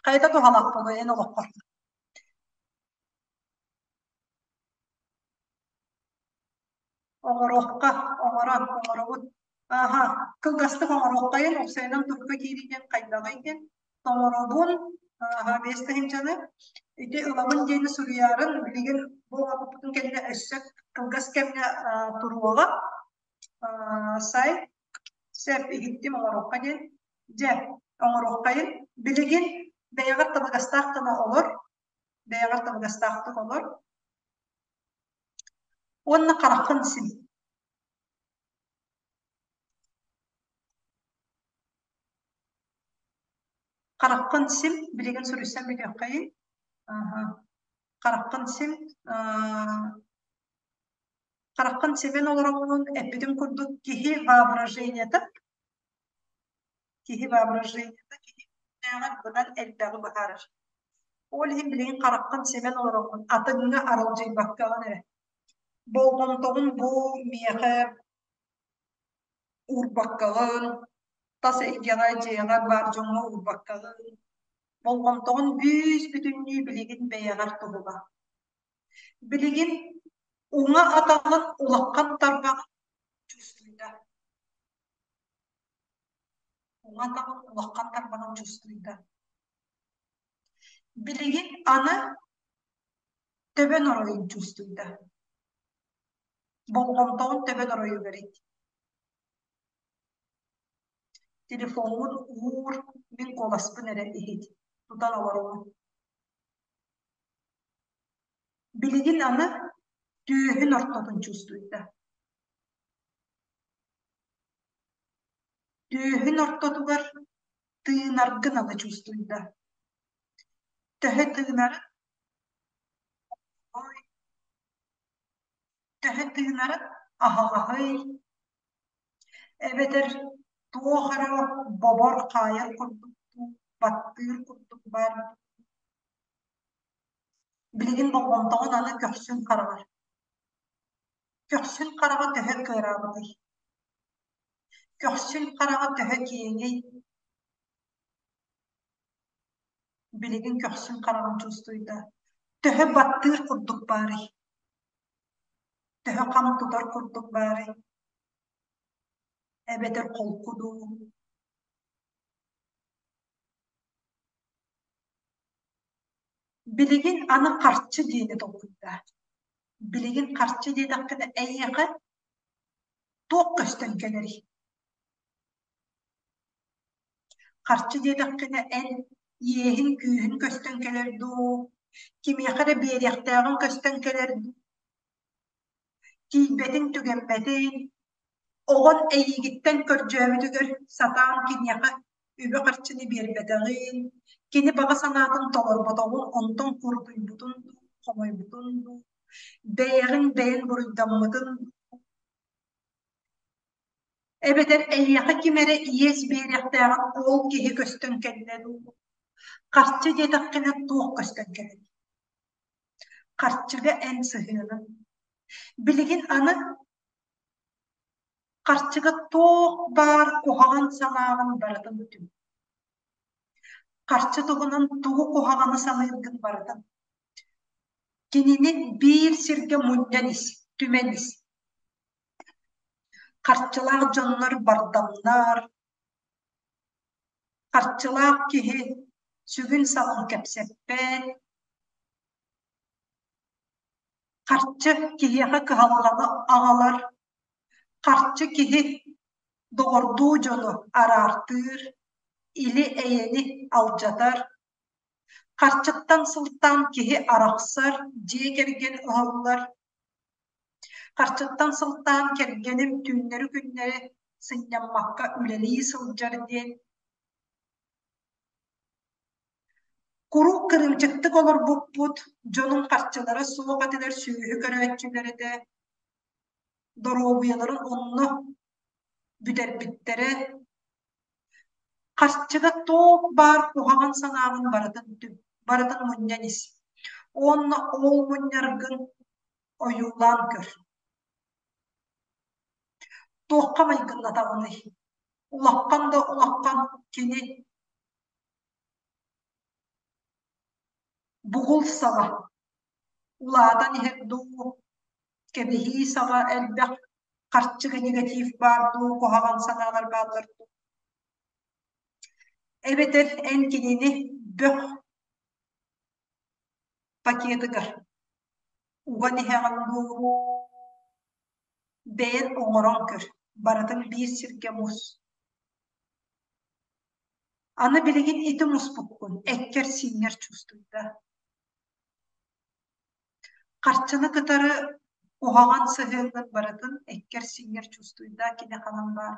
Хайата туһалаах буолуо эн олоххор? Оҥоруохха, оҥорон, оҥоробут. Аха, кылгастык оҥоруоххайын, уопсайынан турукка киирии диэн хайдаҕый диэн. Тоҥоробун, аха, биэс тыһыынчаны. Ити ылабын диэни суруйаарын билигин бу оҥорбуппутун кэннэ өссө кылгас кэмҥэ туруоҕа. Сайт сөп иһиттим оҥоруохха диэн. Дьэ, оҥоруоххайын. Билигин бэйэҕэр табыгастаах гына олор, бэйэҕэр табыгастаахтык олор. Уонна хараххын сим. Хараххын сим, билигин суруйсан бүтүөххэйин. Аха. Хараххын сим, хараххын симэн олороҥҥун эппитим курдук киһи воображениета киһи воображениета киһи күүстээҕэр быдан элбэҕи быһаарар. Ол иһин билигин хараххын симэн олороҥҥун атыҥҥа аралдьыйбаккаҕын эрэ. Болҕомтоҕун бу миэхэ уурбаккаҕын, тас эйгэҕэ, дьиэҕэр баар дьоҥҥо уурбаккаҕын, болҕомтоҕун бүүс-бүтүннүү билигин бэйэҕэр туһула. Билигин уҥа атаҕын улахан тарбаҕын чувствуйда. Уҥа атаҕын улахан тарбаҕын чувствуйда. Билигин аны төбөн оройун чувствуйда. Болҕомтоҕун төбөн оройугар ит. Телефоҥҥун уур, мин куоласпын эрэ иһит. Тутан олорума. Билигин аны түөһүн ортотун чувствуйда. Түөһүн ортотугар тыынаргын аны чувствуйда. Төһө тыынарын төһө тыынарын аһаҕаһый эбэтэр туох эрэ бобор хаайар курдук дуу, баттыыр курдук баар дуу. Билигин болҕомтоҕун аны көхсүн хараҕар. Көхсүн хараҕа төһө кыараабытый? Көхсүн хараҕа төһө киэҥий? Билигин көхсүн хараҕын чувствуйда. Төһө баттыыр курдук баарый? Төһө хам тутар курдук баарый? Эбэтэр холку дуу? Билигин аны харчы диэни толкуйдаа. Билигин харчы диэтэххинэ эйиэхэ туох көстөн кэлэрий? Харчы диэтэххинэ эн иэһин-күүһүн көстөн кэлэр дуу, кимиэхэ эрэ биэриэхтээҕин көстөн кэлэр дуу, тиийбэтин-түгэммэтин, оҕон эйиигиттэн көрдьөөбүтүгэр сатаан киниэхэ үбү-харчыны биэрбэтэҕин, кини баҕа санаатын толорботоҕун, онтон курутуйбутун дуу, хомойбутун дуу, бэйэҕин бэйэн буруйдаммытын дуу, эбэтэр эйиэхэ ким эрэ иэс биэриэхтээҕин ол киһи көстөн кэллэ дуу, харчы диэтэххинэ туох көстөн кэлэр? Харчыга эн сыһыаныҥ. Билигин аны харчыга туох баар куһаҕан санааҕын барытын түм. Харчы туһунан тугу куһаҕаны саныыргын барытын. Кинини биир сиргэ мунньан ис, түмэн ис. Харчылаах дьоннор бардамнар, харчылаах киһи сүгүн-саҕын кэпсэппэт, харчы киһиэхэ кыһалҕаны аҕалар, харчы киһи доҕордуу дьону араартыыр, или-эйэни алдьатар, харчыттан сылтаан киһи арахсар, дьиэ кэргэн ыһыллар, харчыттан сылтаан кэргэним түүннэри-күннэри сынньаммакка үлэлии сылдьар диэн Куруук кырыымчыктык олорбуппут, дьонум харчылара суох этилэр, сүөһү көрөөччүлэр этэ, доруобуйаларын онно бүтэрбиттэрэ. Харчыга туох баар куһаҕан санааҕын барытын барытын мунньан ис. Уонна ол мунньаргын ойуулаан көр. Туохха майгыннатаҕыный? Улахан да улахан кини Бугул саҕа улаатан иһэр дуу, кэбиһии саҕа элбэх харчыга негатив баар дуу, куһаҕан санаалар бааллар дуу. Эбэтэр эн кинини бөх пакетыгар уган иһэҕин дуу, бэйэн оҥорон көр, барытын биир сиргэ мус. Аны билигин ити муспуккун эккэр-сииҥҥэр чувствуйда. Харчыны кытары куһаҕан сыһыаҥҥын барытын эккэр-сииҥҥэр чувствуйда кини ханан баар.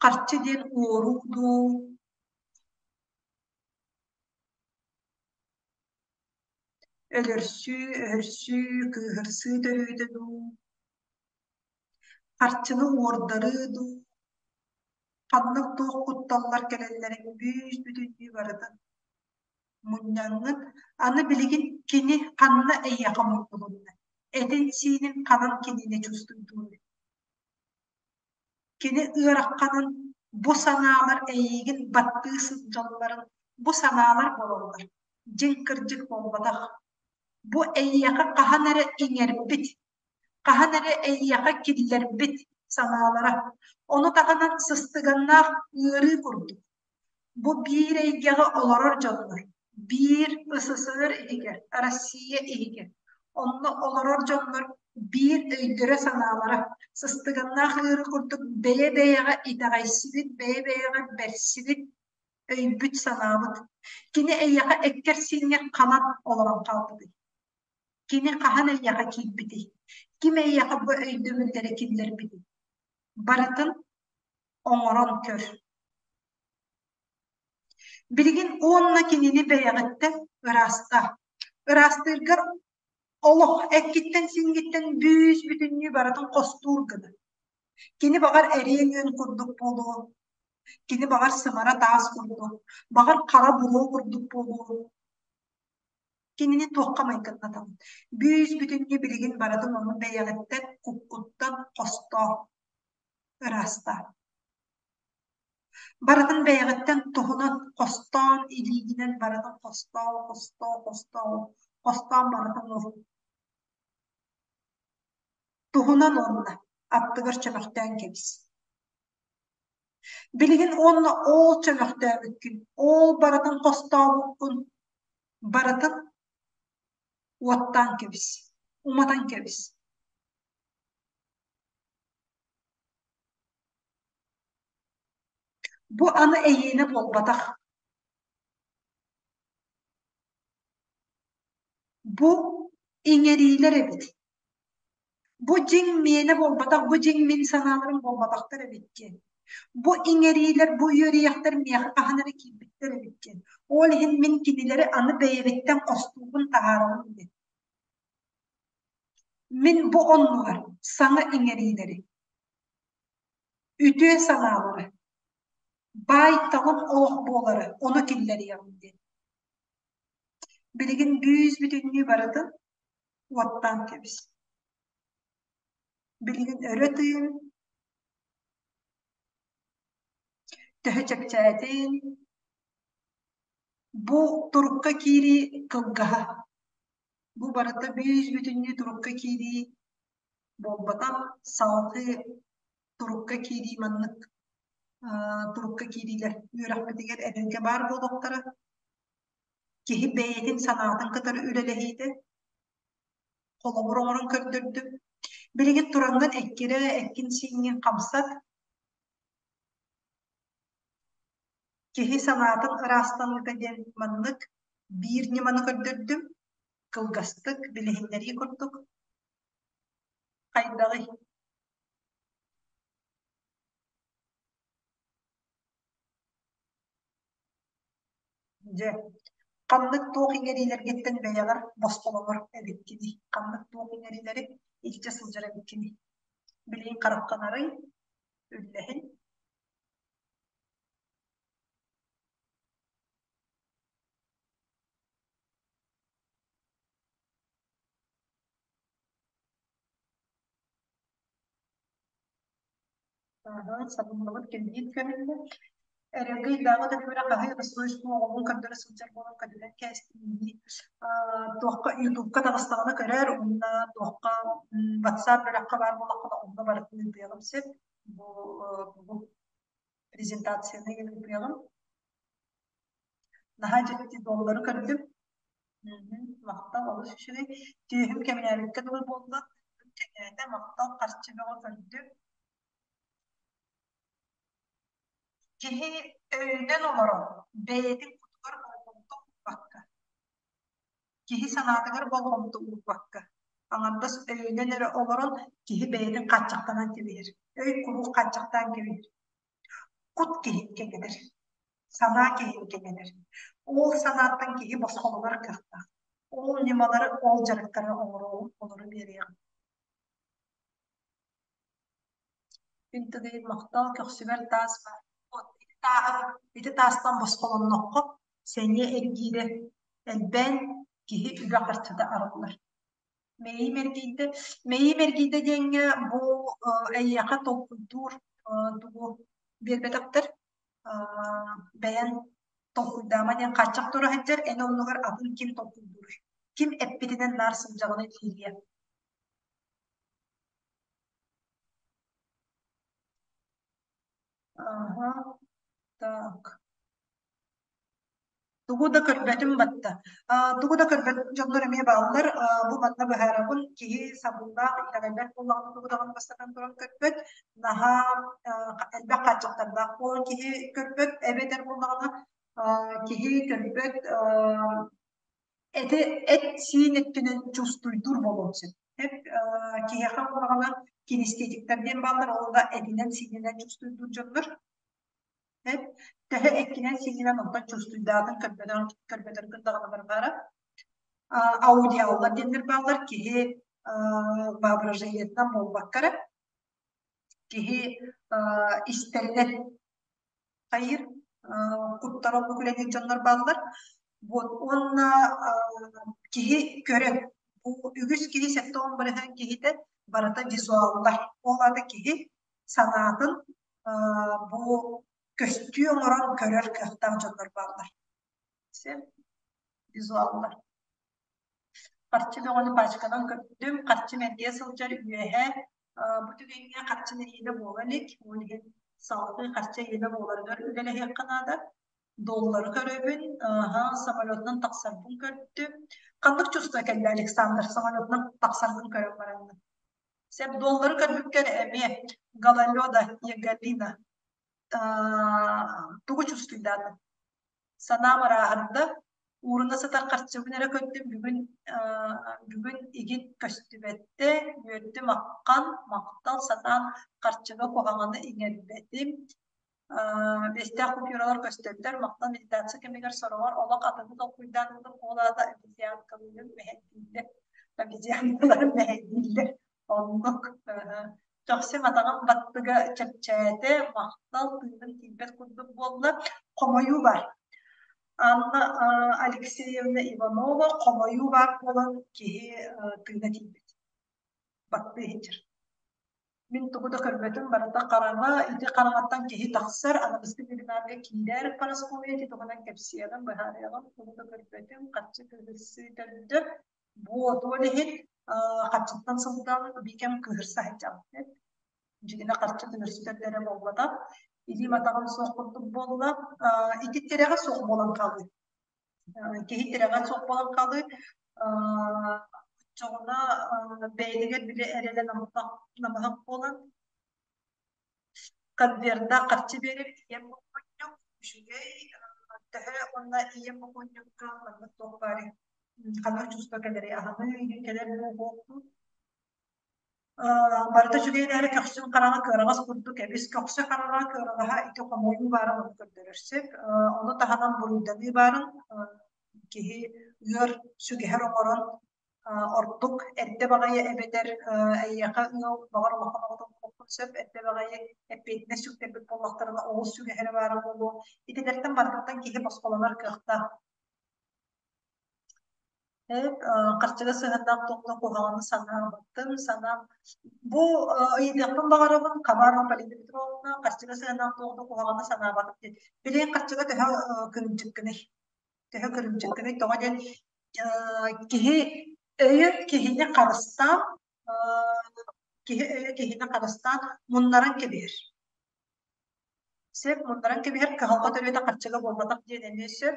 Харчы диэн уоруу дуу, өлөрсүү, өһөрсүү, кыыһырсыы төрүөтэ дуу, харчыны уордарыы дуу, ханнык туох кутталлар кэлэллэрин бүүс-бүтүннүү барытын мунньаҥҥын, аны билигин кини ханна эйиэхэ мунньулунна, этин-сиинин ханан кинини чувствуйдууруй? Кини ыараханын бу санаалар эйиигин баттыы сылдьалларын бу санаалар буолаллар, дьиҥ кырдьык буолбатах. Бу эйиэхэ хаһан эрэ иҥэрбит, хаһан эрэ эйиэхэ киллэрбит санаалара. Ону таһынан сыстыганнаах ыарыы курдук. Бу биир эйгэҕэ олорор дьоннор, биир СССР иһигэр, Россия иһигэр, онно олорор дьоннор биир өйдөрө-санаалара, сыстыганнаах ыарыы курдук бэйэ-бэйэҕэ итэҕэйсибит, бэйэ-бэйэҕэ бэрсибит. Өйбүт-санаабыт. Кини эйиэхэ эккэр-сииҥҥэр ханан олорон хаалбытый? Кини хаһан эйиэхэ киирбитий? Ким эйиэхэ бу өйдөбүллэри киллэрбитий? Барытын оҥорон көр. Билигин уонна кинини бэйэҕиттэн ыраастаа. Ыраастыыргар олох эккиттэн-сииҥҥиттэн бүүс-бүтүннүү барытын хостуур гына. Кини баҕар эриэн үөн курдук буолуо, кини баҕар сымара таас курдук, баҕар хара буруо курдук буолуо. Кинини туохха майгыннатабын? Бүүс-бүтүннүү билигин барытын ону бэйэҕиттэн, куккуттан хостоо, ыраастаа. Барытын бэйэҕиттэн туһунан хостоон, илиигинэн барытын хостоо, хостоо, хостоо, хостоон барытын ыл. Туһунан уонна аттыгар чөмөхтөөн кэбис. Билигин уонна ол чөмөхтөөбүккүн, ол барытын хостообуккун барытын уоттаан кэбис, уматан кэбис. Бу аны эйиэнэ буолбатах. Бу иҥэриилэр эбит. Бу дьиҥ миэнэ буолбатах, бу дьиҥ мин санааларым буолбатахтар эбит диэн. Бу иҥэриилэр, бу үөрүйэхтэр миэхэ хаһан эрэ киирбиттэр эбит диэн. Ол иһин мин кинилэри аны бэйэбиттэн хостуубун таһаарабын диэн. Мин бу оннугар саҥа иҥэриилэри, үтүө санаалары, баай-талым олох буолары ону киллэриэҕим диэн. Билигин бүүс-бүтүннүү барытын уоттаан кэбис. Билигин өрө тыын, төһө чэпчээтин, бу турукка киирии кылгаһа. Бу барыта бүүс-бүтүннүү турукка киирии буолбатах, салгыы турукка киирии маннык турукка киириилэр үөрэхпитигэр эбэҥкэ баар буолуохтара. Киһи бэйэтин санаатын кытары үлэлэһиитэ холобур оҥорон көрдөрдүм. Билигин тураҥҥын эккирэ, эккин-сииҥҥин хамсат. Киһи санаатын ыраастаныыта диэн маннык биир ньыманы көрдөрдүм. Кылгастык билиһиннэрии курдук. Хайдаҕый? Дьэ, ханнык туох иҥэриилэргиттэн бэйэҕэр босхолонор эбиккиний? Ханнык туох иҥэриилэри илдьэ сылдьар эбиккиний? Билигин хараххын арый, үллэһин. Сабыллыбыт кэлбит көһүннэ. Эрэлгэ ыйдааҕы төлөбүрэ хаһый Ростович оҕобун көрдөрө сылдьар буолан көрдөрөн кээстим дии. Туохха Ютубка таҕыстаҕына көрөр уонна туохха WhatsApp бөлөххө баар буоллаххына онно барытын ыытыаҕым сөп. Бу бу презентацияны ыытыаҕым. Наһаа дьикти доллары көрдүм. Махтал олус үчүгэй. Түөһүм кэмнээбиккэ дылы буолла. Кэҥээтэ махтал харчы бөҕө көрдүм. Киһи өйүнэн олорон, бэйэтин кутугар болҕомто уурбакка, киһи санаатыгар болҕомто уурбакка, аҥардас өйүнэн эрэ олорон киһи бэйэтин хааччахтанан кэбиһэр. Өй куруук хааччахтаан кэбиһэр. Кут киһини кэҥэтэр, санаа киһини кэҥэтэр. Ол санааттан киһи босхолонор кыахтаах. Ол ньымалары, ол дьарыктары оҥоруоҕум, олору биэриэҕим. Күн тыгыйын махтал көхсүбэр таас баар. Ити тааһы, ити таастан босхолонноххо, сэниэ эргиирэ элбээн, киһи үбэ-харчыта арыллар. Мэйиим эргийдэ. Мэйиим эргийдэ диэҥҥэ бу эйиэхэ толкуйдуур тугу биэрбэтэхтэр. Бэйэн толкуйдаама диэн хааччах тура сылдьар, эн оннугар атын ким толкуйдуур? Ким эппитинэн наар сылдьаҕыный киириэ. Ага, так. Тугу да көрбөтүм батта. Тугу да көрбөт дьоннор эмиэ бааллар. Бу манна быһаарабын. Киһи сабыылаах, итэҕэйбэт буоллаҕына тугу даҕаны бастатан туран көрбөт. Наһаа элбэх хааччахтардаах буолан киһи көрбөт. Эбэтэр буоллаҕына Киһи көрбөт эти эт-сиин өттүнэн чувствуйдуур буолуон сөп. Киһиэхэ буоллаҕына кинестетиктэр диэн бааллар, ол да этинэн-сиининэн чувствуйдуур дьоннор. Төһө эккинэн-сиининэн онтон чувствуйдаатын көрбөтөргүн даҕаны барбаара. Аудиаллар диэннэр бааллар, киһи воображениетынан буолбакка эрэ, киһи истэринэн хайыыр, куттар оннук үлэлиир дьоннор бааллар. Вот уонна киһи көрөн, бу үгүс киһи 70 бырыһыан киһитэ барыта визуаллар. Ол аата киһи санаатын бу көстүү оҥорон көрөр кыахтаах дьоннор бааллар. Визуаллар. Харчы бөҕөнү пачканан көрдүм, харчы мэлдьи сылдьар үөһэ. Бу түгэҥҥэ харчы нэһиилэ буола илик, ол иһин салгыы харчы эйиэнэ буоларыгар үлэлэһиэххэ наада. Доллары көрөбүн, самолетунан тахсарбын көрдүм. Ханнык чувство кэллэ Александр самолетунан тахсарбын көрөн бараннын? Сеп доллары көрбүккэр эмиэ Гололеда, Егалина тугу чувствуйдаатыҥ? Санаам ырааһырда, ууруна сытар харчыбын эрэ көрдүм, бүгүн бүгүн игин көстүбэттэ, үөрдүм аххан, махтал сатаан харчыга куһаҕаны иҥэрбэтим. Биэстээх купюралар көстөллөр, махтал медитация кэмигэр сороҕор олох атыны толкуйдаан ылым, ол аата обезьянкалыырым мэһэйдииллэр, обезьянкаларым мэһэйдииллэр. Оннук Көхсүм атаҕым баттыга чэпчээтэ, махтал тыыным тиийбэт курдук буолла. Хомойуу баар. Анна Алексеевна Иванова хомойуу баар буолан киһи тыына тиийбэт. Баттыы сылдьар. Мин тугу да көрбөтүм, барыта хараҥа, ити хараҥаттан киһи тахсар, аныгыскы вебинарга киирэр Парасковья ити туһунан кэпсиэҕим, быһаарыаҕым, тугу да көрбөтүм, харчы кыыһырсыы төрдө. Буотуон иһин харчыттан сылтаан биикэм кыыһырса сылдьабын. Дьиҥинэ харчы кыыһырсытар эрэ буолбатах. Илиим атаҕым суох курдук буолла. Ити тирэҕэ суох буолан хаалыы. Киһи тирэҕэ суох буолан хаалыы. Оччоҕуна бэйэтигэр били эрэлэ намыһах буолан конверда харчы биэрэбит ийэм бокуонньук үчүгэй төһө уонна ийэм бокуонньукка маннык туох баарый ханнык чувство кэлэрий аһыныы игин кэлэр буолуохтуу барыта үчүгэй эрээри көхсүн хараҕа кыараҕас курдук эбис көхсө хараҕа кыараҕаһа ити хомойуу баарын ону көрдөрөр сөп ону таһынан буруйданыы баарын киһи ыар сүгэһэр оҥорон ордук эрдэ баҕайы эбэтэр эйиэхэ ыал баҕар улахан оҕото буолуоххун сөп эрдэ баҕайы эппиэтинэс сүктэрбит буоллахтарына оҕус сүгэһэрэ баара буолуо итилэртэн барытыттан киһи босхолонор кыахтаах харчыга сыһыаннаах туох да куһаҕаны санаабаттым санаам бу ыйытыахпын баҕарабын Хабарова Полина Петровна харчыга сыһыаннаах туох да куһаҕаны санаабатым диэн билигин харчыга төһө кырыымчыккыный төһө кырыымчыккыный тоҕо диэн киһи өйө киһини харыстаан киһи өйө киһини харыстаан муннаран кэбиһэр сөп муннаран кэбиһэр кыһалҕа төрүөтэ харчыга буолбатах диэн эмиэ сөп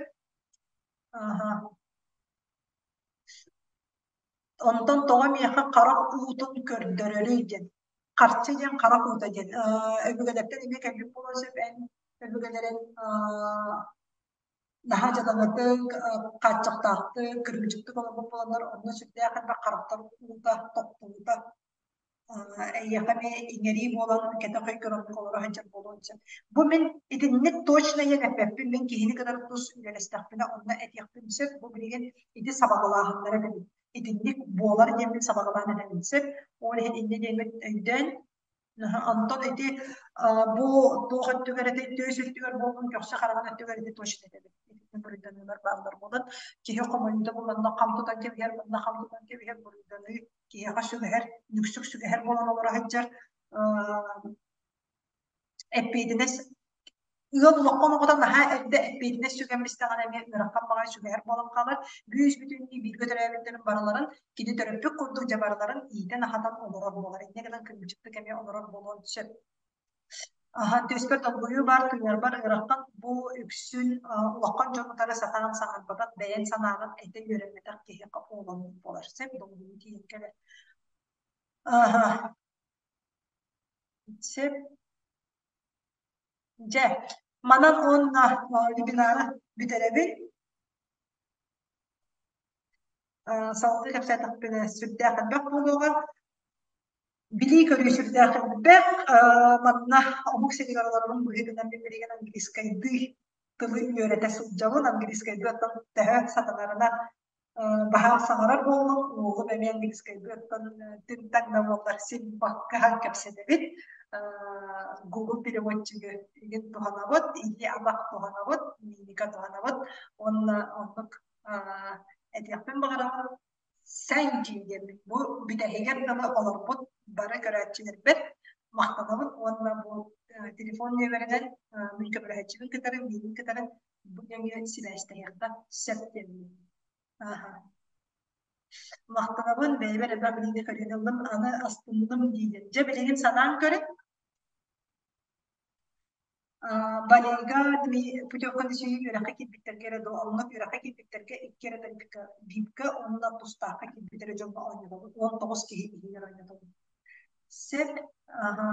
Онтон тоҕо миэхэ харах уутун көрдөрөрүй диэн. Харчы диэн харах уута диэн. Өбүгэлэртэн эмиэ кэлбит буолуон сөп эн өбүгэлэрин наһаа дьадаҥытык, хааччахтаахтык, кырыымчыктык олорбут буоланнар, онно сүрдээх элбэх харахтар уута тохтубута эйиэхэ эмиэ иҥэрии буолан кэтэх өйгөр оннук олоро сылдьар буолуон сөп. Бу мин итинник точно диэн эппэппин, мин киһини кытары тус үлэлэстэхпинэ онно этиэхпин сөп. Бу билигин ити сабаҕалааһыннара этэбин. Итинник буолар диэммин сабаҕалаан этэбин сөп. Ол иһин инньэ диэммин өйдөөн Онтон ити бу туох өттүгэр этэй, түөс өттүгэр буоллун, көхсө хараҕын өттүгэр ити точно этэбин. Итинник буруйданыылар бааллар буолан, киһи хомойуута бу манна хам тутан кэбиһэр, манна хам тутан кэбиһэр буруйданыы киһиэхэ сүгэһэр, нүксүк сүгэһэр буолан олоро сылдьар эппиэтинэс ыал улахан оҕото наһаа эрдэ эппиэтинэс сүгэн бистэҕинэ эмиэ ыарахан баҕайы сүгэһэр буолан хаалар. Бүүс-бүтүннүү бииргэ төрөөбүттэрин барыларын кини төрөппүт курдук дьэ барыларын иитэн-аһатан олорор буолар. Инньэ гынан кырдьыктык эмиэ олорор буолуон сөп. Аһа, түөспэр долгуйуу баар, тыынарбар ыарахан бу үксүн улахан дьон утары сатаан саҥарбатах, бэйэн санааҕын этэ үөрэммэтэх киһиэхэ оҕолонуу буолар. Сөп долгуйуу тиийэн кэлэр. Аһа, сөп. Дьэ, Манан уонна вебинары бүтэрэбин. Салгыы кэпсээтэхпинэ сүрдээх элбэх буолуоҕа. Билии-көрүү сүрдээх элбэх. Манна омук сиригэр олорорум быһыытынан мин билигин английскайдыы тылы үөрэтэ сылдьабын. Английскайдыы оттон төһө сатанарынан баһаам саҥарар буоллум. Уолум эмиэ английскайдыы оттон түҥ-таҥ да буоллар син баккаһан кэпсэтэбит. Google переводчигы игин туһанабыт, илии-абах туһанабыт, мимика туһанабыт уонна оннук этиэхпин баҕарабын. Thank you диэммин бу бүтэһигэр дылы олорбут бары көрөөччүлэрбэр махтанабын уонна бу телефон нүөмэринэн мин көмөлөһөөччүбүн кытары, миигин кытары бу нөҥүө сибээстэһиэххэ сөп диэммин. Ааһа. Махтанабын, бэйэбэр элбэх билиини көрүүнү ыллым, аны астынным диигин. Дьэ билигин санаан көрүн. Балига путевканы сүүйүү үөрэххэ киирбиттэргэ эрэ дуо, оннук үөрэххэ киирбиттэргэ икки эрэ тарифка ВИП-ка уонна тустаахха киирбит эрэ дьоҥҥо оонньотобут. 19 киһи иһигэр оонньотобут. Сөп. Аха.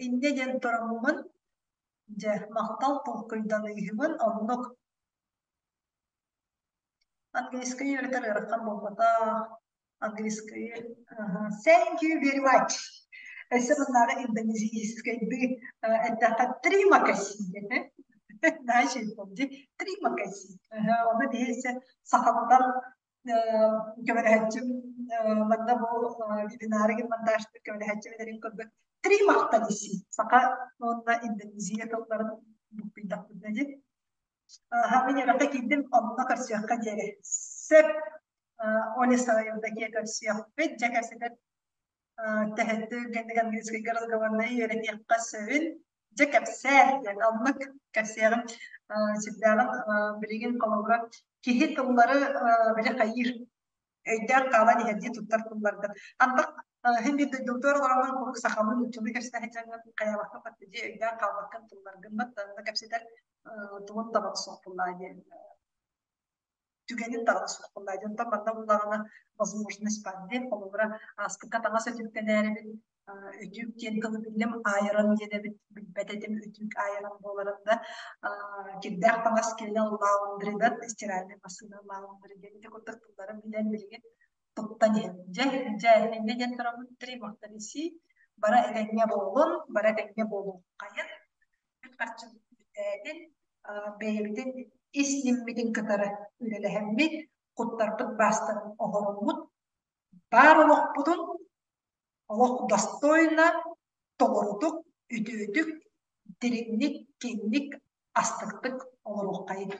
Инньэ диэн тураммын, дьэ, махтал толкуйданыыһыбын, оннук Английскай үөрэтэр ыарахан буолбатах. Английскайы thank you very much. Өссө маннааҕы индонезийскайдыы эттэххэ terima kasih диэтэ. Наһаа үчүгэй terima kasih. Ону биһи өссө сахалартан көмөлөһөөччүм манна бу вебинары монтажтыыр көмөлөһөөччүм этэрин курдук terima kasih саха уонна индонезия тылларын буккуйдахпытына дии. Мин үөрэххэ киирдим, онно көрсүөххэ диэри. Сөп, Оля Евдокия көрсүөхпүт, дьэ кэпсэтэр тэһэттэ түргэнник английскайга разговорнай үөрэтиэххэ сөбүн. Дьэ кэпсээ диэн оннук кэпсиэҕим сүрдээҕин билигин холобура киһи тыллары били хайыыр өйдөөн хаалан иһэрдии туттар тылларгын. Антах һин биир дойдубутугар олорон куруук сахалыы нууччалыы кэпсэтэ сылдьаҥҥын хайаабакка дии өйдөөн хаалбаккын тылларгын баттанна кэпсэтэр тугун даҕаны суох буоллаа диэн түгэнин даҕаны суох буоллаа диэн. Онтон манна буллаҕына возможность баар диэн холобура ааспыкка таҥас өтүүктэнээрибин өтүүк диэн тылы биллим айрон диэн эбит билбэт этим өтүүк айрон буоларын да кирдээх таҥас киэнэ laundry стиральная массыына laundry диэн ити курдук тылларын билэн билигин туттан иһэбин дьэ дьэ инньэ диэн турабын три махтаниси бара этэҥҥэ буоллун бара этэҥҥэ буолуоххайын харчы бүтээтин бэйэбитин ис ниммитин кытары үлэлэһэммит куттарбыт баастарын оһороммут баар олохпутун олох достойно, толорутук, үтүөтүк, дириҥник, киэҥник, астыктык олоруоххайын.